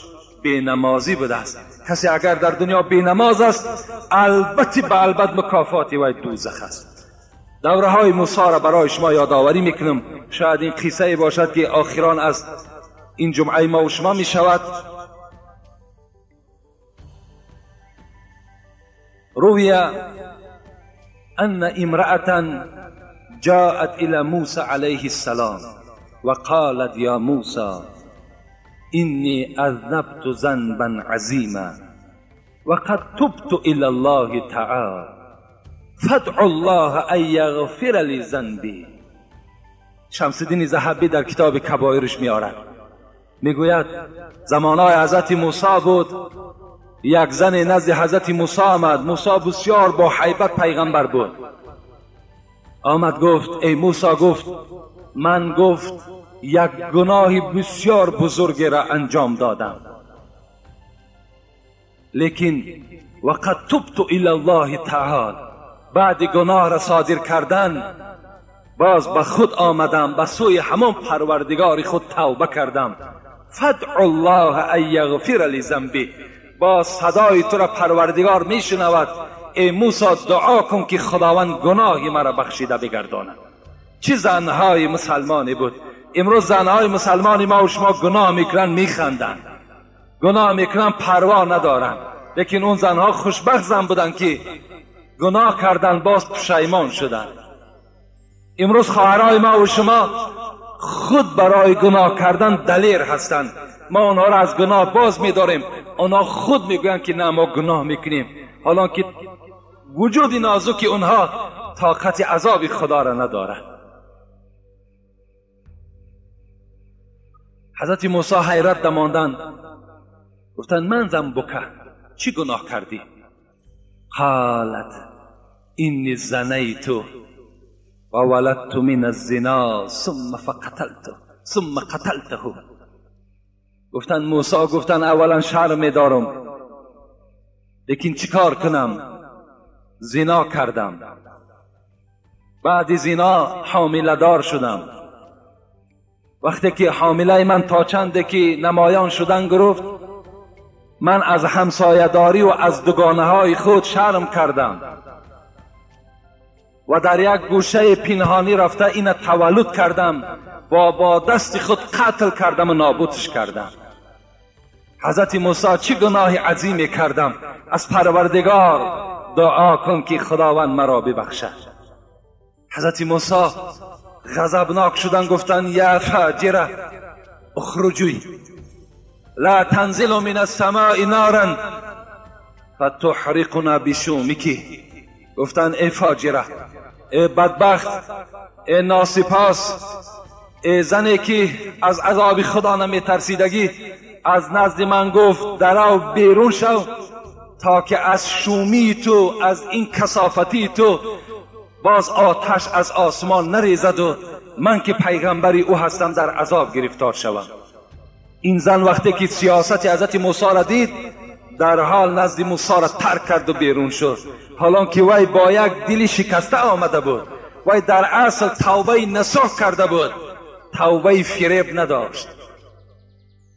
بینمازی بوده است. کسی اگر در دنیا بینماز است، البته به البته مکافات وی دوزخ است. دوره های موسی را برای شما یادآوری میکنم، شاید این قصه باشد که آخران از این جمعه ما و شما می شود. روی ان امرأة جاءت الى موسى عليه السلام وقالت يا موسى إني أذنبت ذنبا عظيما وقد تبت إلى الله تعالى فادع الله أن يغفر لي ذنبي. شمس الدین ذهبی در کتاب کبایرش میآورد، میگوید زمانهای حضرت موسی بود، یک زن نزد حضرت موسی آمد. موسی بسیار با هیبت پیغمبر بود. آمد گفت ای موسی، گفت من گفت یک گناه بسیار بزرگ را انجام دادم، لیکن وقد تبت الی الله تعالی، بعد گناه را صادر کردن باز به خود آمدم، به سوی همان پروردگار خود توبه کردم. فادع الله ان یغفر لی ذنبی، با صدای تو را پروردگار میشنود، ای موسی دعا کن که خداوند گناه مرا بخشیده بگرداند. چه زنهای مسلمانی بود. امروز زنهای مسلمانی ما و شما گناه میکنن میخندن، گناه میکنن پروا ندارن، لیکن اون زنها خوشبخت زن بودن که گناه کردن باز پشیمان شدن. امروز خواهرای ما و شما خود برای گناه کردن دلیر هستند. ما آنها را از گناه باز میداریم، آنها خود میگویند که نه ما گناه میکنیم، حالا که وجود نازک اونها طاقت عذاب خدا را ندارد. حضرت موسی حیرت دماندند، گفتند من ذنبک، چی گناه کردی؟ قالت اینی زنیت و ولدت من الزنا ثم فقتلته ثم قتلته. گفتند موسی، گفتند اولا شرم می‌دارم، لیکن چیکار کنم؟ زنا کردم، بعد زنا حامله دار شدم. وقتی که حامله من تا چند که نمایان شدن گرفت، من از همسایه‌داری و از دوگانه‌های خود شرم کردم و در یک گوشه پنهانی رفته این تولد کردم و با دست خود قتل کردم و نابودش کردم. حضرت موسی چه گناه عظیمی کردم، از پروردگار دعا کن که خداوند مرا ببخشد. حضرت موسی غضبناک شدن، گفتن یا فاجره اخرجی لا تنزل من السماء نارا فتحرقنا بشومک. گفتن ای فاجره، ای بدبخت، ای ناسپاس، ای زنی که از عذاب خدا نمیترسیدگی، از نزد من گفت درو بیرون شو تا که از شومی تو، از این کثافتی تو باز آتش از آسمان نریزد و من که پیغمبری او هستم در عذاب گرفتار شوم. این زن وقتی که سیاست حضرت موسی را دید، در حال نزد موسی را ترک کرد و بیرون شد. حالان که وی با یک دل شکسته آمده بود، وی در اصل توبه نصوح کرده بود، توبه فریب نداشت.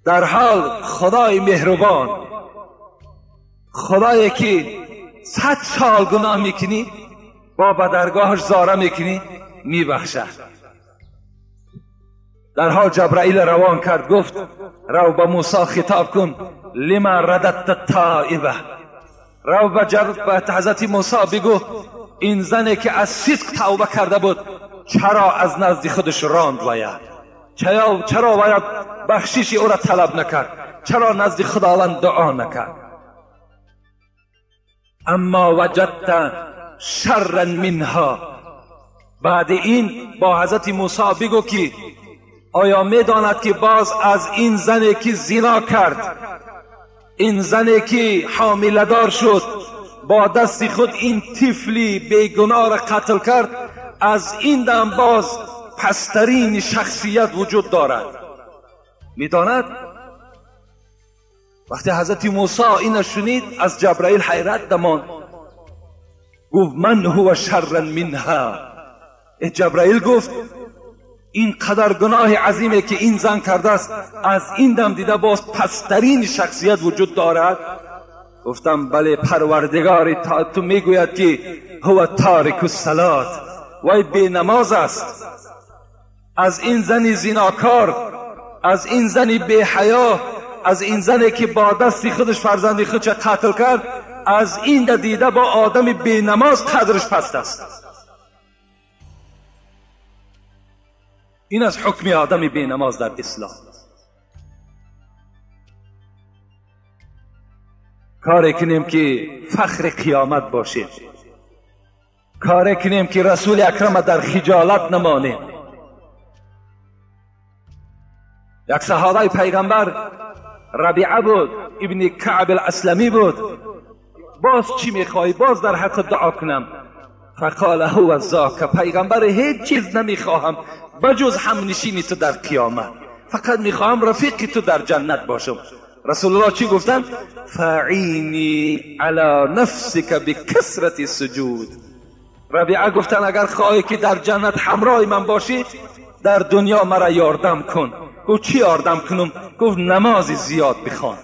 در حال خدای مهربان، خدایی که 100 سال گناه میکنی با به درگاهش زاره میکنی میبخشد. در حال جبرائیل روان کرد، گفت رو به موسی خطاب کن، لما رددت التائبه. رو به حضرت موسی بگو این زنی که از صدق توبه کرده بود چرا از نزد خودش راند وید، چرا باید بخشش او را طلب نکرد، چرا نزد خداوند دعا نکرد. اما وجدت شرا منها. بعد این با حضرت موسی بگو که آیا میداند که باز از این زنی که زنا کرد، این زنی که حامله دار شد، با دست خود این طفلی بیگناه را قتل کرد، از این دم باز پسترین شخصیت وجود دارد؟ میداند؟ وقتی حضرت موسی این شنید از جبرائیل حیرت دمان، گفت من هو شر منها. جبرائیل گفت این قدر گناه عظیمه که این زن کرده است، از این دم دیده باز پسترین شخصیت وجود دارد؟ گفتم بله پروردگار تو میگوید که هو تارک الصلات، وی بی نماز است. از این زن زیناکار، از این زن بی حیا، از این زنی که با دستی خودش فرزندی خودش قتل کرد، از این دیده با آدم بی نماز قدرش پست است. این از حکم آدم بی نماز در اسلام. کاری کنیم که فخر قیامت باشیم، کاری کنیم که رسول اکرم در خجالت نمانیم. یک صحابه پیغمبر ربیعه بود، ابن کعب الاسلمی بود. باز چی میخوای؟ باز در حق دعا کنم. فقال هو ذاک. پیغمبر هیچ چیز نمیخواهم بجز همنشینی تو در قیامت، فقط میخواهم رفیقی تو در جنت باشم. رسول الله چی گفتن؟ فعینی علی نفسک بکثرت سجود. ربیعه گفتن اگر خواهی که در جنت همراه من باشی، در دنیا مرا یاردم کن. گفت چی یاردم کنم؟ گفت نماز زیاد بخوان،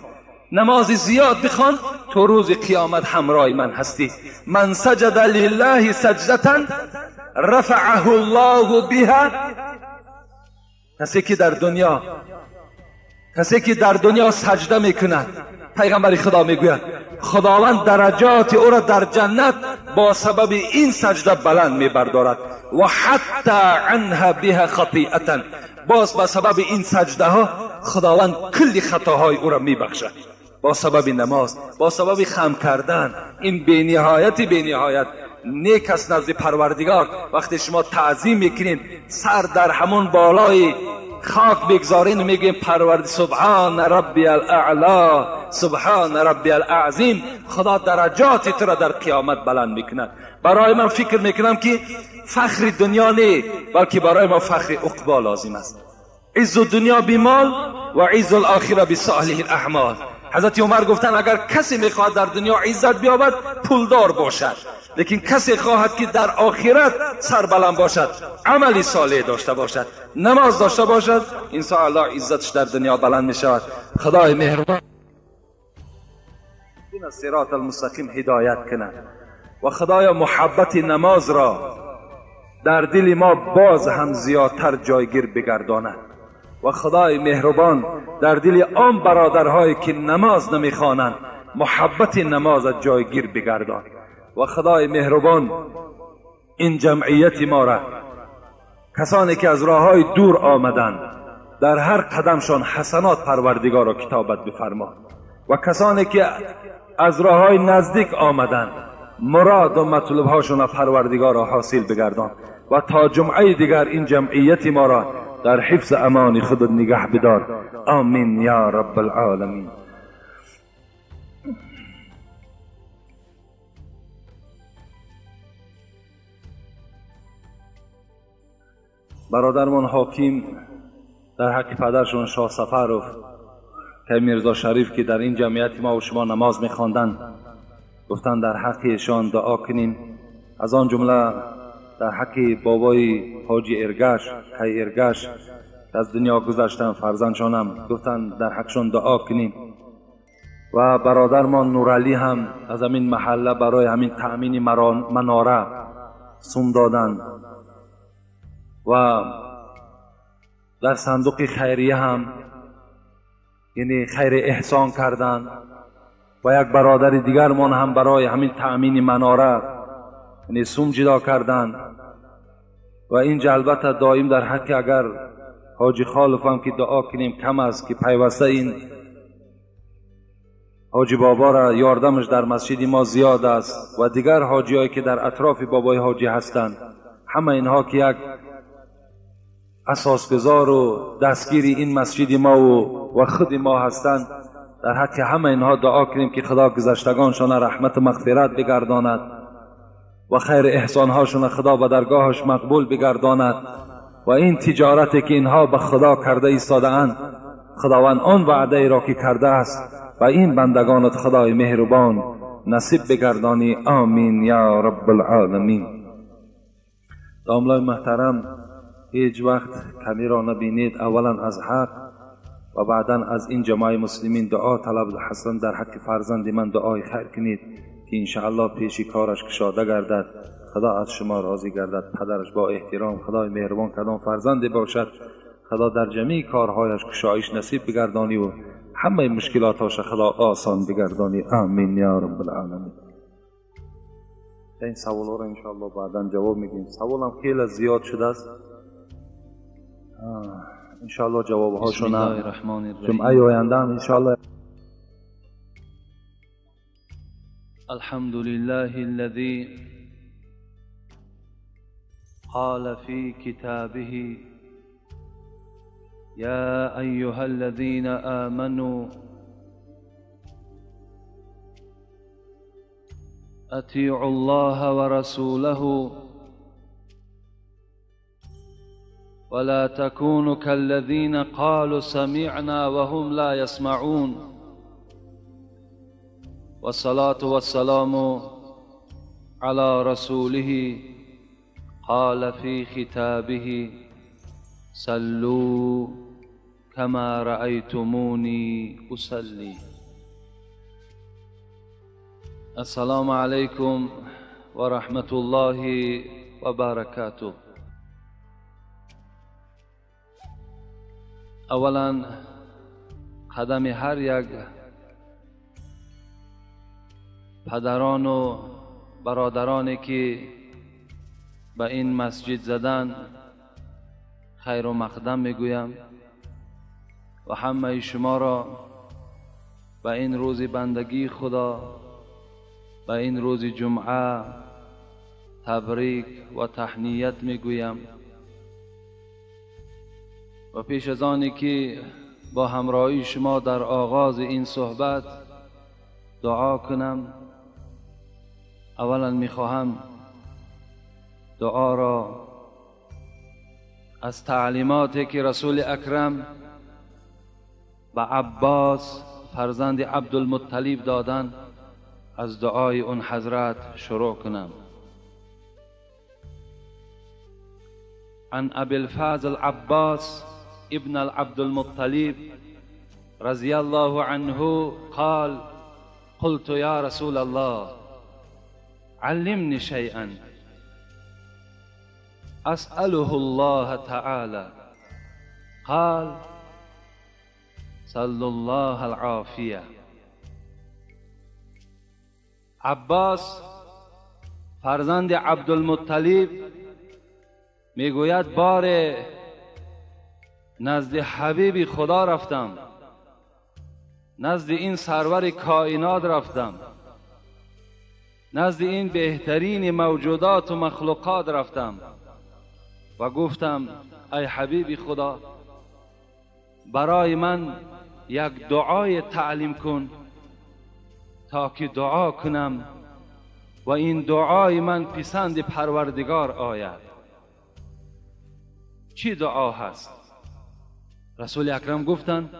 نماز زیاد بخوان تو روز قیامت همراه من هستی. من سجد لله سجدة رفعه الله بها. کسی که در دنیا، کسی که در دنیا سجده میکند، پیغمبر خدا میگوید خداوند درجات او را در جنت با سبب این سجده بلند میبردارد. و حتی عنها بها خطیئة. باز با سبب این سجده ها خداوند کل خطاهای او را میبخشد. با سبب نماز، با سبب خم کردن، این بی نهایت نیک است نزد پروردگار. وقتی شما تعظیم میکنین، سر در همون بالای خاک بگذارین، میگیم پروردگار سبحان ربی الاعلا، سبحان ربی الاعظیم، خدا درجات تو را در قیامت بلند میکند. برای من فکر میکنم که فخر دنیا نه، بلکه برای ما فخر عقبا لازم است. عز دنیا بمال و عز الاخره بصالح الاعمال. حضرت عمر گفتن اگر کسی میخواهد در دنیا عزت بیابد پولدار باشد، لیکن کسی خواهد که در آخرت سربلند باشد، عملی صالح داشته باشد، نماز داشته باشد، ان شاء الله عزتش در دنیا بلند میشود. خدای مهربان. صراط المستقیم هدایت کند و خدایا محبت نماز را در دل ما باز هم زیادتر جایگیر بگرداند و خدای مهربان در دل آن برادرهایی که نماز نمیخوانند محبت نماز جایگیر بگردان و خدای مهربان این جمعیت ما را، کسانی که از راههای دور آمدند، در هر قدمشان حسنات پروردگار را کتابت بفرما و کسانی که از راههای نزدیک آمدند مراد و مطلوبهاشون را پروردگار را حاصل بگردان و تا جمعه دیگر این جمعیت ما را در حفظ امان خود نگه بدار. آمین یا رب العالمین. برادرمان حاکم در حق پدرشون شاه سفروف که میرزا شریف که در این جمعیت ما و شما نماز میخواندند گفتند در حق ایشان دعا کنیم. از آن جمله در حق بابای حاجی ارگش کی ارگش از دنیا گذشتن فرزندشانم گفتند در حقشان دعا کنیم و برادرمان نورعلی هم از همین محله برای همین تأمین مناره سوم دادند و در صندوق خیریه هم یعنی خیر احسان کردند و یک برادر دیگرمان هم برای همین تأمین مناره یعنی سوم جدا کردند و اینجا البته دائم در حق اگر حاجی خالف هم که دعا کنیم کم است که پیوسته این حاجی بابا را یاردمش در مسجد ما زیاد است و دیگر حاجی هایی که در اطراف بابای حاجی هستند، همه اینها که یک اساسگذار و دستگیر این مسجد ما و خود ما هستند، در حق همه اینها دعا کنیم که خدا گذشتگانشان رحمت و مغفرت بگرداند و خیر احسانهاشون خدا به درگاهش مقبول بگرداند و این تجارتی که اینها به خدا کرده ایستاده اند خداوند آن وعده ای را که کرده است و این بندگانت خدای مهربان نصیب بگردانی. آمین یا رب العالمین. داملای محترم، هیچ وقت کمی را نبینید، اولا از حق و بعدا از این جماع مسلمین دعا طلب حسن در حق فرزند من دعای خیر کنید که انشاءالله پیشی کارش کشاده گردد، خدا از شما راضی گردد، پدرش با احترام خدای مهربان کدام فرزند باشد خدا در جمیع کارهایش کشایش نصیب بگردانی و همه مشکلاتش خدا آسان بگردانی. آمین یا رب العالمین. این سوال را انشاءالله بعدا جواب میدیم. سوالم خیلی زیاد شده است، انشاءالله جوابهاشون جمعه آینده هم انشاءالله. الحمد لله الذي قال في كتابه يا أيها الذين آمنوا أطيعوا الله ورسوله ولا تكونوا كالذين قالوا سمعنا وهم لا يسمعون. والصلاة والسلام على رسوله قال في ختابه صلوا كما رأيتموني أصلي. السلام عليكم ورحمة الله وبركاته. اولا قدم هر یک پدران و برادرانی که به این مسجد زدن خیر و مقدم میگویم و همه شما را به این روز بندگی خدا، به این روز جمعه تبریک و تهنیت میگویم. و پیش از آنی که با همراهی شما در آغاز این صحبت دعا کنم، اولا میخواهم دعا را از تعلیماتی که رسول اکرم به عباس فرزند عبدالمطلب دادن از دعای اون حضرت شروع کنم. عن ابی الفضل عباس ابن عبد المطلب رضی الله عنه قال قلت یا رسول الله علمني شيئا اسأله الله تعالى. قال صلى الله العافیه. عباس فرزند عبدالمطلب میگوید بار نزد حبیب خدا رفتم، نزد این سرور کائنات رفتم، نزد این بهترین موجودات و مخلوقات رفتم و گفتم ای حبیب خدا برای من یک دعای تعلیم کن تا که دعا کنم و این دعای من پسند پروردگار آید. چی دعا هست؟ رسول اکرم گفتند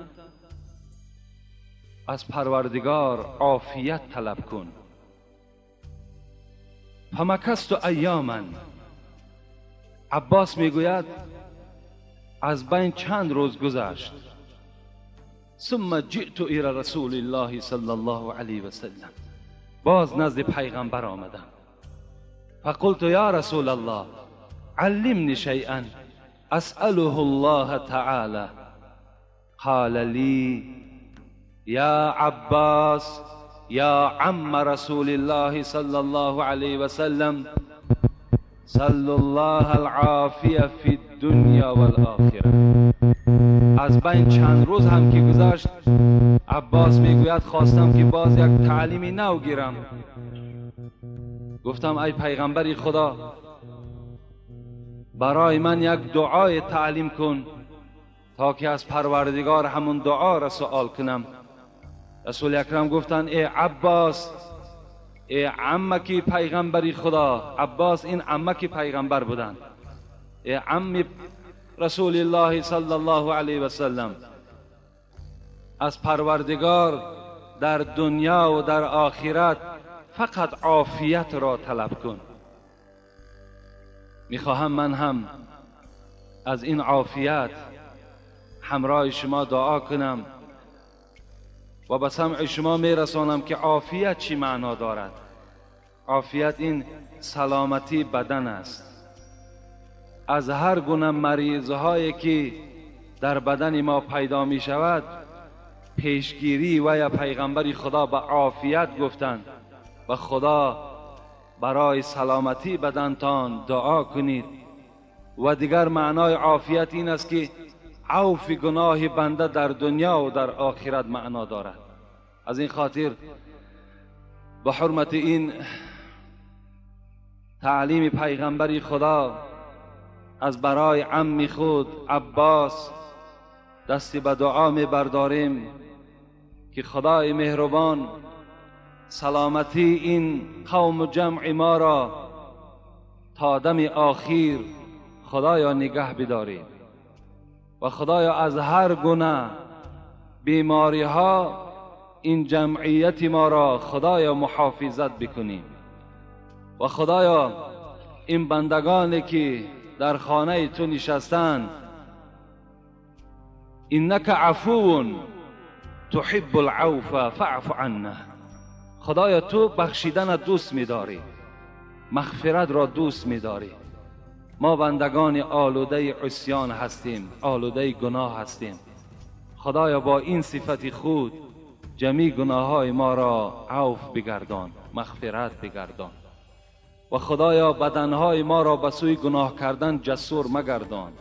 از پروردگار عافیت طلب کن. فمکثت ایاما. عباس میگوید از بین چند روز گذشت. ثم جئت الى رسول الله صلی الله علیه و سلم. باز نزد پیغمبر آمدم. فقلت یا رسول الله علمنی شیئا اسأله الله تعالی. قال لی یا عباس یا عم رسول الله صلی الله علیه و سلم صلی الله العافیه فی الدنیا والآخره. از بین چند روز هم که گذشت عباس میگوید خواستم که باز یک تعلیم نو گیرم. گفتم ای پیغمبر خدا برای من یک دعای تعلیم کن تا که از پروردگار همون دعا را سوال کنم. رسول اکرم گفتند ای عباس، ای عمکی پیغمبری خدا. عباس این عمکی پیغمبر بودند، ای عم رسول الله صلی الله علیه و سلم، از پروردگار در دنیا و در آخرت فقط عافیت را طلب کن. میخواهم من هم از این عافیت همراه شما دعا کنم و به سمع شما میرسانم که عافیت چی معنا دارد. عافیت این سلامتی بدن است. از هر گونه مریض هایی که در بدن ما پیدا می شود پیشگیری و یا پیغمبر خدا به عافیت گفتند و خدا برای سلامتی بدنتان دعا کنید. و دیگر معنای عافیت این است که عفو گناه بنده در دنیا و در آخرت معنا دارد. از این خاطر به حرمت این تعلیم پیغمبر خدا از برای عم خود عباس دستی به دعا می برداریم که خدای مهربان سلامتی این قوم و جمع ما را تا دم آخیر خدایا نگه بدارید و خدایا از هر گونه بیماری ها این جمعیت ما را خدایا محافظت بکنیم و خدایا این بندگانی که در خانه تو نشستند، انک عفو تحب العفو فاعف عنا. خدایا تو بخشیدن دوست می‌داری، مغفرت را دوست می‌داری. ما بندگان آلوده عصیان هستیم، آلوده گناه هستیم. خدایا با این صفت خود جمیع گناه‌های ما را عفو بگردان، مغفرت بگردان و خدایا بدنهای ما را به سوی گناه کردن جسور مگردان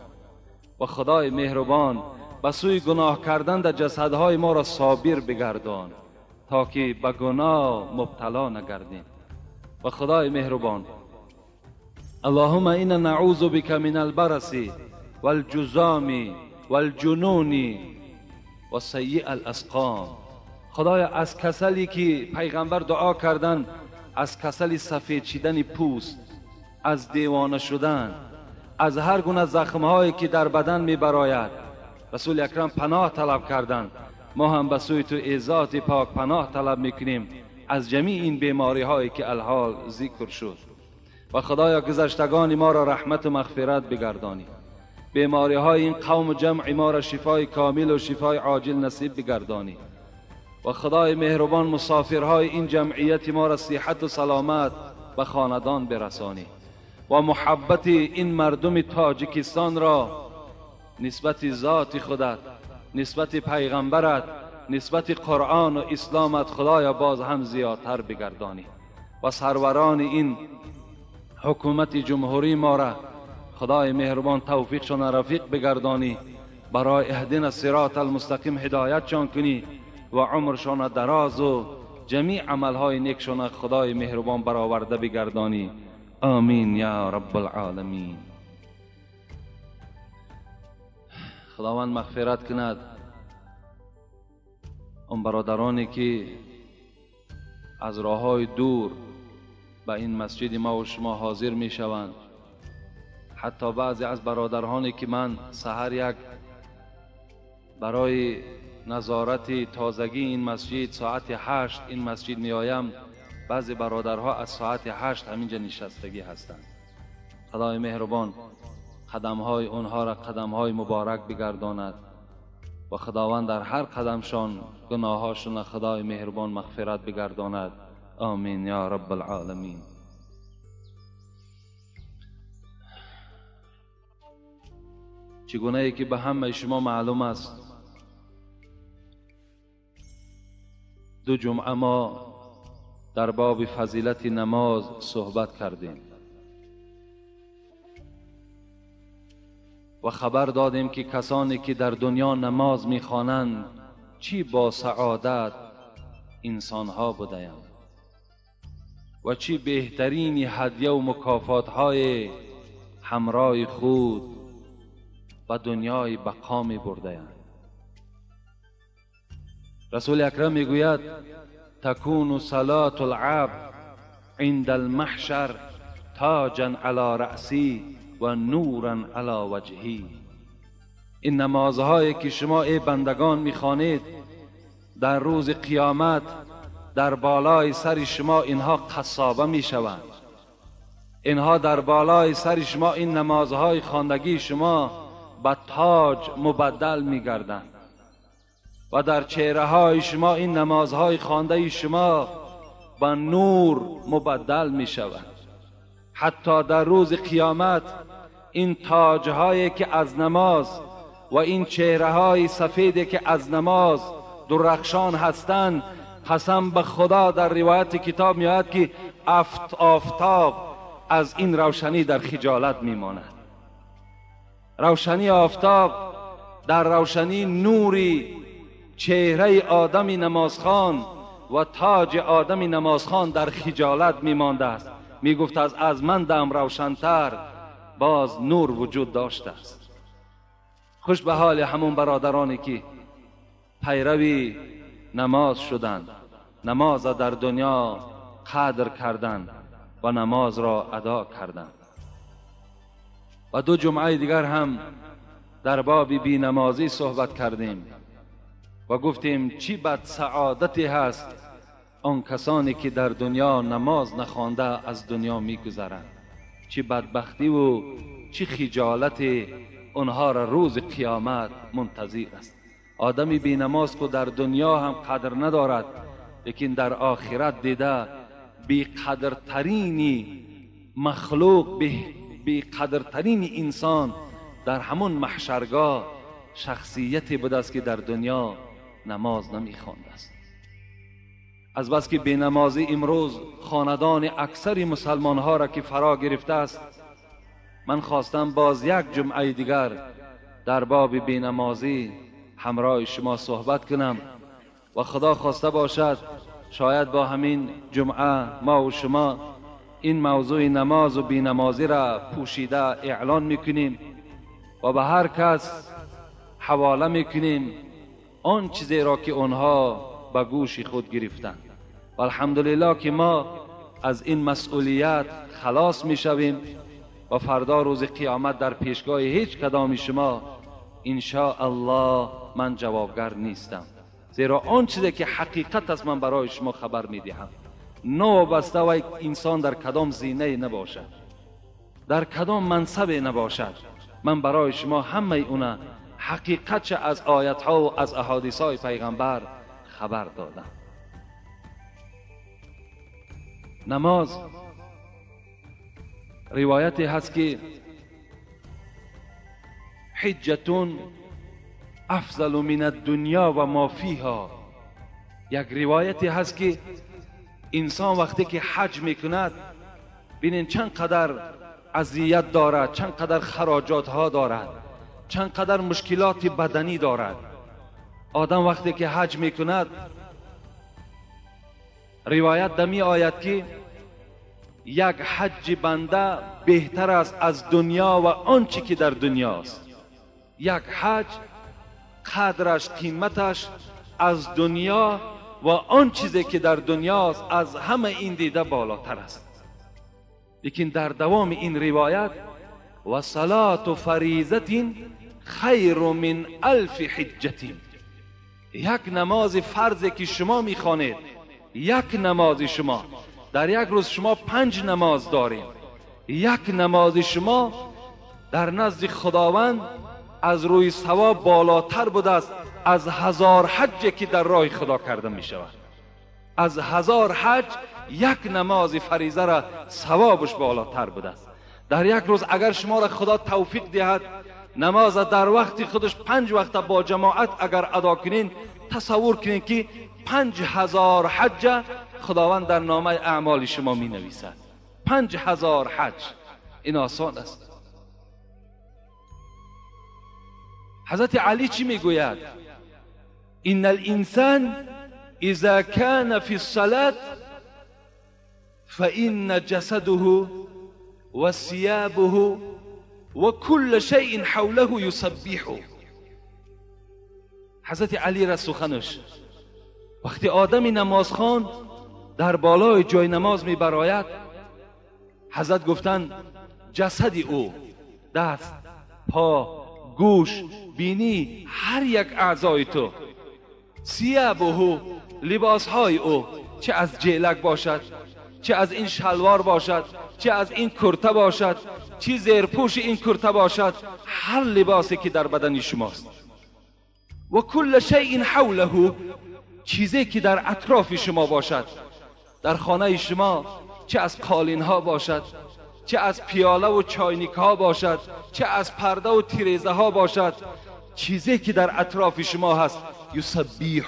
و خدای مهربان به سوی گناه کردن در جسدهای ما را صابر بگردان تا که به گناه مبتلا نگردیم. و خدای مهربان اللهم انا نعوذ بک من البرص والجذام والجنون و سیء الاسقام. خدایا از کسلی که پیغمبر دعا کردن، از کسل سفید شدن پوست، از دیوانه شدن، از هر گونه زخمهایی که در بدن میبراید، رسول اکرم پناه طلب کردند. ما هم به سوی تو ای ذات پاک پناه طلب میکنیم از جمیع این بیماری هایی که الحال ذکر شد. و خدایا گذشتگان ما را رحمت و مغفرت بگردانی، بیماری های این قوم و جمع ما را شفای کامل و شفای عاجل نصیب بگردانی. و خدای مهربان مسافرهای این جمعیت ما را صحت و سلامت به خاندان برسانی و محبت این مردم تاجیکستان را نسبت ذات خودت، نسبت پیغمبرت، نسبت قرآن و اسلامت خدایا باز هم زیادتر بگردانی و سروران این حکومت جمهوری ما را خدای مهربان توفیقشان رفیق بگردانی، برای اهدنا الصراط المستقیم هدایتشان کنی و عمرشان دراز و جمیع عملهای نیکشان خدای مهربان برآورده بگردانی. آمین یا رب العالمین. خداوند مغفرت کند اون برادرانی که از راههای دور به این مسجد ما و شما حاضر می شوند. حتی بعضی از برادرانی که من سحر یک برای نظارت تازگی این مسجد ساعت 8 این مسجد می آیم، بعضی برادرها از ساعت 8 همینجا نشستگی هستند. خدای مهربان قدمهای اونها را قدمهای مبارک بگرداند و خداوند در هر قدمشان گناهاشون خدای مهربان مغفرت بگرداند. آمین یا رب العالمین. چگونه ای که به همه شما معلوم است، 2 جمعه ما در باب فضیلت نماز صحبت کردیم و خبر دادیم که کسانی که در دنیا نماز میخوانند چی با سعادت انسانها بودند و چی بهترین هدیه و مکافات های همراه خود و دنیای بقا می بردند. رسول اکرم میگوید تکون صلاة العبد عند المحشر تاجا علی رأسی و نورا علی وجهی. این نمازهایی که شما ای بندگان میخوانید در روز قیامت در بالای سر شما اینها قصابه میشوند. اینها در بالای سر شما این نمازهای خواندگی شما به تاج مبدل میگردند و در چهره های شما این نمازهای خوانده شما به نور مبدل میشوند. حتی در روز قیامت این تاجهایی که از نماز و این چهره های سفیدی که از نماز درخشان هستند، قسم به خدا در روایت کتاب میآید که آفتاب از این روشنی در خجالت میماند. روشنی آفتاب در روشنی نوری چهره آدم نمازخوان و تاج آدم نمازخوان در خجالت میمانده است. میگفت از من دم روشنتر باز نور وجود داشته است. خوش به حال همون برادرانی که پیروی نماز شدند، نماز در دنیا قدر کردند و نماز را ادا کردند. و 2 جمعه دیگر هم در باب بی نمازی صحبت کردیم و گفتیم چی بد سعادتی هست آن کسانی که در دنیا نماز نخوانده از دنیا میگذرند. چی بدبختی و چی خجالت آنها را روز قیامت منتظر است. آدمی بی نماز که در دنیا هم قدر ندارد، لیکن در آخرت دیده بی قدرترین مخلوق، بی قدرترین انسان در همون محشرگاه شخصیتی بوده است که در دنیا نماز نمیخوانده است. از بس که بینمازی امروز خاندان اکثر مسلمان ها را که فرا گرفته است، من خواستم باز یک جمعه دیگر در باب بینمازی همراه شما صحبت کنم و خدا خواسته باشد شاید با همین جمعه ما و شما این موضوع نماز و بینمازی را پوشیده اعلان میکنیم و به هر کس حواله میکنیم آن چیزی را که آنها به گوش خود گرفتند. و الحمدلله که ما از این مسئولیت خلاص میشویم و فردا روز قیامت در پیشگاه هیچ کدام شما ان شاء الله من جوابگر نیستم، زیرا آن چیزی که حقیقت است من برای شما خبر میدهم. نوابسته و انسان در کدام زینه نباشد، در کدام منصب نباشد، من برای شما همه اونا حقیقت از آیت ها و از احادیث های پیغمبر خبر دادم. نماز روایتی هست که حجتون افضل من الدنیا و ما فیها. یک روایتی هست که انسان وقتی که حج میکند، ببینین چند قدر اذیت دارد، چند قدر خراجات ها دارد، چند قدر مشکلات بدنی دارد. آدم وقتی که حج میکند، روایت دمی آید که یک حج بنده بهتر است از دنیا و آنچه که در دنیاست. یک حج قدرش، قیمتش از دنیا و آن چیزی که در دنیاست از همه این دیده بالاتر است. لیکن در دوام این روایت و صلاة فریضة خیر من الف حجة، یک نماز فرض که شما میخوانید، یک نماز شما در یک روز، شما 5 نماز دارید، یک نماز شما در نزد خداوند از روی ثواب بالاتر بوده است از 1000 حج که در راه خدا کرده می شود. از 1000 حج یک نماز فریضه را ثوابش بالاتر بوده است. در یک روز اگر شما را خدا توفیق دهد نماز در وقت خودش 5 وقت با جماعت اگر ادا کنین، تصور کنین که 5000 حج خداوند در نامه اعمال شما می نویسد. 5000 حج، این آسان است. حضرت علی چی میگوید؟ ان الانسان اذا كان في الصلاة فإن جسده وثيابه وكل شيء حوله يسبحه. حضرت علی را سخنش، وقتی آدم نمازخوان در بالای جای نماز میبراید، حضرت گفتند جسد او، دست، پا، گوش، بینی، هر یک اعضای تو، ثیابه، لباسهای او، چه از جیلک باشد، چه از این شلوار باشد، چه از این کرته باشد، چه زیرپوش این کرته باشد، هر لباسی که در بدن شماست، و کل شیء حوله، چیزی که در اطراف شما باشد، در خانه شما، چه از قالین ها باشد، چه از پیاله و چاینیک ها باشد، چه از پرده و تیریزه ها باشد، چیزی که در اطراف شما هست، یسبیح،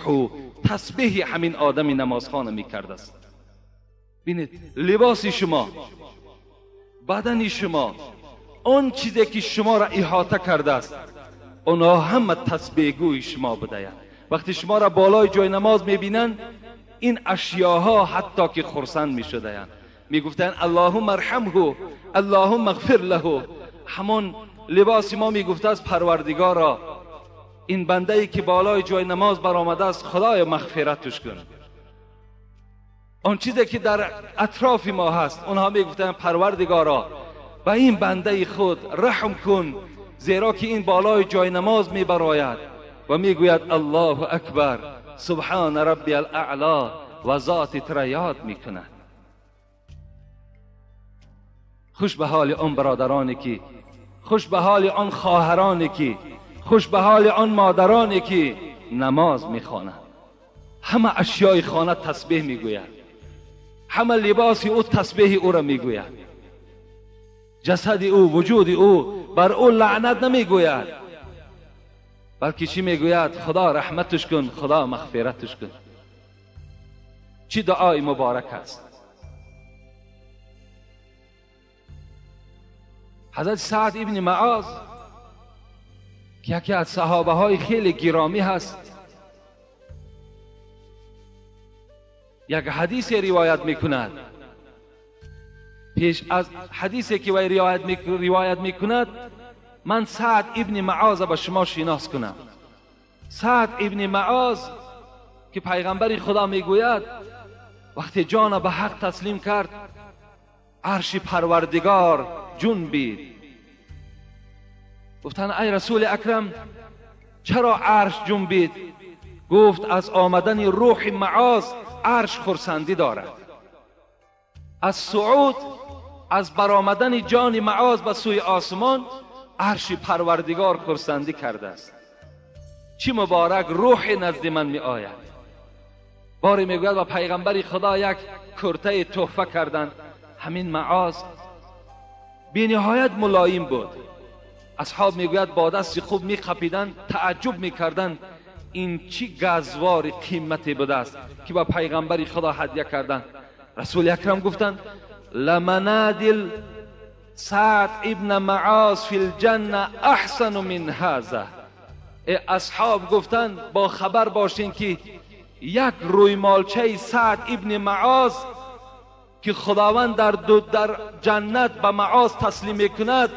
تسبیح همین آدم نمازخانه میکرده است. ببینید لباس شما، بدن شما، آن چیزی که شما را احاطه کرده است، آنها همه تسبیح گوی شما بودند. وقتی شما را بالای جای نماز میبینند، این اشیاها حتی که خرسند میشدند، میگفتند اللهم ارحمه، اللهم اغفر له. همان لباس ما میگفته از پروردگارا، این بنده ای که بالای جای نماز برآمده است، خدای مغفرتش کن. آن چیزی که در اطراف ما هست، اونها میگفتند پروردگارا به این بنده خود رحم کن، زیرا که این بالای جای نماز میبراید و میگوید الله اکبر، سبحان ربی الاعلی، و ذات را یاد میکند. خوش به حال آن برادرانی که، خوش به حال آن خواهرانی که، خوش به حال آن مادرانی که نماز میخوانند. همه اشیای خانه تسبیح میگوید، همه لباس او تسبیح او را میگوید، جسد او، وجود او بر او لعنت نمیگوید، بلکه چی میگوید؟ خدا رحمتش کن، خدا مغفرتش کن. چی دعای مبارک است. حضرت سعد ابن معاذ که یکی از صحابه های خیلی گرامی هست، یک حدیث روایت میکند. پیش از حدیثی که وی روایت میکند، من سعد ابن معاذ به شما شناس کنم. سعد ابن معاذ که پیغمبر خدا میگوید وقتی جان به حق تسلیم کرد، عرش پروردگار جنبید. گفتن ای رسول اکرم چرا عرش جنبید؟ گفت از آمدن روح معاذ عرش خرسندی دارد، از صعود، از برآمدن جان معاذ به سوی آسمان عرش پروردگار خرسندی کرده است. چی مبارک روح نزد من می آید. باری میگوید و پیغمبر خدا یک کرته تحفه کردند. همین معاذ بی نهایت ملایم بود. اصحاب میگوید با دست خوب میخپیدند، تعجب میکردند این چی گزوار قیمتی بوده است که با پیغمبر خدا هدیه کردند. رسول اکرم گفتند لمنادل سعد ابن معاذ فی الجنه احسن من هذا. اصحاب گفتند با خبر باشین که یک رویمالچه سعد ابن معاذ که خداوند در جنت به معاذ تسلیم میکند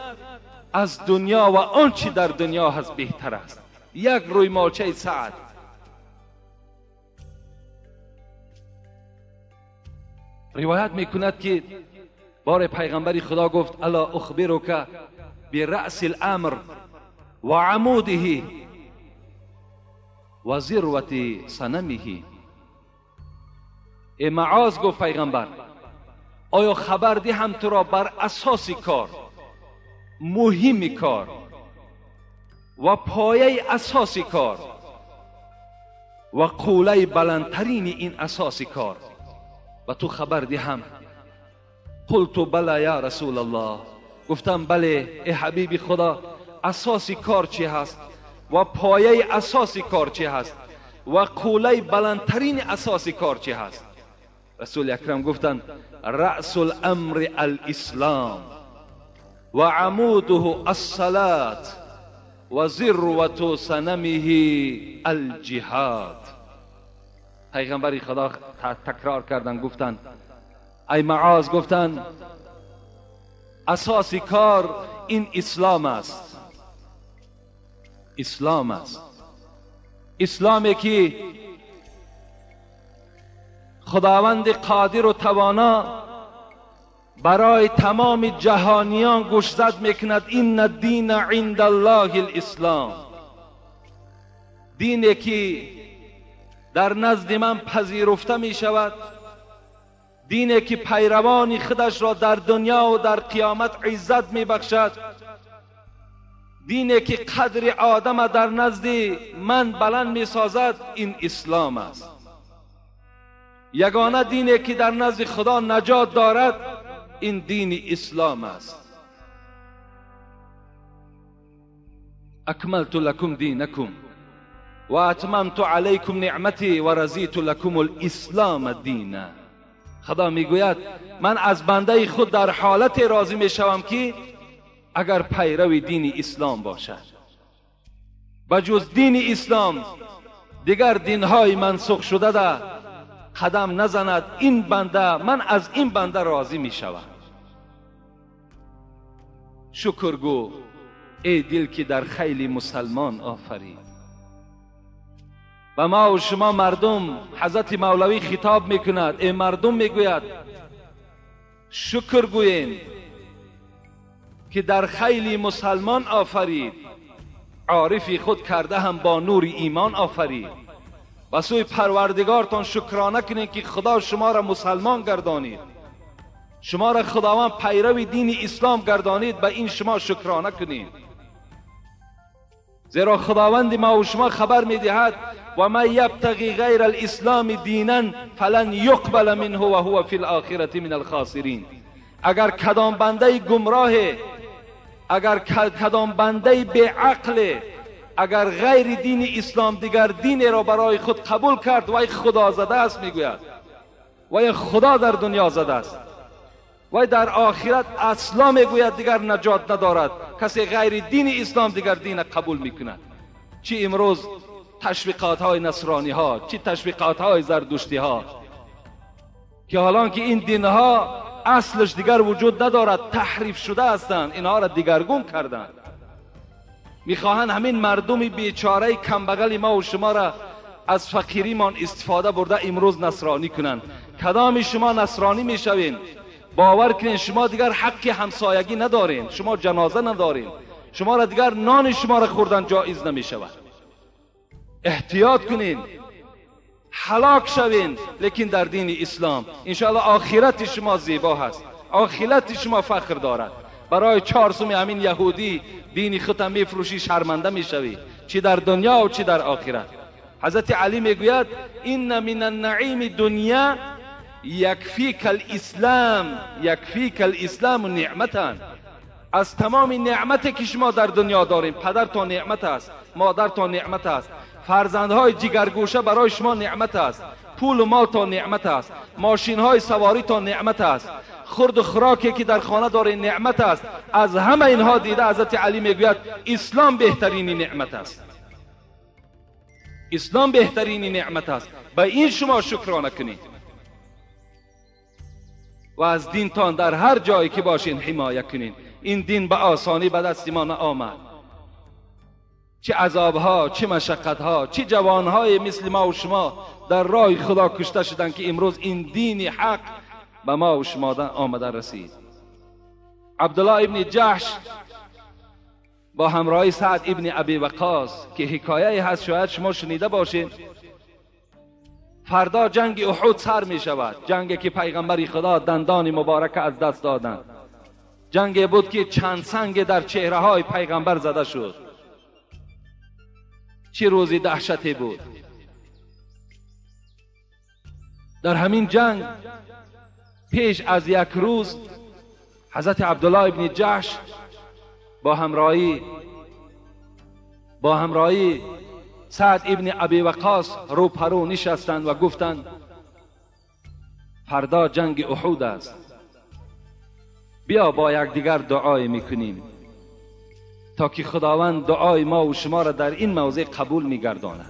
از دنیا و آنچه در دنیا هست بهتر است. یک رویمالچه سعد. روایت میکند که بار پیغمبر خدا گفت الا اخبرک برأس الامر و عموده و ذروة صنمه. ای معاذ، گفت پیغمبر، آیا خبر دهم تو را بر اساس کار، مهم کار و پایه اساس کار و قوله بلندترین این اساس کار و تو خبر دهم؟ قلت بله یا رسول الله. گفتم بله ای حبیب خدا، اساس کار چی هست و پایه اساس کار چی هست و قوله بلندترین اساس کار چی هست؟ رسول اکرم گفتند رأس الامر الاسلام و عموده الصلاة و ذروة صنمه الجهاد. پیغمبر خدا تکرار کردند، گفتند ای معاذ، گفتند اساس کار این اسلام است. اسلام است، اسلامی که خداوند قادر و توانا برای تمام جهانیان گوشزد میکند این الدین عند الله الاسلام. دینی که در نزد من پذیرفته می شود، دینی که پیروان خودش را در دنیا و در قیامت عزت می بخشد، دینی که قدر آدم در نزد من بلند می سازد، این اسلام است. یگانه دینی که در نزد خدا نجات دارد این دین اسلام است. اکملت لکم دینکم و اتممت علیکم نعمتی و رضیت لکم الاسلام دینا. خدا میگوید من از بنده خود در حالت راضی میشوم که اگر پیرو دین اسلام باشد. بجز دین اسلام دیگر دینهای منسوخ شده ده قدم نزند این بنده، من از این بنده راضی میشوم. شکر گو ای دل که در خیلی مسلمان آفرید. و ما و شما مردم، حضرت مولوی خطاب میکند، ای مردم میگوید شکر گویین که در خیلی مسلمان آفرید، عارفی خود کرده هم با نور ایمان آفرید. و سوی پروردگارتان شکرانه کنید که خدا شما را مسلمان گردانید، شما را خداوند پیرو دین اسلام گردانید، به این شما شکرانه کنید. زیرا خداوند ما و شما خبر میدهد و من یبتغی غیر الاسلام دینا فلن یقبل منه و هو فی الاخرة من الخاسرین. اگر کدام بنده گمراه، اگر کدام بنده بیعقل، اگر غیر دین اسلام دیگر دین را برای خود قبول کرد، وای خدا زده است میگوید، وای خدا در دنیا زده است، وای در آخرت اصلا میگوید دیگر نجات ندارد. کسی غیر دین اسلام دیگر دین قبول میکند. چی امروز تشویقات های نصرانی ها، چی تشویقات های زردشتی ها، که حالان که این دین ها اصلش دیگر وجود ندارد، تحریف شده هستند، اینها را دیگرگون کردند. میخواهند همین مردم بیچاره کمبغل ما و شما را از فقیریمان استفاده برده امروز نصرانی کنند. کدام شما نصرانی میشوین؟ باور کنین شما دیگر حق همسایگی ندارین، شما جنازه ندارین، شما را دیگر نان شما را خوردن جایز نمیشود. احتیاط کنین، هلاک شوین، لیکن در دین اسلام انشاءالله آخرت شما زیبا هست، آخرت شما فخر دارد. برای 4 سوم همین یهودی دین خودت میفروشی، شرمنده میشوی، چی در دنیا و چی در آخرت. حضرت علی میگوید ان من النعیم دنیا یکفیک الاسلام، یکفیک الاسلام نعمتا. از تمام نعمتی که شما در دنیا داریم، پدرتان نعمت است، مادرتان نعمت است، فرزندهای جگرگوشه برای شما نعمت است، پول و مالتان نعمت است، ماشینهای سواریتان نعمت است، خورد و خوراکی که در خانه دارین نعمت است. از همه اینها دیده حضرت علی میگوید اسلام بهترین نعمت است، اسلام بهترین نعمت است. به این شما شکرانه کنید و از دینتان در هر جایی که باشین حمایه کنید. این دین به آسانی به دست ما نآمد. چه عذابها، چه مشقتها، چه جوانهای مثل ما و شما در راه خدا کشته شدند که امروز این دین حق به ما و شما آمده رسید. عبدالله ابن جحش با همراهی سعد ابن ابی وقاص که حکایه هست شاید شما شنیده باشید. فردا جنگ احد سر می شود، جنگی که پیغمبر خدا دندان مبارک از دست دادند، جنگی بود که چند سنگ در چهره های پیغمبر زده شد. چه روزی دهشتی بود. در همین جنگ پیش از یک روز حضرت عبدالله ابن جحش با همراهی سعد ابن ابی وقاص رو پرو نشستند و گفتند فردا جنگ احد است، بیا با یکدیگر دعای میکنیم تا که خداوند دعای ما و شما را در این موضع قبول میگرداند.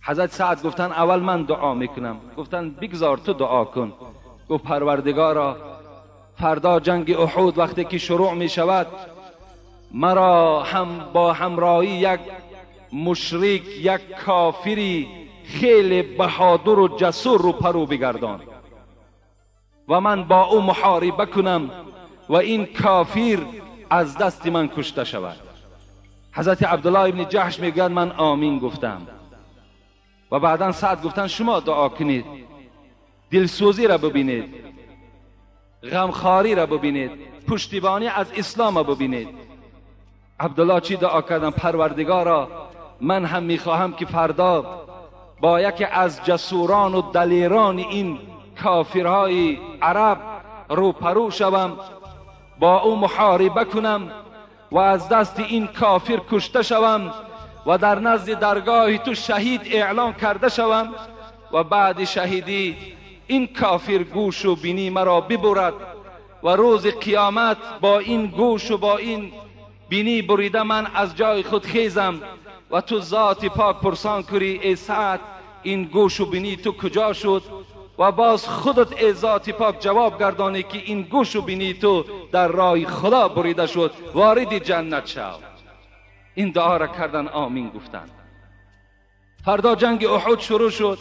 حضرت سعد گفتند اول من دعا میکنم. گفتند بگذار تو دعا کن. گفت پروردگارا فردا جنگ احد وقتی که شروع میشود مرا هم با همراهی یک مشرک، یک کافری خیلی بهادر و جسور رو پرو بگردان و من با او محاربه کنم و این کافر از دست من کشته شود. حضرت عبدالله ابن جحش میگوید من آمین گفتم و بعدا سعد گفتن شما دعا کنید، دلسوزی را ببینید، غمخواری را ببینید، پشتیبانی از اسلام را ببینید. عبدالله چی دعا کردن؟ پروردگارا من هم میخواهم که فردا با یکی از جسوران و دلیران این کافرهای عرب روپرو شوم، با او محاربه کنم و از دست این کافر کشته شوم و در نزد درگاه تو شهید اعلان کرده شوم و بعد شهیدی این کافر گوش و بینی مرا ببرد و روز قیامت با این گوش و با این بینی بریده من از جای خود خیزم و تو ذات پاک پرسان کری ای سعد این گوش و بینی تو کجا شد و باز خودت ای ذات پاک جواب گردانی که این گوش و بینی تو در راه خدا بریده شد، وارد جنت شو. این دعا را کردن، آمین گفتن. فردا جنگ احد شروع شد.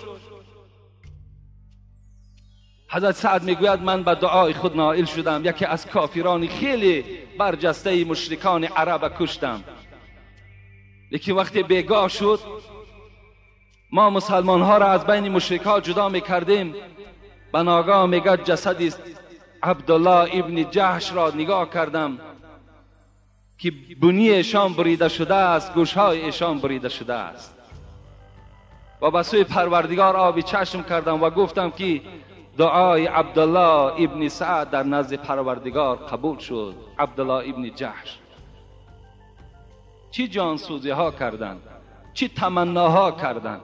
حضرت سعد میگوید من به دعای خود نائل شدم، یکی از کافران خیلی برجسته مشرکان عرب کشتم. لیکن وقتی بیگاه شد ما مسلمان ها را از بین مشرک ها جدا میکردیم، به ناگاه میگه جسد عبدالله ابن جحش را نگاه کردم که بنی ایشان بریده شده است، گوشهای ایشان بریده شده است و به سوی پروردگار آب چشم کردم و گفتم که دعای عبدالله ابن سعد در نزد پروردگار قبول شد. عبدالله ابن جحش چی جانسوزی ها کردند، چی تمناها کردند.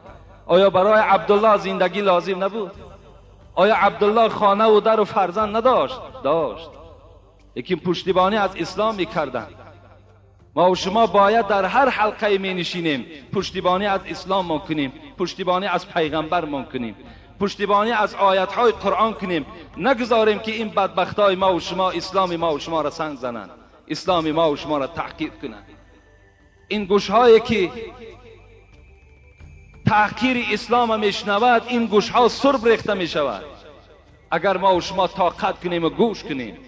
آیا برای عبدالله زندگی لازم نبود؟ آیا عبدالله خانه و در و فرزند نداشت؟ داشت، لیکن پشتیبانی از اسلام میکردند. ما و شما باید در هر حلقه می نشینیم پشتیبانی از اسلام ما کنیم، پشتیبانی از پیغمبر ما کنیم، پشتیبانی از آیت‌های قرآن کنیم. نگذاریم که این بدبختای ما و شما اسلام ما و شما را سنگ زنند، اسلام ما و شما را تحقیر کنند. این گوش‌هایی که تحقیر اسلام میشنود، این گوش‌ها سرب ریخته میشود اگر ما و شما طاقت کنیم و گوش کنیم.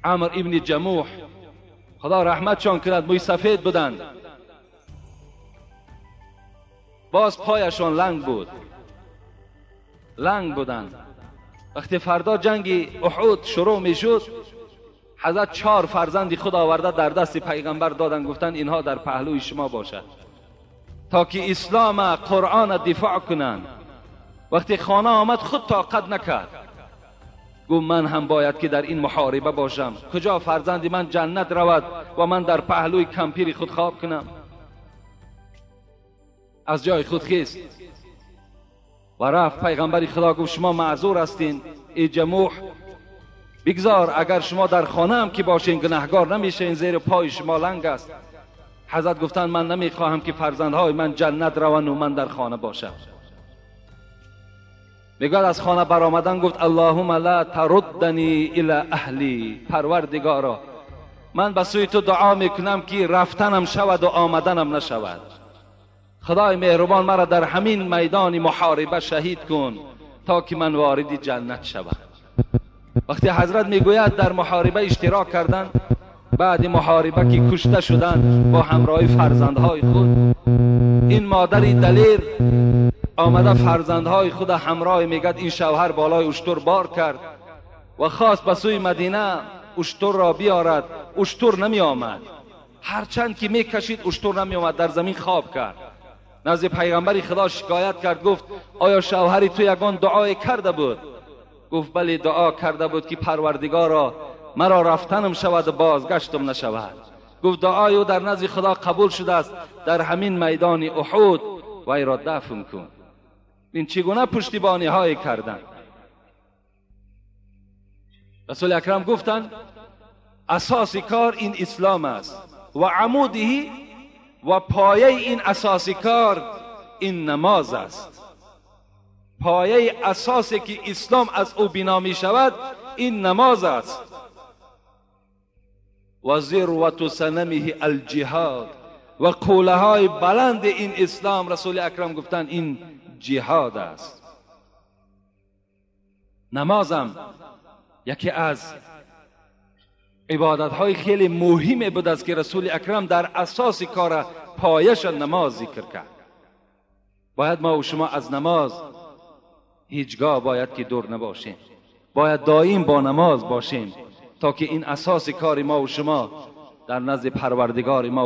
عمر ابن جموح خدا رحمتشان کند، موی سفید بودند، باز پایشان لنگ بود، لنگ بودند. وقتی فردا جنگ احد شروع میشد، حضرت 4 فرزندی خود آورده در دست پیغمبر دادن، گفتن اینها در پهلوی شما باشد تا که اسلام قرآن دفاع کنند. وقتی خانه آمد خود طاقت نکرد، گفت من هم باید که در این محاربه باشم، کجا فرزند من جنت رود و من در پهلوی کمپیر خود خواب کنم. از جای خود خیست و رفت. پیغمبر خدا گفت شما معذور هستین ای جموح، بگذار اگر شما در خانه هم که باشین گناهگار نمیشین، زیر پای شما لنگ است. حضرت گفتند من نمیخواهم که فرزندهای من جنت روند و من در خانه باشم. میگوید از خانه برآمدن گفت اللهم لا تردنی الی اهلی، پروردگارا من به سوی تو دعا میکنم که رفتنم شود و آمدنم نشود. خدای مهربان مرا در همین میدان محاربه شهید کن تا که من وارد جنت شوم. وقتی حضرت میگوید در محاربه اشتراک کردن، بعد محاربه که کشته شدند با همراهی فرزندهای خود، این مادر دلیر آمده فرزندهای خود همراه میگد این شوهر بالای اشتر بار کرد و خواست به سوی مدینه اشتر را بیارد، اشتر نمی آمد، هرچند که میکشید اشتر نمی آمد، در زمین خواب کرد. نزد پیغمبر خدا شکایت کرد، گفت آیا شوهری تو یگان دعای کرده بود؟ گفت بله دعا کرده بود که پروردگارا مرا رفتنم شود و بازگشتم نشود. گفت دعای او در نزد خدا قبول شده است، در همین میدان احد وی را دفن کن. این چگونه پشتیبانی های کردن. رسول اکرم گفتند اساس کار این اسلام است و عموده و پایه این اساس کار این نماز است. پایه اساسی که اسلام از او بنا می شود این نماز است. و ذروة سنمه الجهاد، و قوله های بلند این اسلام رسول اکرم گفتند این جهاد است. نمازم یکی از عبادت های خیلی مهم بود است که رسول اکرم در اساس کار پایش نماز ذکر کرد. باید ما و شما از نماز هیچگاه باید که دور نباشیم، باید دائم با نماز باشیم تا که این اساس کار ما و شما در نزد پروردگار ما